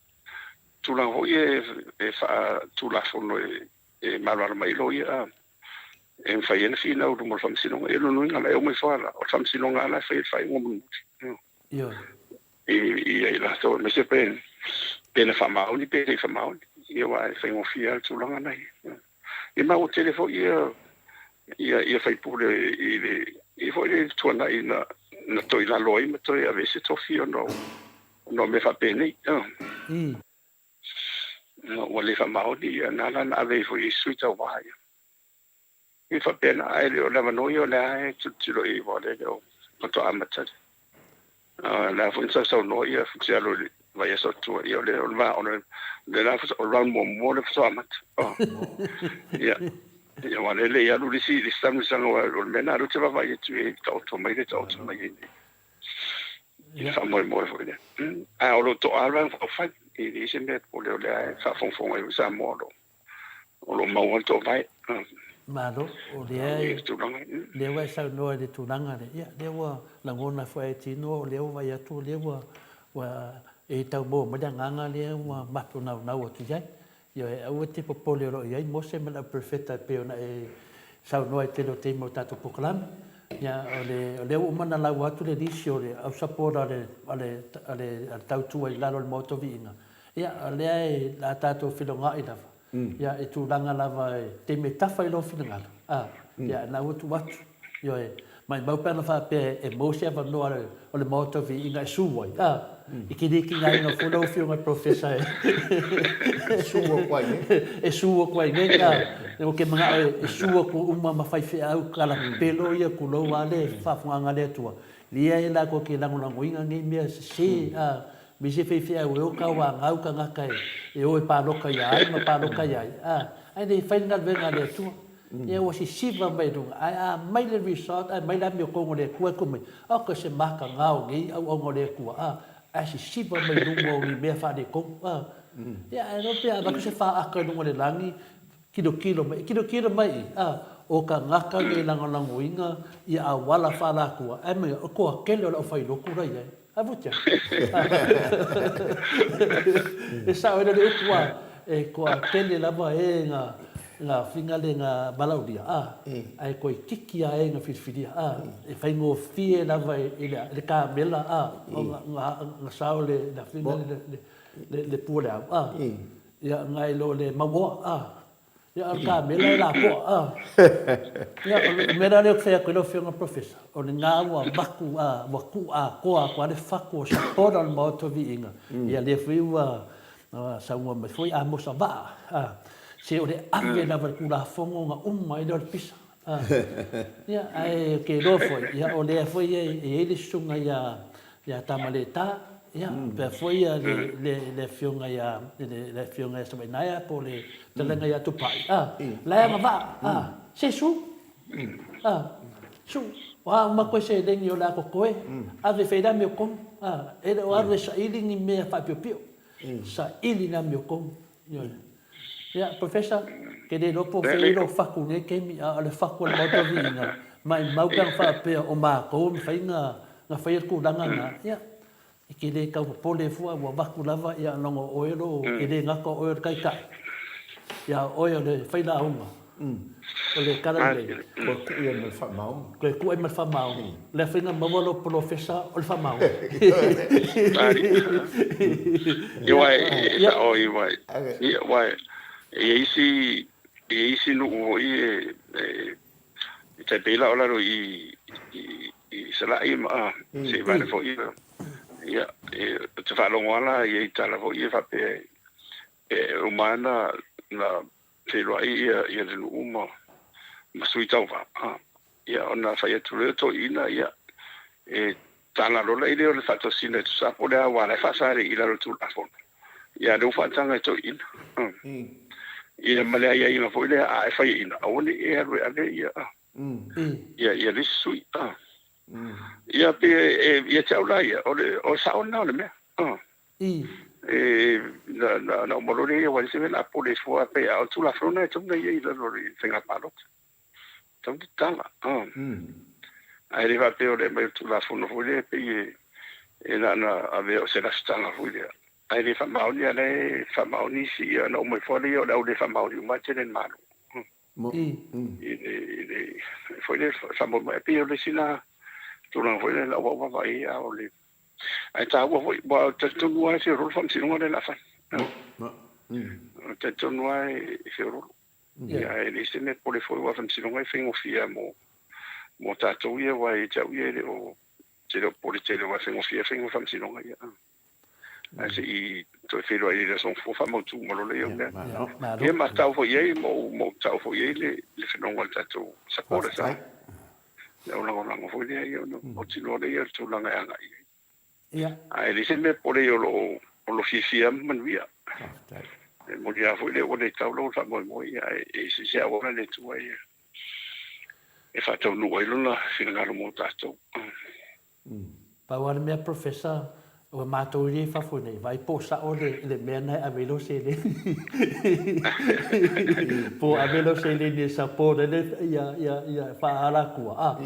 tulaga foi ia e faatulafono e malomalo mai ai loia e mafai ai ona finau i luma o le Faamasinoga. Ia o lona uiga la e uma ifo lava la, o le Faamasinoga lava la e faia le faaiuga mulimuli Ioe. I ai latou aemaise pe na faamaoni pe le i faamaoni. Ia aua e faigofie lava le tulaga lena e i ai. Ia ma ua tele foi ia ia ia faipule i le i foi le tuanai na na toe lalo ai ma toe aveese tofi ona o ona o mea faapenei. Ua le faamaoni ia na ala na ave ai foi i sui tauva ia. E faapena, ae le o le avanoa ia o lea e tilotilo i ai aua o lea e le o faatoa amata le O le a foi na sausaunoa ia Fusialo i le vaiaso atu tua, ia o le o le o le le la o le round muamua lea faatoa amata. Oh. Ia, ia aua o lea e le i alu le isi le isi taamilosaga aua o le mea lena o lea ou te vaavaai atu i ai, taoto mai le taoto mai ai nei. I le faamoemoe foi lea. Ae o lo o toa lava le Vaega Faaupufai, e leai se mea e popole o lea e faafogafoga ai foi Samoa o lo o O lo o maua le toovae. Malo, o lea e, lea ua e saunoa i le tulaga lea, ia, lea ua lagona foi e tino, o lea ua vaai atu, o lea ua, ua e tau maua mai le agaga lea ua matou naunau atu i ai. Ioe, aua e te popole o lo o i ai Mose ma le au perofeta e pei ona e saunoa i le tele o taimi o le tatou polokalame. Ia, o le, o lea ua uma ona laua atu le lisi o le au support a le, a le, a le, a le tautua i lalo o le Maota o Viiga. Ia, o lea e, o le a tatou felogai lava, ia, i tulaga lava i taimi e tafa i lou finagalo, a, ia, na ua tuu atu, ioe, maimau pe ana faapea e maua se avanoa o le Maota o Viiga e su ai, a, e te le tigaina foi lau Afioga i le Professor e, e su atu ai nei, e su atu ai nei, a, ou te manao e su atu uma ma faifeau kalapelo ia tulou a le faafofogaaga a le Atua, lia e latou te lagolagoina nei mea sese, a, Me se faifeau e o ka wa gau tagata e o e paloka ia ai ma paloka ia ai, a, ae le fai le galuega a le Atua. Ia ua sisiva mai luga, ae a mai le result, ae mai le amiotogo o le Atua e tuu mai, ok se mataga o nei auauna o le Atua, a, ae sisiva mai luga o ni mea faaletonu, a. Ia ae iloa pe a avatu se faata i luga o le lagi, tilotilo mai, tilotilo mai i, a, o tagata nei lagolagoina ia auala faalatua, ae mai, o toatele o le aufailotu la i ai. Avutia. E sao ai le upu a e toatele lava e na na finga le na valaaulia a ae toaitiiti a e na filifilia a e faigofie lava i le le kamela a na na sao le na finga le le le pua le au a ia nai lo le mauoa a Ia, o le kamela e lapoa, a. Ia, o le mea la lea ou te fai atu ai lau Afioga Professor, o lena ua avatu, a, ua tuu atoa atu lava le fatu o support o le Maota o Viiga, ia lea foi ua saunoa mai foi Amosa Vaa, a, se o le ave lava i le Tulafono ona uma ai lea o le pisa. A. Ia, ae ou te iloa foi, ia o lea foi e i ai le susuga ia ia Tamaleta, ia, faapea foi le, le, le afioga ia, le, le afioga ia Savainaea po o le fetalaiga ia Tupai, a, la e agavaa, a, se su, a, su, o a uma koe seleni o le a totoe, ave e fai le amiotonu, a, e le o alu e saili ni mea faapiopio, saili le amiotonu, ioe. Ia, Professor, ke le iloa po o fea i lou fatu i lenei taimi, a o le fatu o le Maota o Viiga, maimau pe ana faapea o matou e mafai ona faia le tulaga lena, ia, e te le tau popole fua, ua avatu lava, ia, leaga o oe o lo o, e le gata o oe o le Taitai, ia, o oe o le failauga, o le talalelei. Toe tuu ai ma le faamaoni. Toe tuu ai ma le faamaoni. O le a fai na maua lou polofesa o le faamaoni. Ia aua e sao ia aua ia aua e i ai isi e i ai isi nuu foi e e tai pei la o lalo i i Sala'i ma se i vale foi ia ou te faalogo lava la i ai tala foi ia faapea e uma lava na feiloai ia le nuu ma ma sui tauva Ia ona fai atu lea o toeaiina, ia, e tala loa la i lea o le faatosina e tusa po o le a aua o la e faasale i lalo o le Tulafono. Ia a o lea ua faataga e toeaiina. Ia ma le aiaiga foi lea a e faiaina, aua ne i e alu e ave ia, ia, ia le isi sui. Ia pe e, ia te au la ia, o le, o le sao lena o le mea. E, na, na, na uma loa lea ia aua e leai se mea o le a pule fua pe a o le Tulafono lena e tatau ona i ai i lalo o le faiga palota. tatau ona tatala. Ae le faapea o le aumai o le Tulafono foi lea e pei e e na ona avea o se lasitaga foi lea, ae le faamaoni, a o la e faamaoni isi, ia ona uma ifo lava lea o le au le faamaoni uma lava tele le Malo. I le i le foi lea faamoemoe, ae pei o le isi lena tulaga foi lea i lau au vaavaai, a o le ae taua foi, aua ou te talitonu lava e feoloolo le faamasinoga lea o le a fai. Ou te talitonu lava e feoloolo. Ia, ae leai se mea pole foi, aua o le faamasinoga e faigofie lava mo tatou ia, aua ia te au ia e le o te le o pole tele, aua e faigofie lava faiga o faamasinoga ia. Ae se i toe feiloai i le aso Gafua faamautu uma loa lea o mea. Ia ma tau foi i ai, ma ou tau foi i ai le fenoga o le tatou supporters, a. Le au lagolago foi lea, ia ona mautinoa lea o le tulaga e agai i ai. Ae leai se mea pole o lo o fiafia ma manuia. E moni lava foi lea ua le tau lau faamoemoe, ia ae e ese se auala le Atua e faataunuu ai lona finagalo mo tatou. Pau lava le mea Professor, ua matou ia i fafo nei, vaai po o sao le mea na e ave ai lau seleni. Po o ave lau seleni e support ai le ia faaalatua a?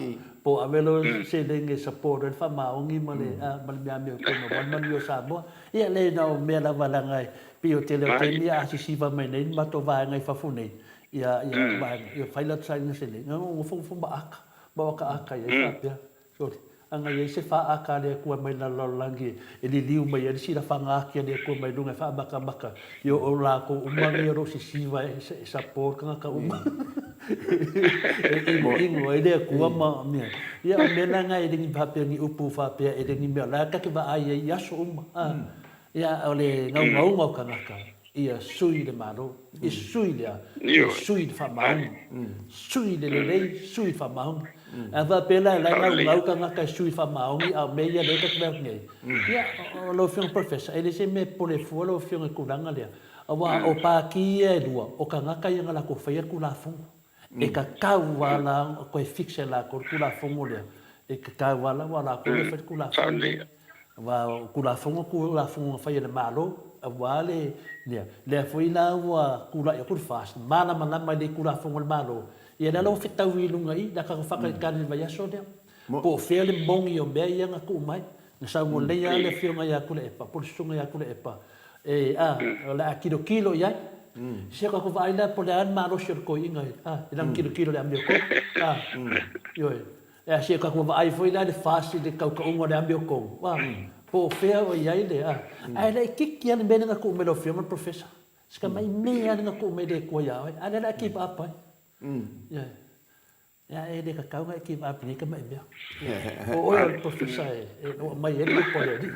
Po o ave lau seleni e support ai le faamaoni ma le ma le mea amiotonu aua le manuia o Samoa. Ia leai na o mea lava leaga e pei o le tele o taimi a sisiva mai nei le matou vaega i fafo nei, ia vaega, ia fai latou sailiga seleni, na ona nofonofo ma aka, ma akaaka i ai faapea. Sole, ana i ai se fāʻata a le Atua mai le lalolagi e liliu mai ai le silafaga ake a le Atua mai luga e faamatamata i o latou uma nei o lo o sisiva e support tagata uma e inoino ai le Atua ma mea. Ia o mea la na e le ni faapea ni upu faapea e le ni mea o la ta te vaai ai i aso uma. Ia o le naunauga o tagata ia sui le Malo, ia sui le a? Ia sui le faamaoni, sui le lelei, sui le faamaoni. A faapea la, la e naunau tagata e sui faamaoni, a o mea ia lea ta te vaai atu nei, ia, o lau Afioga Professor, e le se mea e popole fua lau Afioga i le tulaga lea, aua o Pati ia e lua, o tagata ia na latou faia le Tulafono. E tatau lava la ona toe fix e latou le Tulafono lea, e tatau lava la aua o latou lea e fai le Tulafono lea. Aua o Tulafono o Tulafono na fai e le Malo, aua le mea, lea foi la ua tulai atu le FAST, malamalama i le Tulafono a le Malo, ia lea la ua fetaui i luga i i, le a tatou faatalitali i le vaiaso lea, po o fea le moni o mea ia na tuu mai. Na saunoa lelei lava le Afioga ia Tuilaepa, po o le Susuga ia Tuilaepa, e, a, o le a tilotilo i ai. Si o tatou vaai la po o le a le malosi o le toeaina a, i lana tilotilo i le amiotonu, a, ioe. Ea, si o tatou vaai foi la i le FAST i le tautauga o le amiotonu, a, po o fea o i ai le, a, ae laitiiti lava le mea lea na tuu mai e lau Afioga le Professor. Si tamai mea lava lea na tuu mai e le Atua ia oe, a o lea o le a give up ai. Ioe. Ia, e le tatau ona e give up i nei tamai mea. O oe o le Professor e oo mai ai le upu a le Alii.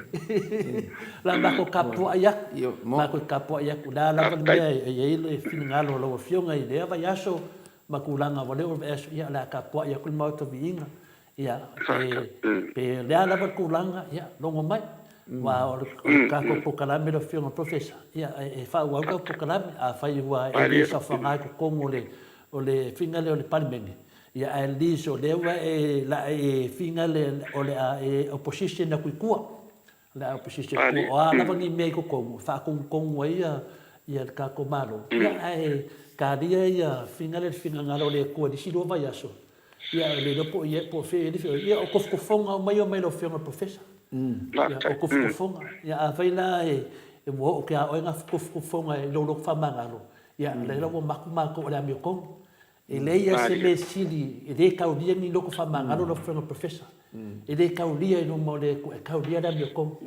O le a matou tapuai atu, matou tapuai atu, o le a lava le mea e i ai le finagalo o lau Afioga i lea vaiaso ma tulaga ua lea ua vaiaso, ia o le a tapuai atu le Maota Viiga, ia, pe o le a lava le tulaga, ia, logo mai. Aua o le tatou polokalame lau Afioga Professor, ia, e faaauau le tatou polokalame. Afai ua e le saofaga i totonu o le O le figa lea o le Palemene, ia at least o lea ua e, la e figa le, o le a e opposition atu i tua. O le a opposition i tua. O a lava ni mea i totonu, e faatonutonu ai ia, ia le tatou Malo. Ia ae talia ia figa lea i le finagalo o le Atua i le isi 2 vaiaso. Ia e le iloa po o i, po o fea e i ai le fea. Ia o tofotofoga uma ia e omai i lau Afioga i le Professor. Ia o tofotofoga. Ia afai la e ua oo atu ia oe na tofotofoga i lou loto faamagalo, Ia, o lea ua maku matou o le amiotonu. E leai lava se mea sili, e le taulia ni loto faamagalo lau Afioga i le Professor. E le taulia i luma o le Atua, e taulia le amiotonu.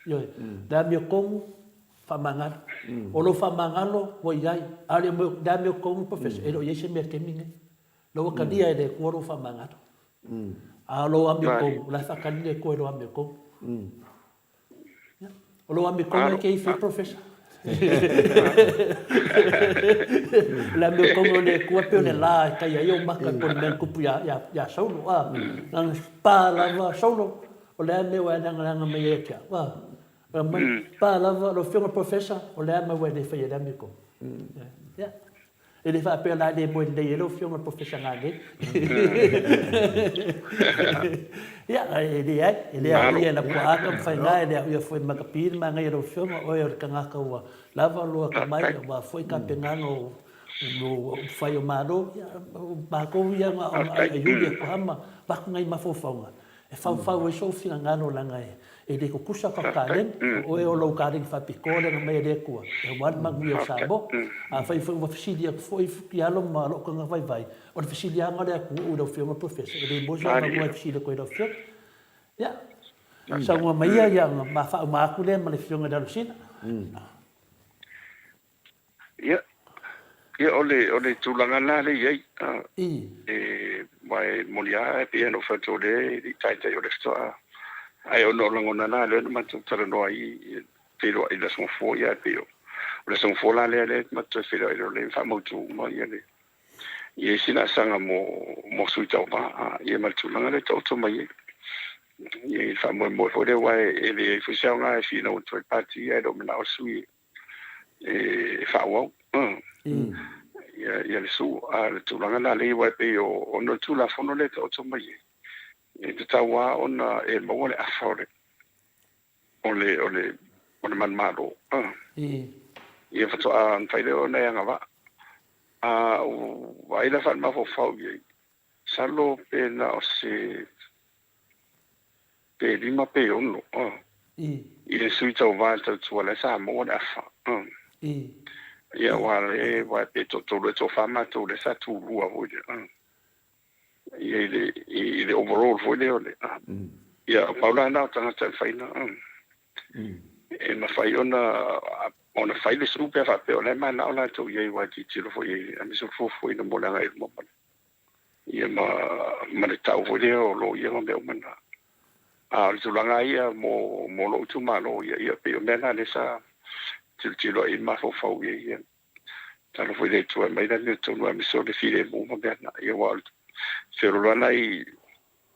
Ioe. Le amiotonu, faamagalo. O lou faamagalo ua i ai, a o le amiotonu Professor, e le o i ai se mea i le taimi lenei. O la ua talia e le Atua lou faamagalo. A o lou amiotonu, o la e faatali le Atua i lou amiotonu. O lou amiotonu e te ifi ai Professor. O le amiotonu o le Atua pei o le la e tai ai ou maka po o le mea na tupu ia Saulo. Na ona pa lava, Saulo, o le a le mea ua e lagalaga mai ai ia te au? Fai mai, pa lava, lau Afioga i le Professor, o le a le mea ua e le faia i le amiotonu? Ia. E le faapea la e le moe lelei ai lau Afioga i le Polofesa Gagei. Ia, e leai, e le aoia e Lapuaa Tamafaiga, e le aoia foi e Makapi le manaia o lau Afioga, o oe o le tagata ua lava lou atamai aua foi tapenaga o O upufai o Malo, ia, o matou ia na o aiuli atu lava ma avatu nai mafaufauga e faufau ai sou finagalo leaga e le tutusa tatou taleni. O oe o lou taleni faapitoa lea na aumai e le Atua aua le manuia o Samoa. Afai foi ua fesili atu foi Fukialo ma lou tagata vaivai, o le fesiliaga lea atu i lau Afioga i le Professor, e le maua se avanoa e fesili atu ai i lau Afioga. Ia, saunoa mai ia, ona ma faauma atu lea ma le Afioga i le Alosina. Ia, ia o le, o le tulaga lena lea e i ai. E, aua e moni lava e pei ona ou fai atu o lea e le i taitai o lea faatoa, ae ona o lagona na lea na matou talanoa ai e feiloai i le Aso Gafua, ia ae pei o le Aso Gafua la lea lea matou toe feiloai loa lea faamautu uma ia le, ia isi laasaga mo, mo sui tauva, ia ma le tulaga lea e taoto mai ai. Ia i le faamoemoe foi lea aua e leai foi se aoga e finau atu ai le Pati ae le o manao le sui e faaauau ia le su. A o le tulaga lena lea aua e pei o ona o le Tulafono lea e taoto mai ai, e tatau lava ona e maua le afa o le o le o le o le manumalo ia faatoa mafai lea ona e agavaa. A ua vaai la faale-mafaufau i ai, masalo pe na o se pe 5 pe 6 i le sui tauva e tautua la e sa maua le afa. Ia aua le aua pe toatolu ea toafa matou lea sa tulua foi lea ia i le i le overall foi lea o le ia pau la lena o tagata e mafai ona e mafai ona ona fai le su pe a faapea o la e mananao latou i ai aua e tilotilo foi i ai aemaise o le fuafuaina mo le agai i luma ma le ia ma, ma le tau foi lea o loia ma mea uma na. A o le tulaga lava ia mo, mo lou itumalo, ia, ia pei o mea na lea sa tilotilo ai mafaufau i ai, ia. Tatalo foi i le Atua e aumai le amiotonu aemaise o le filemu ma mea na. Ia aua o le feoloolo lava nai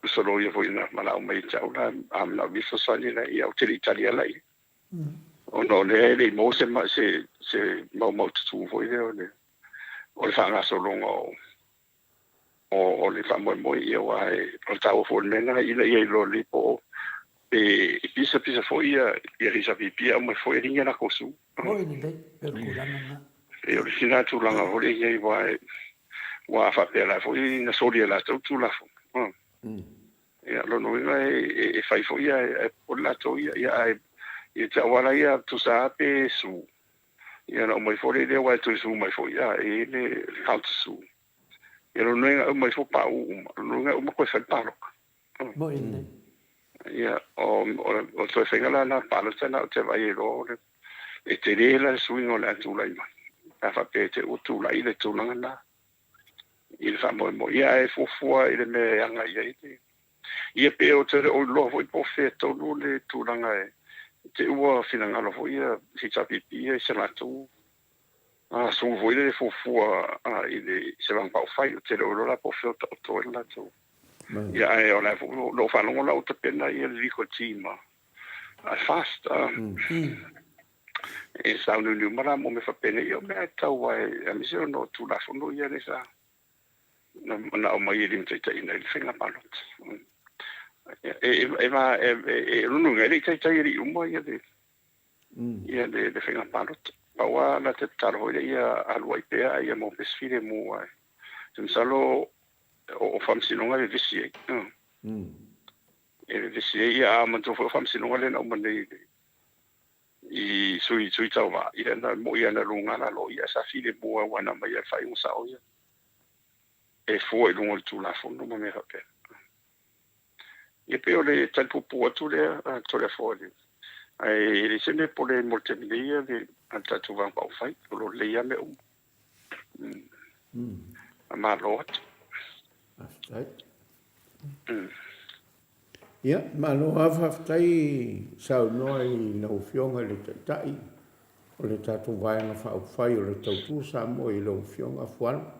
uso loia foi na valaau mai ia te au la, a manaomia fesoasoani la, ia ou te le i tali lava la i ai. Ona o lea e le i maua se, se, se maumaututu foi lea o le, o le faagasologa o, o, o le faamoemoe, ia aua e, o le taua foi o le mea lena ina ia iloa lelei po o pe pisapisa foi ia ia le HRPP e aumai foi e ligi a latou sue. Moi lelei, pei o le tulaga lena. E o le isi lena tulaga foi lea e i ai aua e, aua a faapea la foi na soli e latou le Tulafono, ia o lona uiga e, e fai foi ia e popole latou ia, ia ae ia te au lava ia tusa lava pe sue, Ia ona aumai foi lea aua e toe sue mai foi a e i ai le counter sue. Ia lona uiga e aumai foi pauu uma, lona uiga e uma toe fai le palota. Moi lelei. Ia o o toe faiga la na palota na ou te vaai ai loa o le e tele la le suiga o le a tulai mai. Pe a faapea e te ua tulai le tulaga lena i le faamoemoe. Ia ae fuafua i le mea e agai ai le Ia pe ou te le o iloa foi po o fea tonu le tulaga e te ua finagalo foi ia HRPP ia i se latou sui foi lele fuafua i le se vaega faaupufai. Ou te le o iloa la po o fea o taoto ai le latou. Ia ae o la foi na ou faalogo la ua tapena ia le legal team a FAST e sauniuni uma la mo mea faapenei. Ia o mea e tatau aua aemaise ona o Tulafono ia lea sa na aumai e limataitaiina ai le faiga palota. E, e, e, e lona uiga, e le i taitai e le i uma ia le, ia le, le faiga palota. Pau lava la te tatalo foi lea ia alu ai pea ia maua pea se filemu aua ou te masalo o, o faamasinoga e vevesi ai. E vevesi ai, ia a manatua foi o faamasinoga lea na uma nei i le, i sui sui tauva ia na mo'i lava na luga lalo ia sa filemu lava aua na aumai lava le faaiuga sao ia e fua i luga o le Tulafono ma mea faapena. Ia pei o le tali puupuu atu lea a Toleafoa i le ae e leai se mea e pole ai mo le taimi nei a le tatou Vaega Faaupufai, o lo o lelei lava mea uma. Malo atu. Faafetai. Ia, malo lava faafetai saunoa i lau Afioga i le Taitai o le tatou Vaega Faaupufai o le Tautua Samoa i lau Afioga Fualo.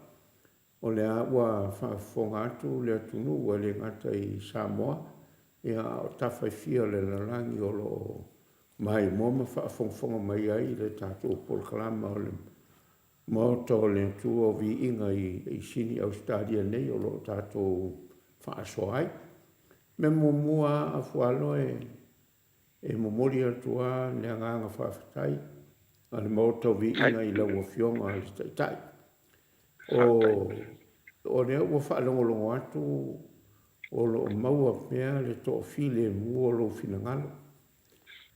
O lea ua faafofoga atu le atunuu e le gata i Samoa, ia a o tafa e fia o le lalolagi o lo o maimoa ma faafogafoga mai ai le tatou polokalama o le Maota o le Atua o Viiga i Sini Ausetalia nei o lo o tatou faasoa ai. Mea muamua a Fualo e momoli atu a le agaga faafetai a le Maota o Viiga i lau Afioga i le Taitai. O, o lea ua faalogologo atu o lo o maua pea le toafilemu o lou finagalo.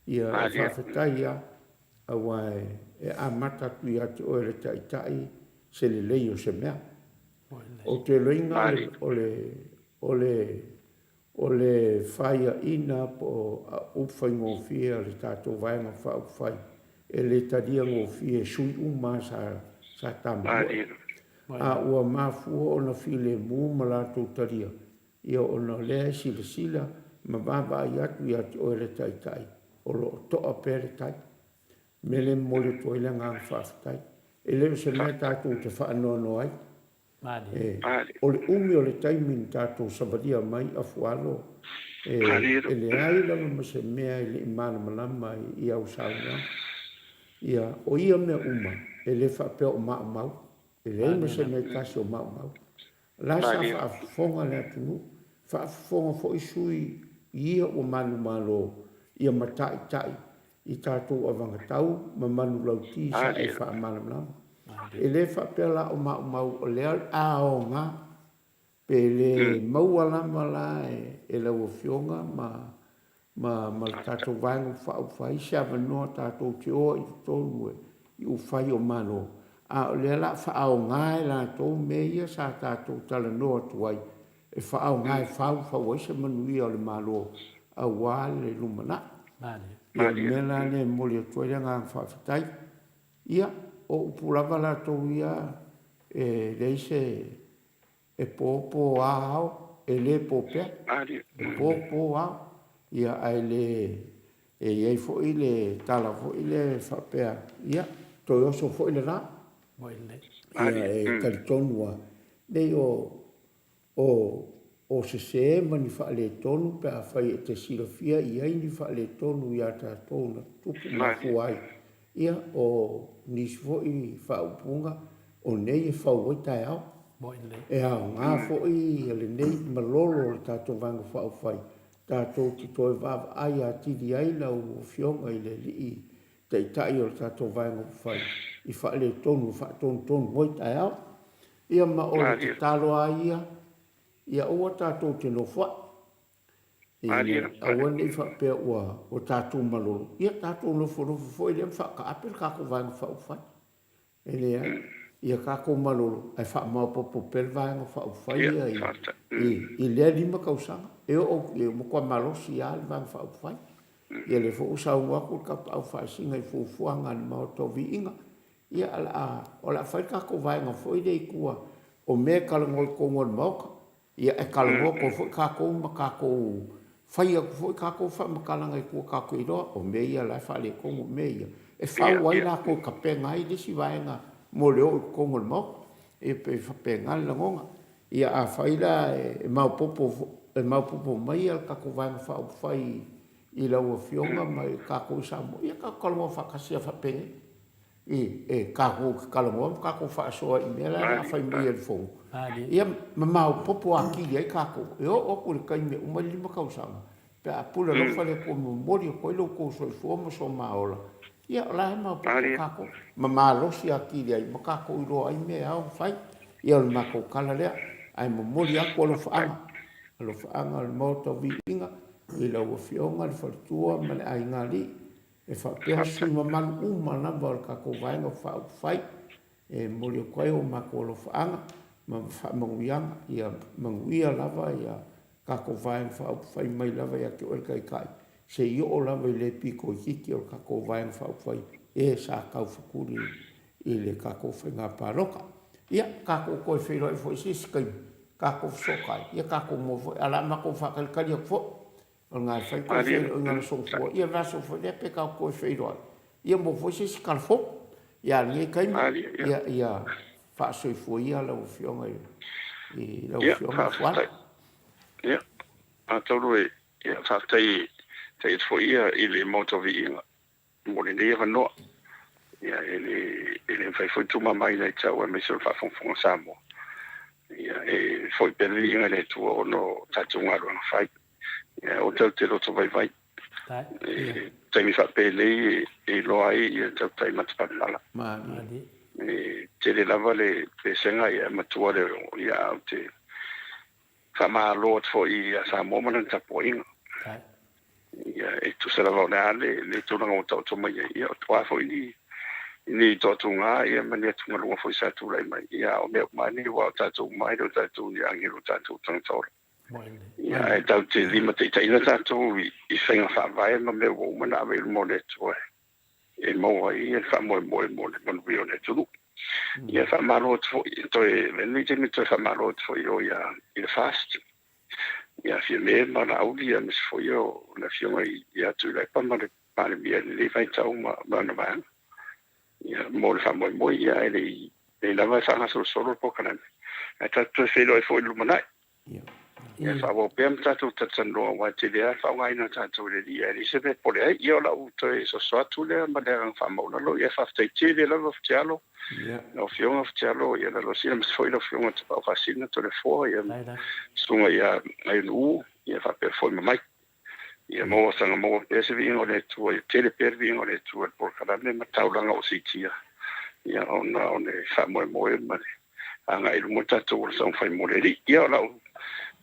Ia, e faafetai lava, aua e amata atu ia te oe le Taitai se lelei o se mea. Ou te iloaina o le, o le, o le faiaina po o upu faigofie a le tatou Vaega Faaupufai, e le talia gofie e sui uma sa, sa tamomoe. A ua mafua ona filemu ma latou talia, ia ona o lea e silasila ma vaavaai atu ia te oe le Taitai, o lo o toa pea le tai. O le mea lea e momoli atu ai le agaga faafetai. E le o se mea tatou te faanoanoa ai. E, o le umi o le taimi na tatou savalia mai afualo, e, e leai lava ma se mea e le i malamalama i au saunoaga. Ia, o ia mea uma, e le faapea o maumau, e leai ma se mea e tasi o maumau. O la sa faafofoga le atunuu, faafofoga foi sui ia ua manumalo ia mataitai i tatou avagatau ma manulauti sa e faamalamalama. E le faapea la o maumau o lea o le a aoga pe le maua lava la e lau Afioga ma ma ma le tatou Vaega Faaupufai se avanoa tatou te o ai i totonu i upufai o Malo, a o lea o le a faaaoga e latou mea ia sa tatou talanoa atu ai e faaaoga e faufau ai se manuia o le Malo aua le lumanai. Ia, o le mea la lea e momoli atu ai le agaga faafetai. Ia, o upu lava latou ia e leai se E po po a ao, e le po pea. E po po ao, ia ae le, e i ai foi le tala foi lea e faapea, ia, toe oso foi le la. Ia e talitonu lava, nei o, o, o sese ma ni faaletonu pe afai e te silafia e i ai ni faaletonu ia tatou na tutupu ma mafua ai. Ia, o nisi foi faaupuga, o nei e fau ai taeao. E aoga foi lenei malolo o le tatou Vaega Faaupufai tatou te toe vaavaai atili ai lau Afioga i le Alii Taitai o le tatou Vaega Upufai i faaletonu e faatonutonu ai taeao. Ia ma o le tatalo lava ia, ia aua tatou te nofoai. Ina aua ne i faapea ua tatou malolo, ia tatou nofonofo foi lea ma faataape le tatou Vaega Faaupufai. E leai, ia tatou malolo ae faamaopoopo pea le Vaega Faaupufai ia i lea 5 tausaga. E oo ua matua malosi lava le Vaega Faaupufai. Ia o lea foi ua saunoa atu le Tapaau Faasina i fuafuaga a le Maota o Viiga, ia o le a fai le tatou vaega foi lea i tua o mea e talanoa i totonu o le Maota. Ia e talanoa atu foi tatou ma tatou fai atu foi tatou faamatalaga i tua tatou te iloa o mea ia la e faaletonu o mea ia e fau ai latou e tapena ai le isi vaega mo le oo i totonu o le Maota. E pei e faapena le lagona. Ia afai la e maopoopo e maopoopo mai le tatou Vaega Faaupufai i lau Afioga ma i tatou i Samoa, ia tatou talanoa faatasi lava faapenei. I, e tatou te talanoa ma tatou faasoa i mea la e fai mai e le Fono, ia ma maopoopo atili ai tatou. E oo atu i le taimi e uma ai le 5 tausaga, pe a pule alofa le Atua e momoli atu ai lo outou soifua ma so ma ola, ia o la e maopoopo tatou, ma malosi atili ai ma tatou iloa ai mea e ao ona fai. Ia o le matou tala lea, ae momoli atu alofaaga, alofaaga o le Maota o Viiga i lau Afioga le faletua ma le aiga alii, E faapea sui usufono mamalu uma lava o le tatou Vaega Faaupufai e momoli atu ai o matou alofaaga ma faamanuiaga, ia manuia lava ia tatou Vaega Faaupufai mai lava ia te oe le Taitai seia oo lava i le pito itiiti o le tatou Vaega Faaupufai e sa taufetuli i le tatou faiga palota. Ia, tatou toe feiloai foi i se isi taimi, tatou fesootai, ia tatou maua foi, ae o le a matou faatalitali atu foi. O lena e fai tou feiloaiga i le aso Gafua, ia le aso foi lea pe tatou toe feiloai, ia maua foi se isi tala fou. Ia a lenei taimi, ia, ia faasoifua ia lau Afioga i lau Afioga Fuala. Ia, atonu e, ia, faafetai atu foi ia i le Maota o Viiga mo lenei avanoa. Ia, e le, e le mafai foi tumamaina i te au aemaise o le faafogafoga a Samoa. Ia, e foi pea le viiga i le Atua ona o tatou galuega fai. Ia, aua tatou te loto vaivai. E taimi faapenei e iloa ai ia tautai matapalapala. Malie. E tele lava le pesega ia matua le ia a ou te faamalo atu foi ia Samoa ma lana tapuaiga. Ia e tusa lava o le a le le tulaga ua taoto mai ai, ia o toa foi ni ni toatuga ia ma ni atugaluga foi sa tulai mai. Ia o mea uma nei ua o tatou uma e le o tatou ni agelu o tatou tagata ola. Ia ae tatou te limataitaiina tatou i faiga faavae ma mea ua uma ona ave i luma o le Atua e maua ai le faamoemoe mo le manuia o le atunuu. Ia faamalo atu foi toe lenei taimi toe faamalo atu foi o ia i le FAST ia Fiame ma Laauli aemaise foi o le Afioga ia Tuilaepa ma le Palemia i lenei vaitau ma lana vaega. Ia mo le faamoemoe ia e le i lava e faagasolosolo le polokalame ae tatou toe feiloai foi i le lumanai. Ia faaauau pea ma tatou talatalanoa aua e tele lava le faaaogaina o tatou e le Alii ae leai se mea e popole ai. Ia o lau toe soso atu lea ma le agaga faamaualalo. Ia faafetai tele lava Futialo, lau Afioga Futialo, ia Lalosi aemaise foi lau Afioga Tapaau Faasina Toleafoa, ia Susuga ia Aionu'u, ia faapea foi ma Mike. Ia maua saga maua pea se viiga o le Atua, ia tele pea le viiga o le Atua i le polokalame ma taulaga o siitia, ia ona o le faamoemoe ma le agai i luma o le tatou ola taumafai mo le Alii. Ia o lau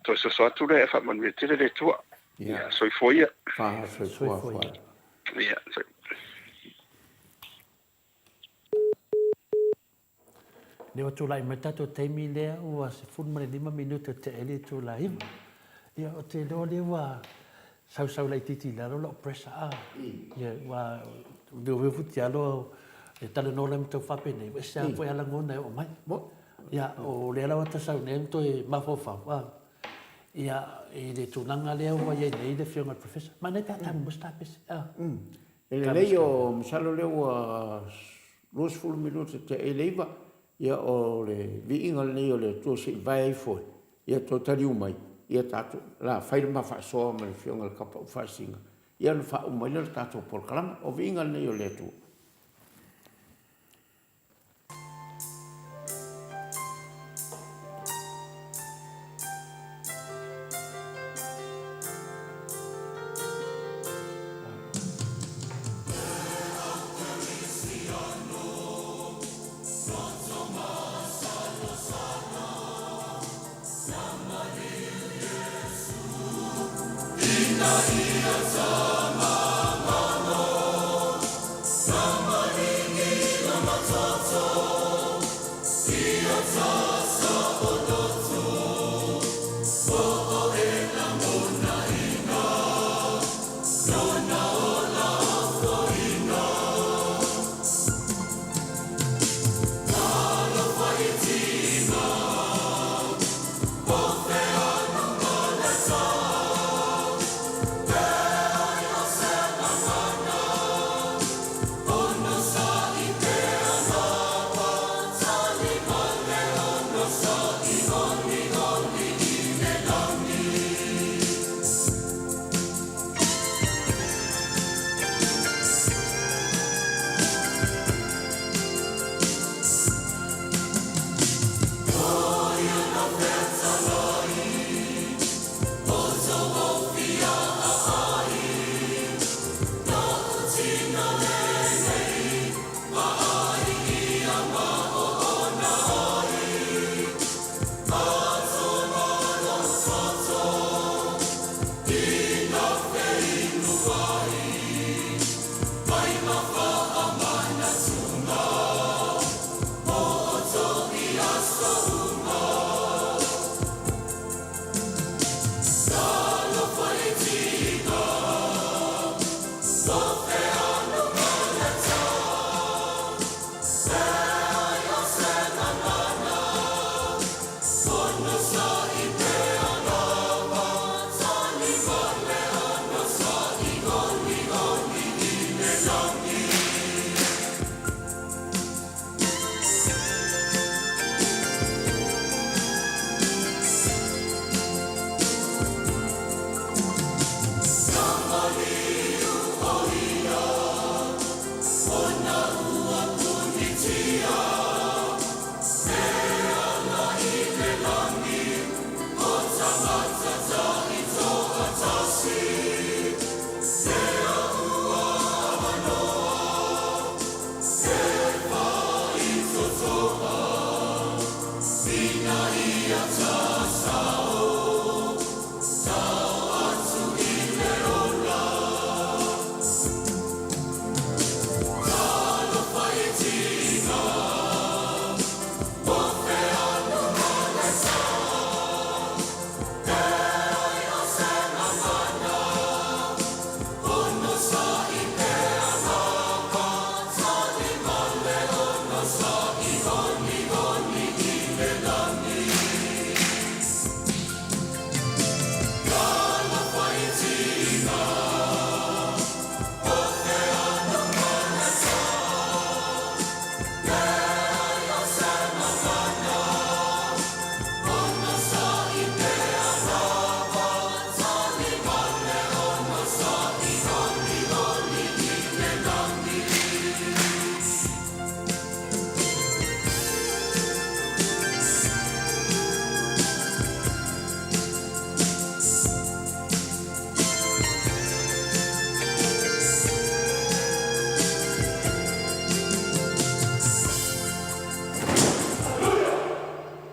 toe soso atu lea, faamanuia tele le Atua. Ia soifua ia. Soifua ia. Ia. Lea ua tulai mai le tatou taimi lea ua 15 minute o tea ai le itula 9. Ia, ou te iloa lea ua sausau laitiiti i lalo lau pressure a. Ia, ua leo Futialo e talanoa loa ma tau faapenei, ua ese lava foi a lagona e oo mai. Ia, o lea lava ta sau nei ma toe mafaufau a. Ia, i le tulaga lea ua i ai nei le Afioga i le Professor, manaia pe a tago mai se ta pese a. E lelei o masalo lea ua 20 minute tea ai le 9, ia o le viiga lenei o le Atua se i vae ifo ia toe taliu mai, ia tatou la fai le ma faasoa ma le Afioga i le Tapaau Faasisina, ia ona faauma ai lea o le tatou polokalame. O viiga lenei o le Atua.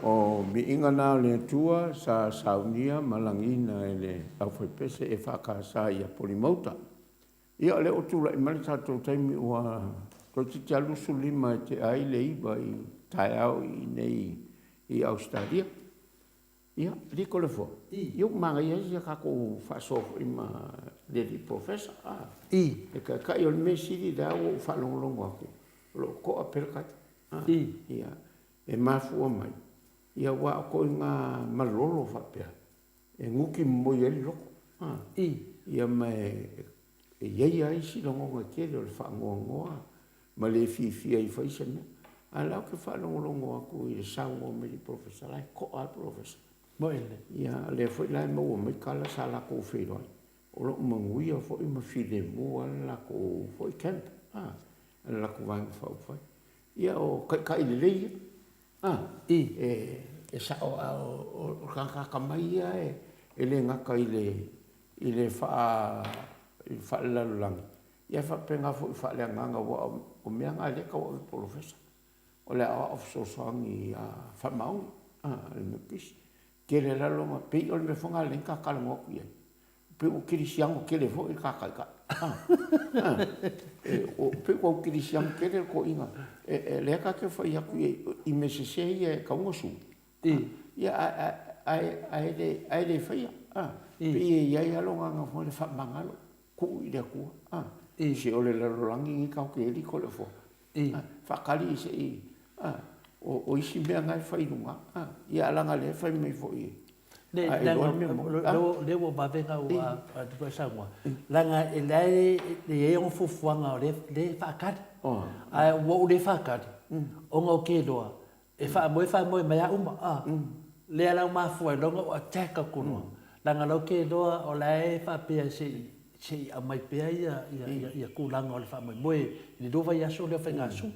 O viiga na o le Atua sa saunia ma lagiina e le aufaipese EFKS ia Polimauta. Ia o lea ua tulai mai le tatou taimi ua toeitiiti lava 25 e te'a ai le 9 i le taeao i inei i Ausetalia. Ia, Toleafoa, ia ua manaia lava si a tatou faasoa foi ma le alii Polofesa, a? Le Taitai. O le mea sili lea ua ou faalogologo atu o lo o to'a pea le tai, a? Ia, e mafua mai aua o ituaiga malolo faapea e nuti momoi ai le loto, a? Ia ma e i ai lava isi lagona e tele o le faanoanoa ma le fiafia ai e fai se mea. A o la ou te faalogologo atu i le saunoa mai a le Polofesa, o la e to'a lava le Polofesa. Ia, o lea foi la e maua mai tala sa latou feiloai, o lo o manuia foi ma filemu lava le latou foi camp, a, le latou Vaega Faaupufai. Ia o taitai lelei ia, a, e sao, a o le tagata atamai ia e le gata i le faalelalolagi, ae faapena foi faaleagaga, aua o mea na lea e tauave e polofesa, o le aoao fesoasoani faamaoni a le Metotisi. Tele lava lona, pei o le mea foi lena o lea na ta talanoa atu i ai, pei ua kerisiano tele foi le ta taitai, pei ua tau kerisiano tele le toeaina lea ta te fai atu i ai i mea sese ia e tatau ona sui, ae le faia. Pei e i ai lava lona agaga foi lea faamagalo, tuu i le Atua. Se o le lalolagi lenei tatou te i ai Toleafoa, faatali se i, o isi mea na e fai i luga, ae leaga o lea e fai mai foi a e iloa le mea moni. O lea ua vave ona ou saunoa, leaga o la e i ai ana fuafuaga o lea e faatali, ae ua ou le faatali, ona ou te iloa E faamoe faamoe mai a uma a. Lea la ua mafua ai loa ona ou attack atu loa, leaga o la ou te iloa o la e faapea se i se i aumai pea ia tulaga o le faamoemoe i le 2 vaiaso lea o faigasua.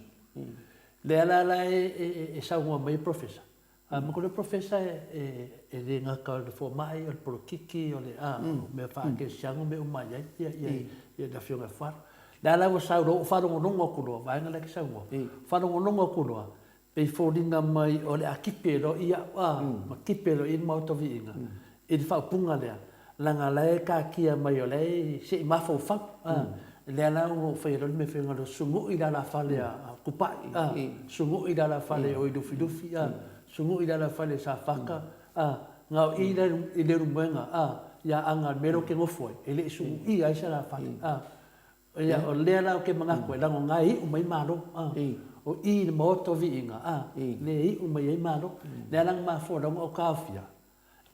Lea la la e saunoa mai ai le Professor, a manatua o le Professor e le gata o le fomai, o le polokiki, o le a, o mea faa-kerisiano ma mea uma e i ai le Afioga ia Fualo. Lea la ua sau loa ou faalogologo atu loa, vaega la e te saunoa, faalogologo atu loa, pei foliga mai o le a tipi ai loa i au a, ma tipi ai loa i i le Maota o Viiga i le faaupuga lea, leaga o la e taatia mai o la e se i mafaufau a, lea la ua ou faia loa le mea faiga loa, sugui i le alafale a Tupai a, sugui i le alafale o i Lufilufi a, sugui i le alafale o Safata a, na o i la i Leulumoega a, ia Aana i le mea lea ou te nofo ai, e le i suguia ai se alafale a. Ia, o lea la ou te manatu ai, leaga o na e iu mai Malo, a. O i i le Maota o Viiga, a, lea e iu mai ai Malo. Lea la na mafua loa ona ou taofia,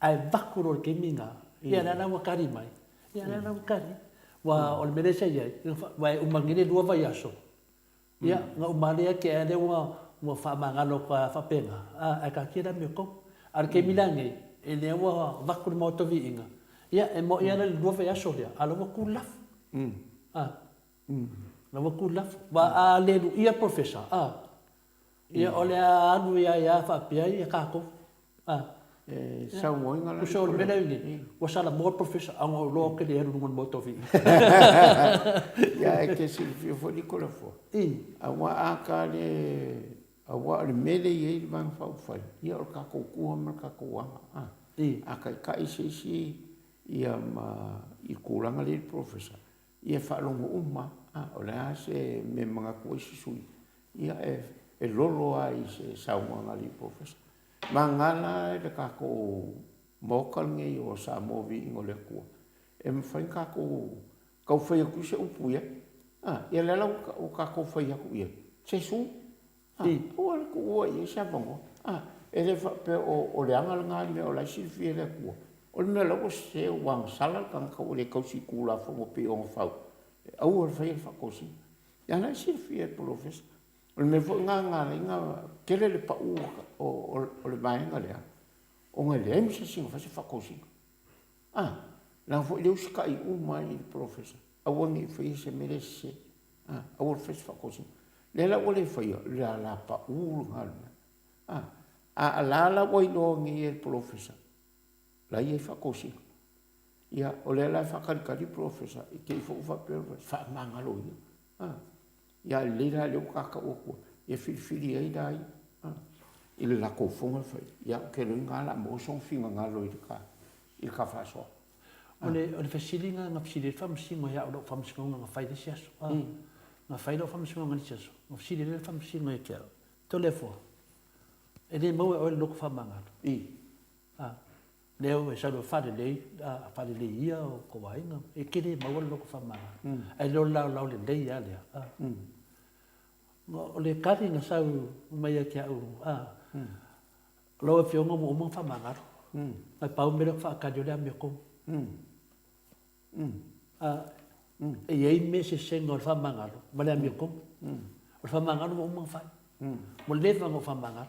ae vaku loa i le taimi lena, ia lea la ua tali mai, ia lea la ua tali. Aua o le mea lea sa i ai, aua e uma nei le 2 vaiaso, ia, na uma lava lea tea lea ua faamagalo atu lava faapena, a, ae taatia le amiotonu. A o le taimi la nei, lea ua vaku le Maota o Viiga, ia, e moni lava la le 2 vaiaso lea, a o la ua tu le lafo. A. La ua tu le lafo. Aua a le luia le Polofesa, a, ia o le a alu ai lava faapea ia tatou. A. E saunoaina la. Tusa o le mea lea e i ai nei, ua salamo le Polofesa, a na ou iloa ou te le alu i luga o le Maota o Viiga. Ia, e te silafia foi Likolefoa, aua a ta le. Aua o le mea lea e i ai le Vaega Faaupufai, ia o le tatou tua ma le tatou aga, a. A taitai se isi ia ma i le tulaga lea i le polofesa, ia e faalogo uma lava, a. O le a se mea e manatu ai se sui usufono, ia e lolo lava i se saunoaga a le polofesa. Vagana la le tatou Maota lenei o Samoa Viiga o le Atua, e mafai ona tatou tau fai atu se upu i ai. A, ia lea la ua tatou fai atu i ai, se su, a, aua le tuua i ai se avanoa. A, e le faapea o le aga lena mea o la e silafia e le Atua. O le mea la ua sese, ua agasala le tagata ua le tausi i Tulafono pei ona fau, e aua le faia le faatosina. Ia la e silafia e le polofesa. O le mea foi lena na ala ai ona tele le pau o le vaega lea, ona e leai ma se isi na fai se faatosina. A, leaga foi lea e usitai uma i le polofesa, aua ne i faia se mea lea e sese. A, aua le faia se faatosina. Lea la ua le faia, o le ala pau lena o le mea. A, a la la ua iloa nei e le polofesa, la e i ai faatosina. Ia, o lea la e faatalitali le polofesa, i te i foi ua faapea mai, faamagalo ia. A, ia a lelei la lea ua ta tau atu, ia filifili ai la ia, a, i le latou fono e fai. Ia, ou te iloa o le a maua sona finagalo i le ta, i le ta faasoa. O le, o le fesiliga na fesili ai le Faamasino ia au i lau faamasinoga na fai i le isi aso. A, na fai lau faamasinoga i le isi aso, na fesili ai le Faamasino ia te au, Toleafoa, e le maua e oe le loto faamagalo? A, lea ua e sau loa faalelei, a, faalelei ia o tou aiga, e te le maua le loto faamagalo. Ae le o le laolao lelei lava lea. A, o le tali na sau mai ia te au, a, lau Afioga ua uma ona faamagalo. Ae pau le mea lea ou te faatali o le amiotonu. A, e i ai mea eseesega o le faamagalo ma le amiotonu. O le faamagalo ua uma ona fai. Ua leva ona ou faamagalo.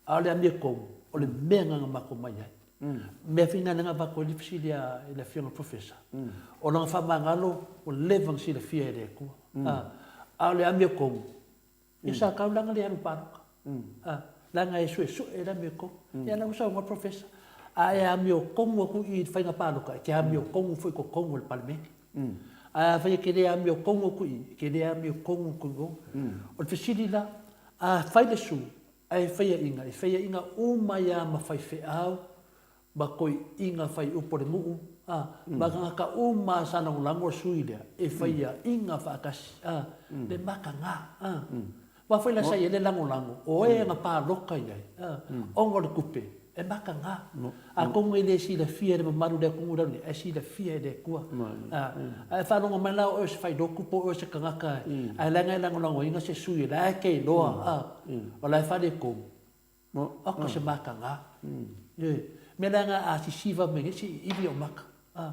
A o le amiotonu, o le mea lena na matou omai ai. Mea foi lena lea na avatu ai le fesili a i le Afioga i le Professor, o lana faamagalo ua leva ona silafia e le Atua. A o le amiotonu, Ia sa tau leaga le alu palota. A, leaga e suesue le amiotonu. Ia la ua saunoa le Professor, a e amiotonu atu i i le faiga palota, e te amiotonu foi i totonu o le Palemene. Ae afai e te le amiotonu atu i i, e te le amiotonu atu i o. O le fesili la, a fai le sue, ae faiaina, e faiaina uma ai lava ma faifeau, ma toeaiina fai upu a le nuu, a, ma tagata uma lava sa lagolago le sui lea e faiaina faatasi, a, le mataga, a. Aua foi la sa i ai le lagolago o e na palota i ai, a, ona o le tupe, e mataga. Atonu e le silafia e le mamalu o le atunuu i le alu nei, ae silafia e le Atua. A, ae faalogo mai la o oe o se failotu po o oe o se tagata ae leaga e lagolagoina se sui o la e te iloa, a, o la e faaletonu, Oka se mataga. Ioe. Mea leaga a sisiva mai nei se ivi o maka. A.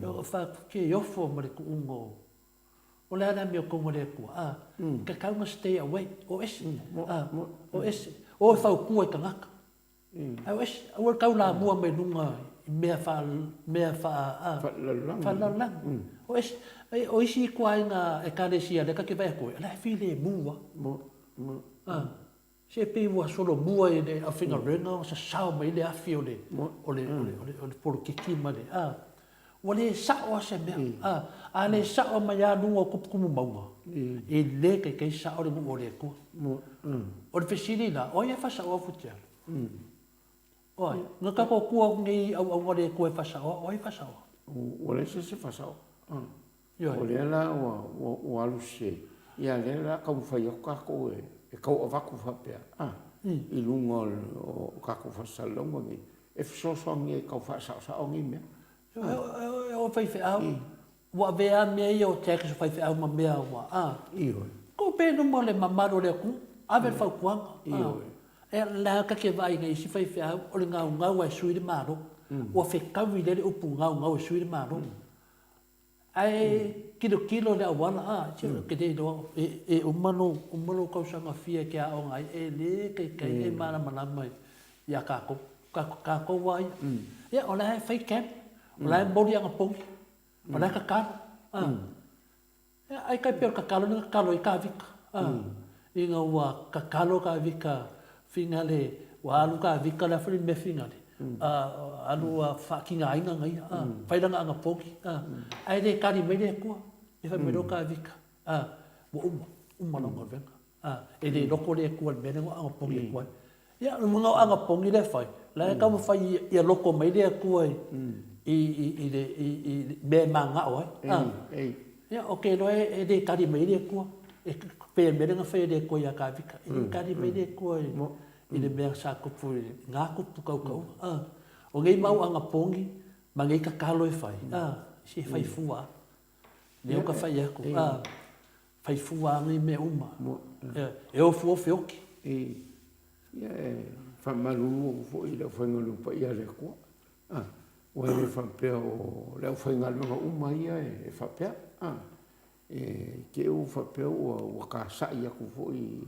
O fa ke ofo ma le kuuga o o le a le amiotonu a le Atua. A. Tatau ona stay away. O ese. A. O ese. O e faukua i tagata. Ae o ese. Aua le taulamua mai luga i mea fa mea fa a. Faalalolagi. O ese. O isi ituaiga ekalesia lea ta te vaai atu ai, o la e filemu lava. A. Se pei ua solomua i le aufaigaluega ona sasao mai ai le afi o le, o le, o le, o le, o le polokiki ma le, a, ua le sao lava se mea, a, a le sao mai lava luga o tumutumu mauga, e le taitai sao le nuu o le Atua. O le fesili la, o ai e faasaoa Futialo? O ai? Na tatou tua atu nei i auauna a le Atua e faasaoa, o ai e faasaoa? Ua leai se isi e faasaoa. O lea la ua alu sese, ia lea la taumafai atu tatou e tau avatu faapea, a, i luga o tatou faasalalauga nei, e fesoasoani ai e tau faasaosao nei mea. E o faifeau, ua avea lava mea ia o tax o faifeau ma mea ua, a. Ioe. Tuu pea i luma o le mamalu o le atunuu, ave le fautuaga. Ioe. E la ta te vaai nei i isi faifeau, o le gaugau lava e sui le Malo. Ua fetaui lea le upu gaugau e sui le Malo. Ae tilotilo i le auala, a, se ou te le iloa, e uma lou, uma lou tausaga fia e te aoga ai, e le taitai e malamalama ia tatou, tatou lava ia. Ia, o la e fai camp, o la e momoli anapogi, o la e tatalo, a. Ia, ai tai pei o le tatalo lea na tatalo ai Kavita, a, ina ua tatalo Kavita finale, ua alu Kavita o le a foi le mea finale, a, alu ua faatigaina ana ia, a, fai lana anapogi, a, ae le tali mai le Atua. Ia fai mai loa Kavita, a, ua uma, uma lau galuega. A, e le loko le Atua i le mea lea na agopogi atu ai. Ia, o le uiga o agopogi lea e fai, la e taumafai ia loko mai le Atua i i le i mea e mananao ai. A, ia, ou te iloa e le tali mai ai le Atua. E pei o le mea lea na fai e le Atua ia Tavita, e le tali mai le Atua i le mea sa tupu i na tupu tautaua. A, o nei mau anapogi ma nei tatalo e fai, a, se e fai fua lava. Lea ua ta fai atu, a, fai fua lava nei mea uma. E ofuofe oki. Ia e faamalulu atu foi i le aufaigaluega paia a le Atua. A, aua e le faapea o le aufaigaluega uma ia e faapea. A, e te i ua faapea ua tasai atu foi i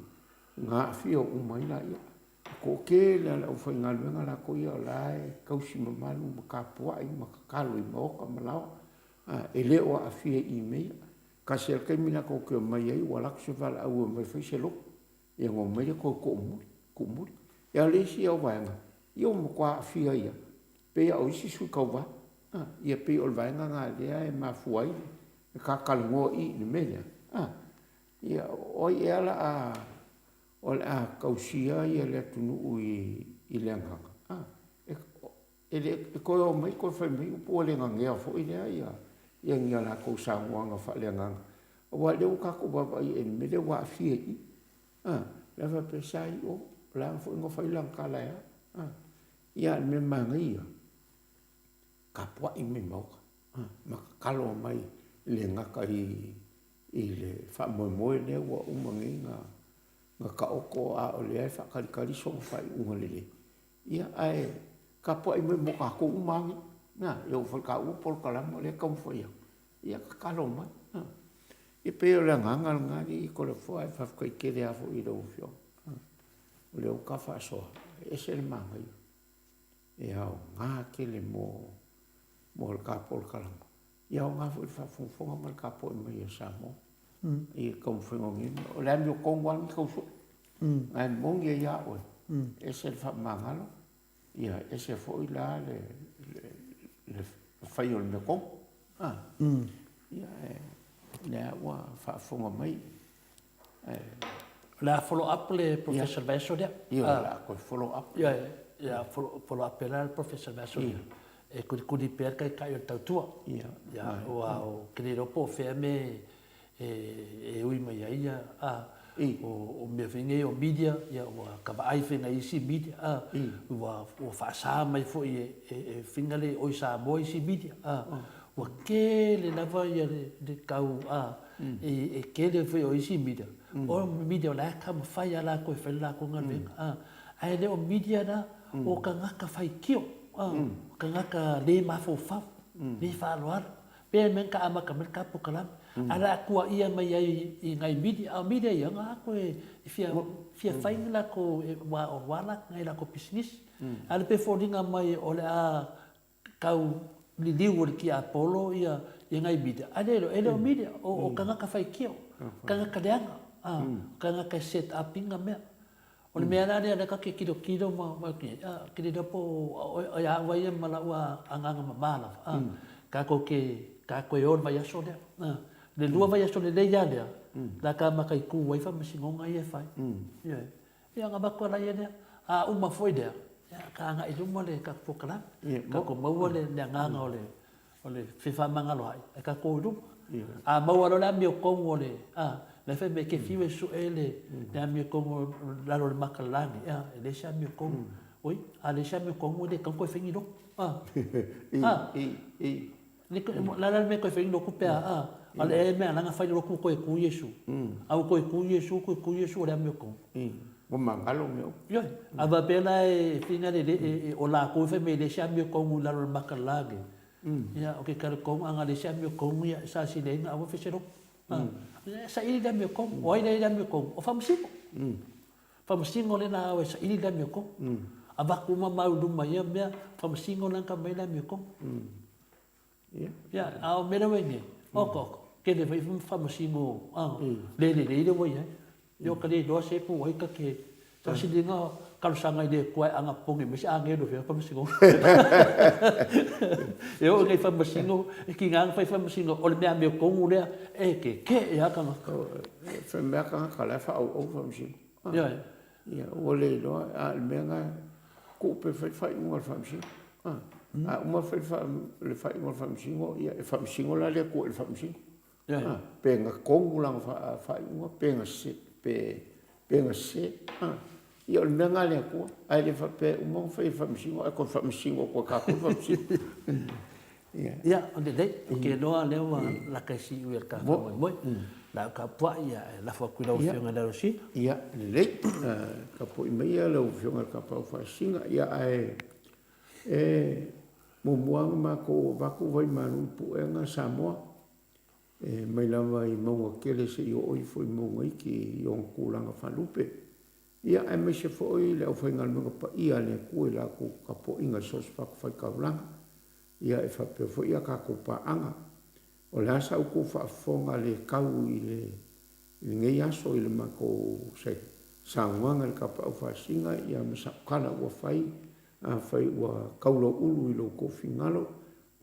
ga aafia uma ai laia. E toatele lava o le aufaigaluega latou ia o la e tausi mamalu ma tapuai ma tatalo i maota ma laoa. A, e le o aafia i i mea ia. Tasi lava le taimi latou te omai ai ua alu atu se valaau e omai e fai se lotu, ia ona omai lea toe toomuli, tuumuli. Ia a o le isi au vaega, ia ua matua aafia ai lava, pei lava o isi sui tauva. A, ia pei o le vaega lena lea e mafua ai le ta talanoa i i le mea lea, a, ia o ai ea o le a o le a tausia le atunuu i le agaga, a, E le toe omai toe fai mai upu ua le nanea foi lea ia ni a latou saunoaga faaleagaga aua o lea ua tatou vaavaai i ai i le mea lea ua aafia i i. A, la e faapea, se a i o, o le a foi na fai lana tala e a? A, ia a o le mea manaia ia, tapuai mai maota ma tatalo mai e le gata i le faamoemoe lea ua uma nei na taoto a o lea e faatalitali sona faaiuga lelei. Ia, ae tapuai mai mo tatou uma lava nei. Na, e oo foi i le taua polokalame o lea e taumafai atu, ia tatalo mai. E pei o le agaga lena alii Toleafoa ae faafetai tele lava foi i lau Afioga. O lea ua ta faasoa, e ese le manaia, e aoga tele mo le ta polokalame. Ia aoga foi i le faafogafoga ma le tapuai mai a Samoa i le taumafaiga o nei mea. O le amiotonu lava lenei tau sue. Ae moni ai lava oe, e ese le faamagalo, ia ese foi la le fai o le mea tonu. Ia, lea ua faafofoga mai. O le a follow up le Professor vaiaso lea. Ia, o le a toe follow up. Ia, ia follow up pea la le Professor vaiaso lea. E kulikuli pea le taitai o le tautua. Ia, aua ou te le iloa po o fea mea e ui mai ai ia, a, o mea foi nei o media, ia ua ka vaai foi nai isi media, a, ua faasa mai foi e faiga le oi Samoa isi media, a, ua tele lava ia le tau, a, e tele foi o isi media, o media o la e taumafai lava latou e fai le latou galuega, a, ae le o media la, o tagata faitio, a, o tagata le mafaufau, le faaaloalo. Pea mea na amata mai le ta polokalame, ae o le a tuuaia mai ai i nai media, a o media ia, na o e fia, fia fai ni latou, aua nai latou pisinisi. Ae pei e foliga mai o le a tau liliu e le tiapolo ia nai media, ae le e le o media, o tagata faitio, tagata leaga, tagata e set up ina mea. O le mea la lea lea tatou te tilotilo ma ma ou te le iloa po o ia au ia ma lau agaga mama lava, tatou te tatou toe o i le vaiaso lea. Le lua vaiaso lelei lava lea, o le a ta mataitu ai faamasinoga ia e fai. Ioe. Ia ona avatu lava lea, a uma foi lea, ia ta agai i luma le tatou polokalame, tatou maua le agaga o le o le fefaamagaloai, ae tatou o i luma. A maua loa le amiotonu o le, a, la e fai mai e te fiu e sue le amiotonu o lalo o le mata o le la nei, a, e leai se amiotonu. Oi, a leai se amiotonu e le tatau ona toe fai ni lotu. A, a, o le a la le mea e toe fai ai ni lotu pe a, a, a o le ea mea e ala ai ona fai le lotu ua toe tu Iesu. A ua toe tu Iesu, toe tu Iesu o le amiotonu. Ua magalo mea uma. Ioe, a faapea la e fina le, o latou e fai mai e leai se amiotonu i lalo o le mata o le la nei, Ia, o ke talitonu a na leai se amiotonu, ia, e silasila i ai na aua e fai se lotu. Ia, saili le amiotonu. O ai lea e i le amiotonu? O Faamasino. Faamasino lea na ao e saili le amiotonu. Avatu uma mau i luma i ia mea, Faamasino lea na tau mai le amiotonu. Ia, a o mea lea ua i ai nei, oka oka, tele foi Faamasino le lelei lea ua i ai. Ia, o ka le iloa se po o ai ta te sailiga. talosaga i le Atua e anapogi mai se agelu e fai ai faamasinoga. E oo ina i faamasino, e tiga ona fai faamasino, o le mea amiotonu lea e tetee lava tagata. E fai mai lava tagata o la e faaauau faamasino. Ioe. Ia, ua le iloa, a o le mea lena, tuu pea e fai le faaiuga a le faamasino. A uma ona fai le faaiuga a le faamasino, ia e faamasino la le Atua i le faamasino. Pe na tonu lana faaiuga pe na sese, pe na sese. Ia o le mea lena a le Atua, ae le faapea e uma ona fai e le Faamasino ae toe faamasino atu e tatou le Faamasino. Ia, lelei, ou te iloa o lea ua lata i siui o le tatou faamoemoe. O le a ou tapuai ae lafo atu i lau Afioga i le Alosina. Ia, lelei. Tapuai maia lau Afioga i le Tapaau Faasisina. Ia, ae e muamua lava ona matou avatu vaimalu i puega Samoa, e mai lava i mauga tele seia oo ifo i mauga iti i ona tulaga faalupe. Ia, aemaise foi le aufaigaluega paia a le Atua i la outou tapuaiga i so o se fatafaitaulaga, ia e faapea foi a tatou paaga. O le a sa outou faafofoga le tau i lenei aso i le matou saunoaga i le Tapaau Faasisina ia ma sau tala ua fai, afai ua taulauulu i lo outou finagalo,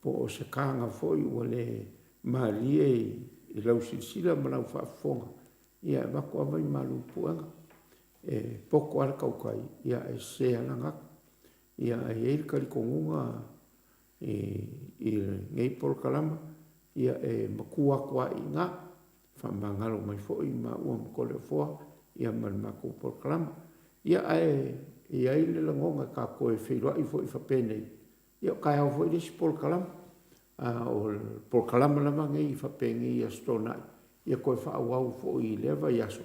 po o se taga foi ua le malie i lau silasila ma lau faafofoga, ia e avatu lava vaimalu i puega. E poto lava le tautai, ae sese lava lana ata. Ia ae i ai le talitonuga i lenei polokalama, ia e matua atu lava i ina, faamagalo mai foi maua ma Toleafoa ia ma le matou polokalama. Ia ae i ai le lagona e ta te toe feiloai foi faapenei, ia o taeao foi le isi polokalama. A o le polokalama lava lenei faapenei i Aso Toonai, ia toe faaauau foi i lea vaiaso,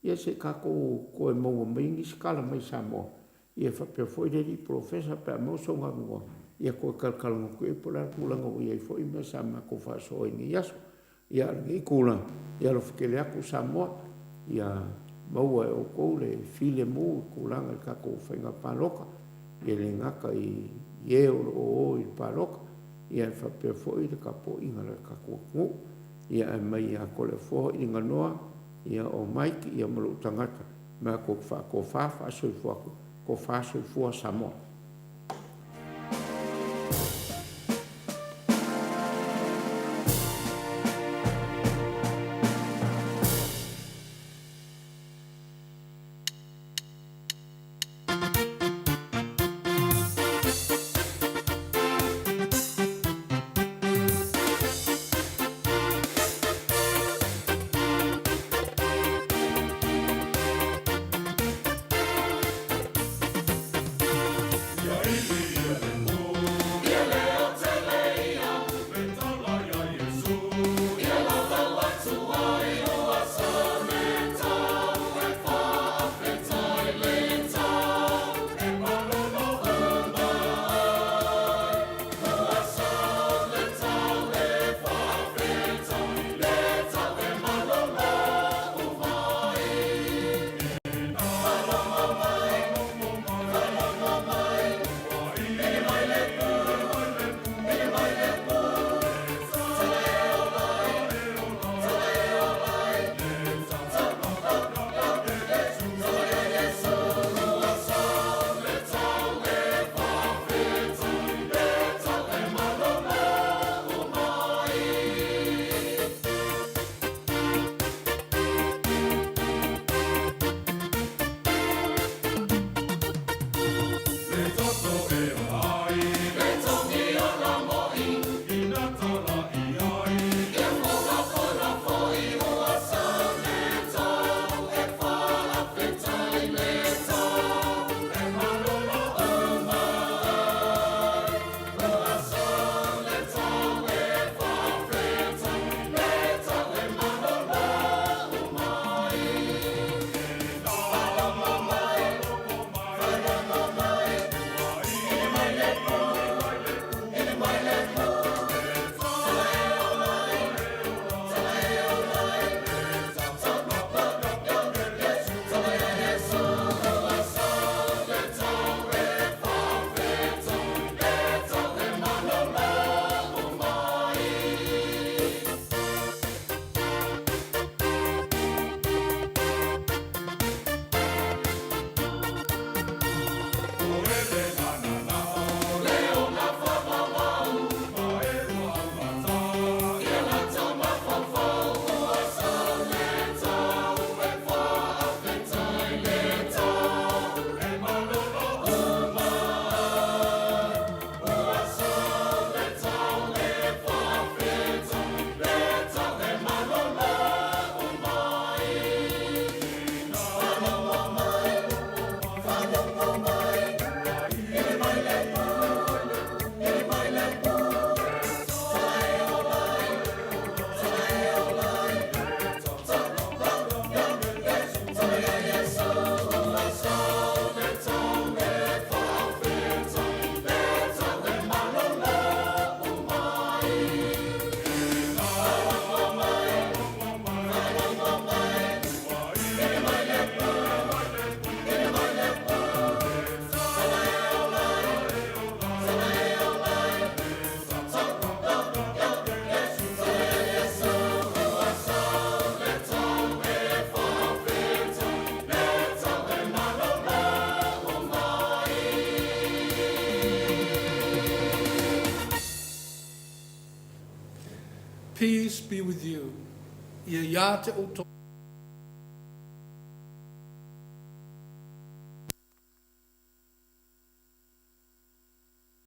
ia se i tatou toe maua mai nisi tala mai Samoa, ia faapea foi le alii Polofesa pe a maua sona avanoa, ia toe talatalanoa atu i ai po o le a le tulaga ua i ai foi mea sa matou faasoa i lenei aso. Ia, a o lenei itula, ia alofa tele atu Samoa, ia maua e outou le filemu i tulaga i le tatou faiga palota, e le gata i e o lo o o i le palota, ae faapea foi le tapuaiga a le tatou atunuu. Ia ae mai ia Toleafoa Iliganoa, ia o Mike ia ma lou tagata, matou te faatofa faasoifua atu, tofa soifua Samoa. Peace be with you. Ia ia te outou.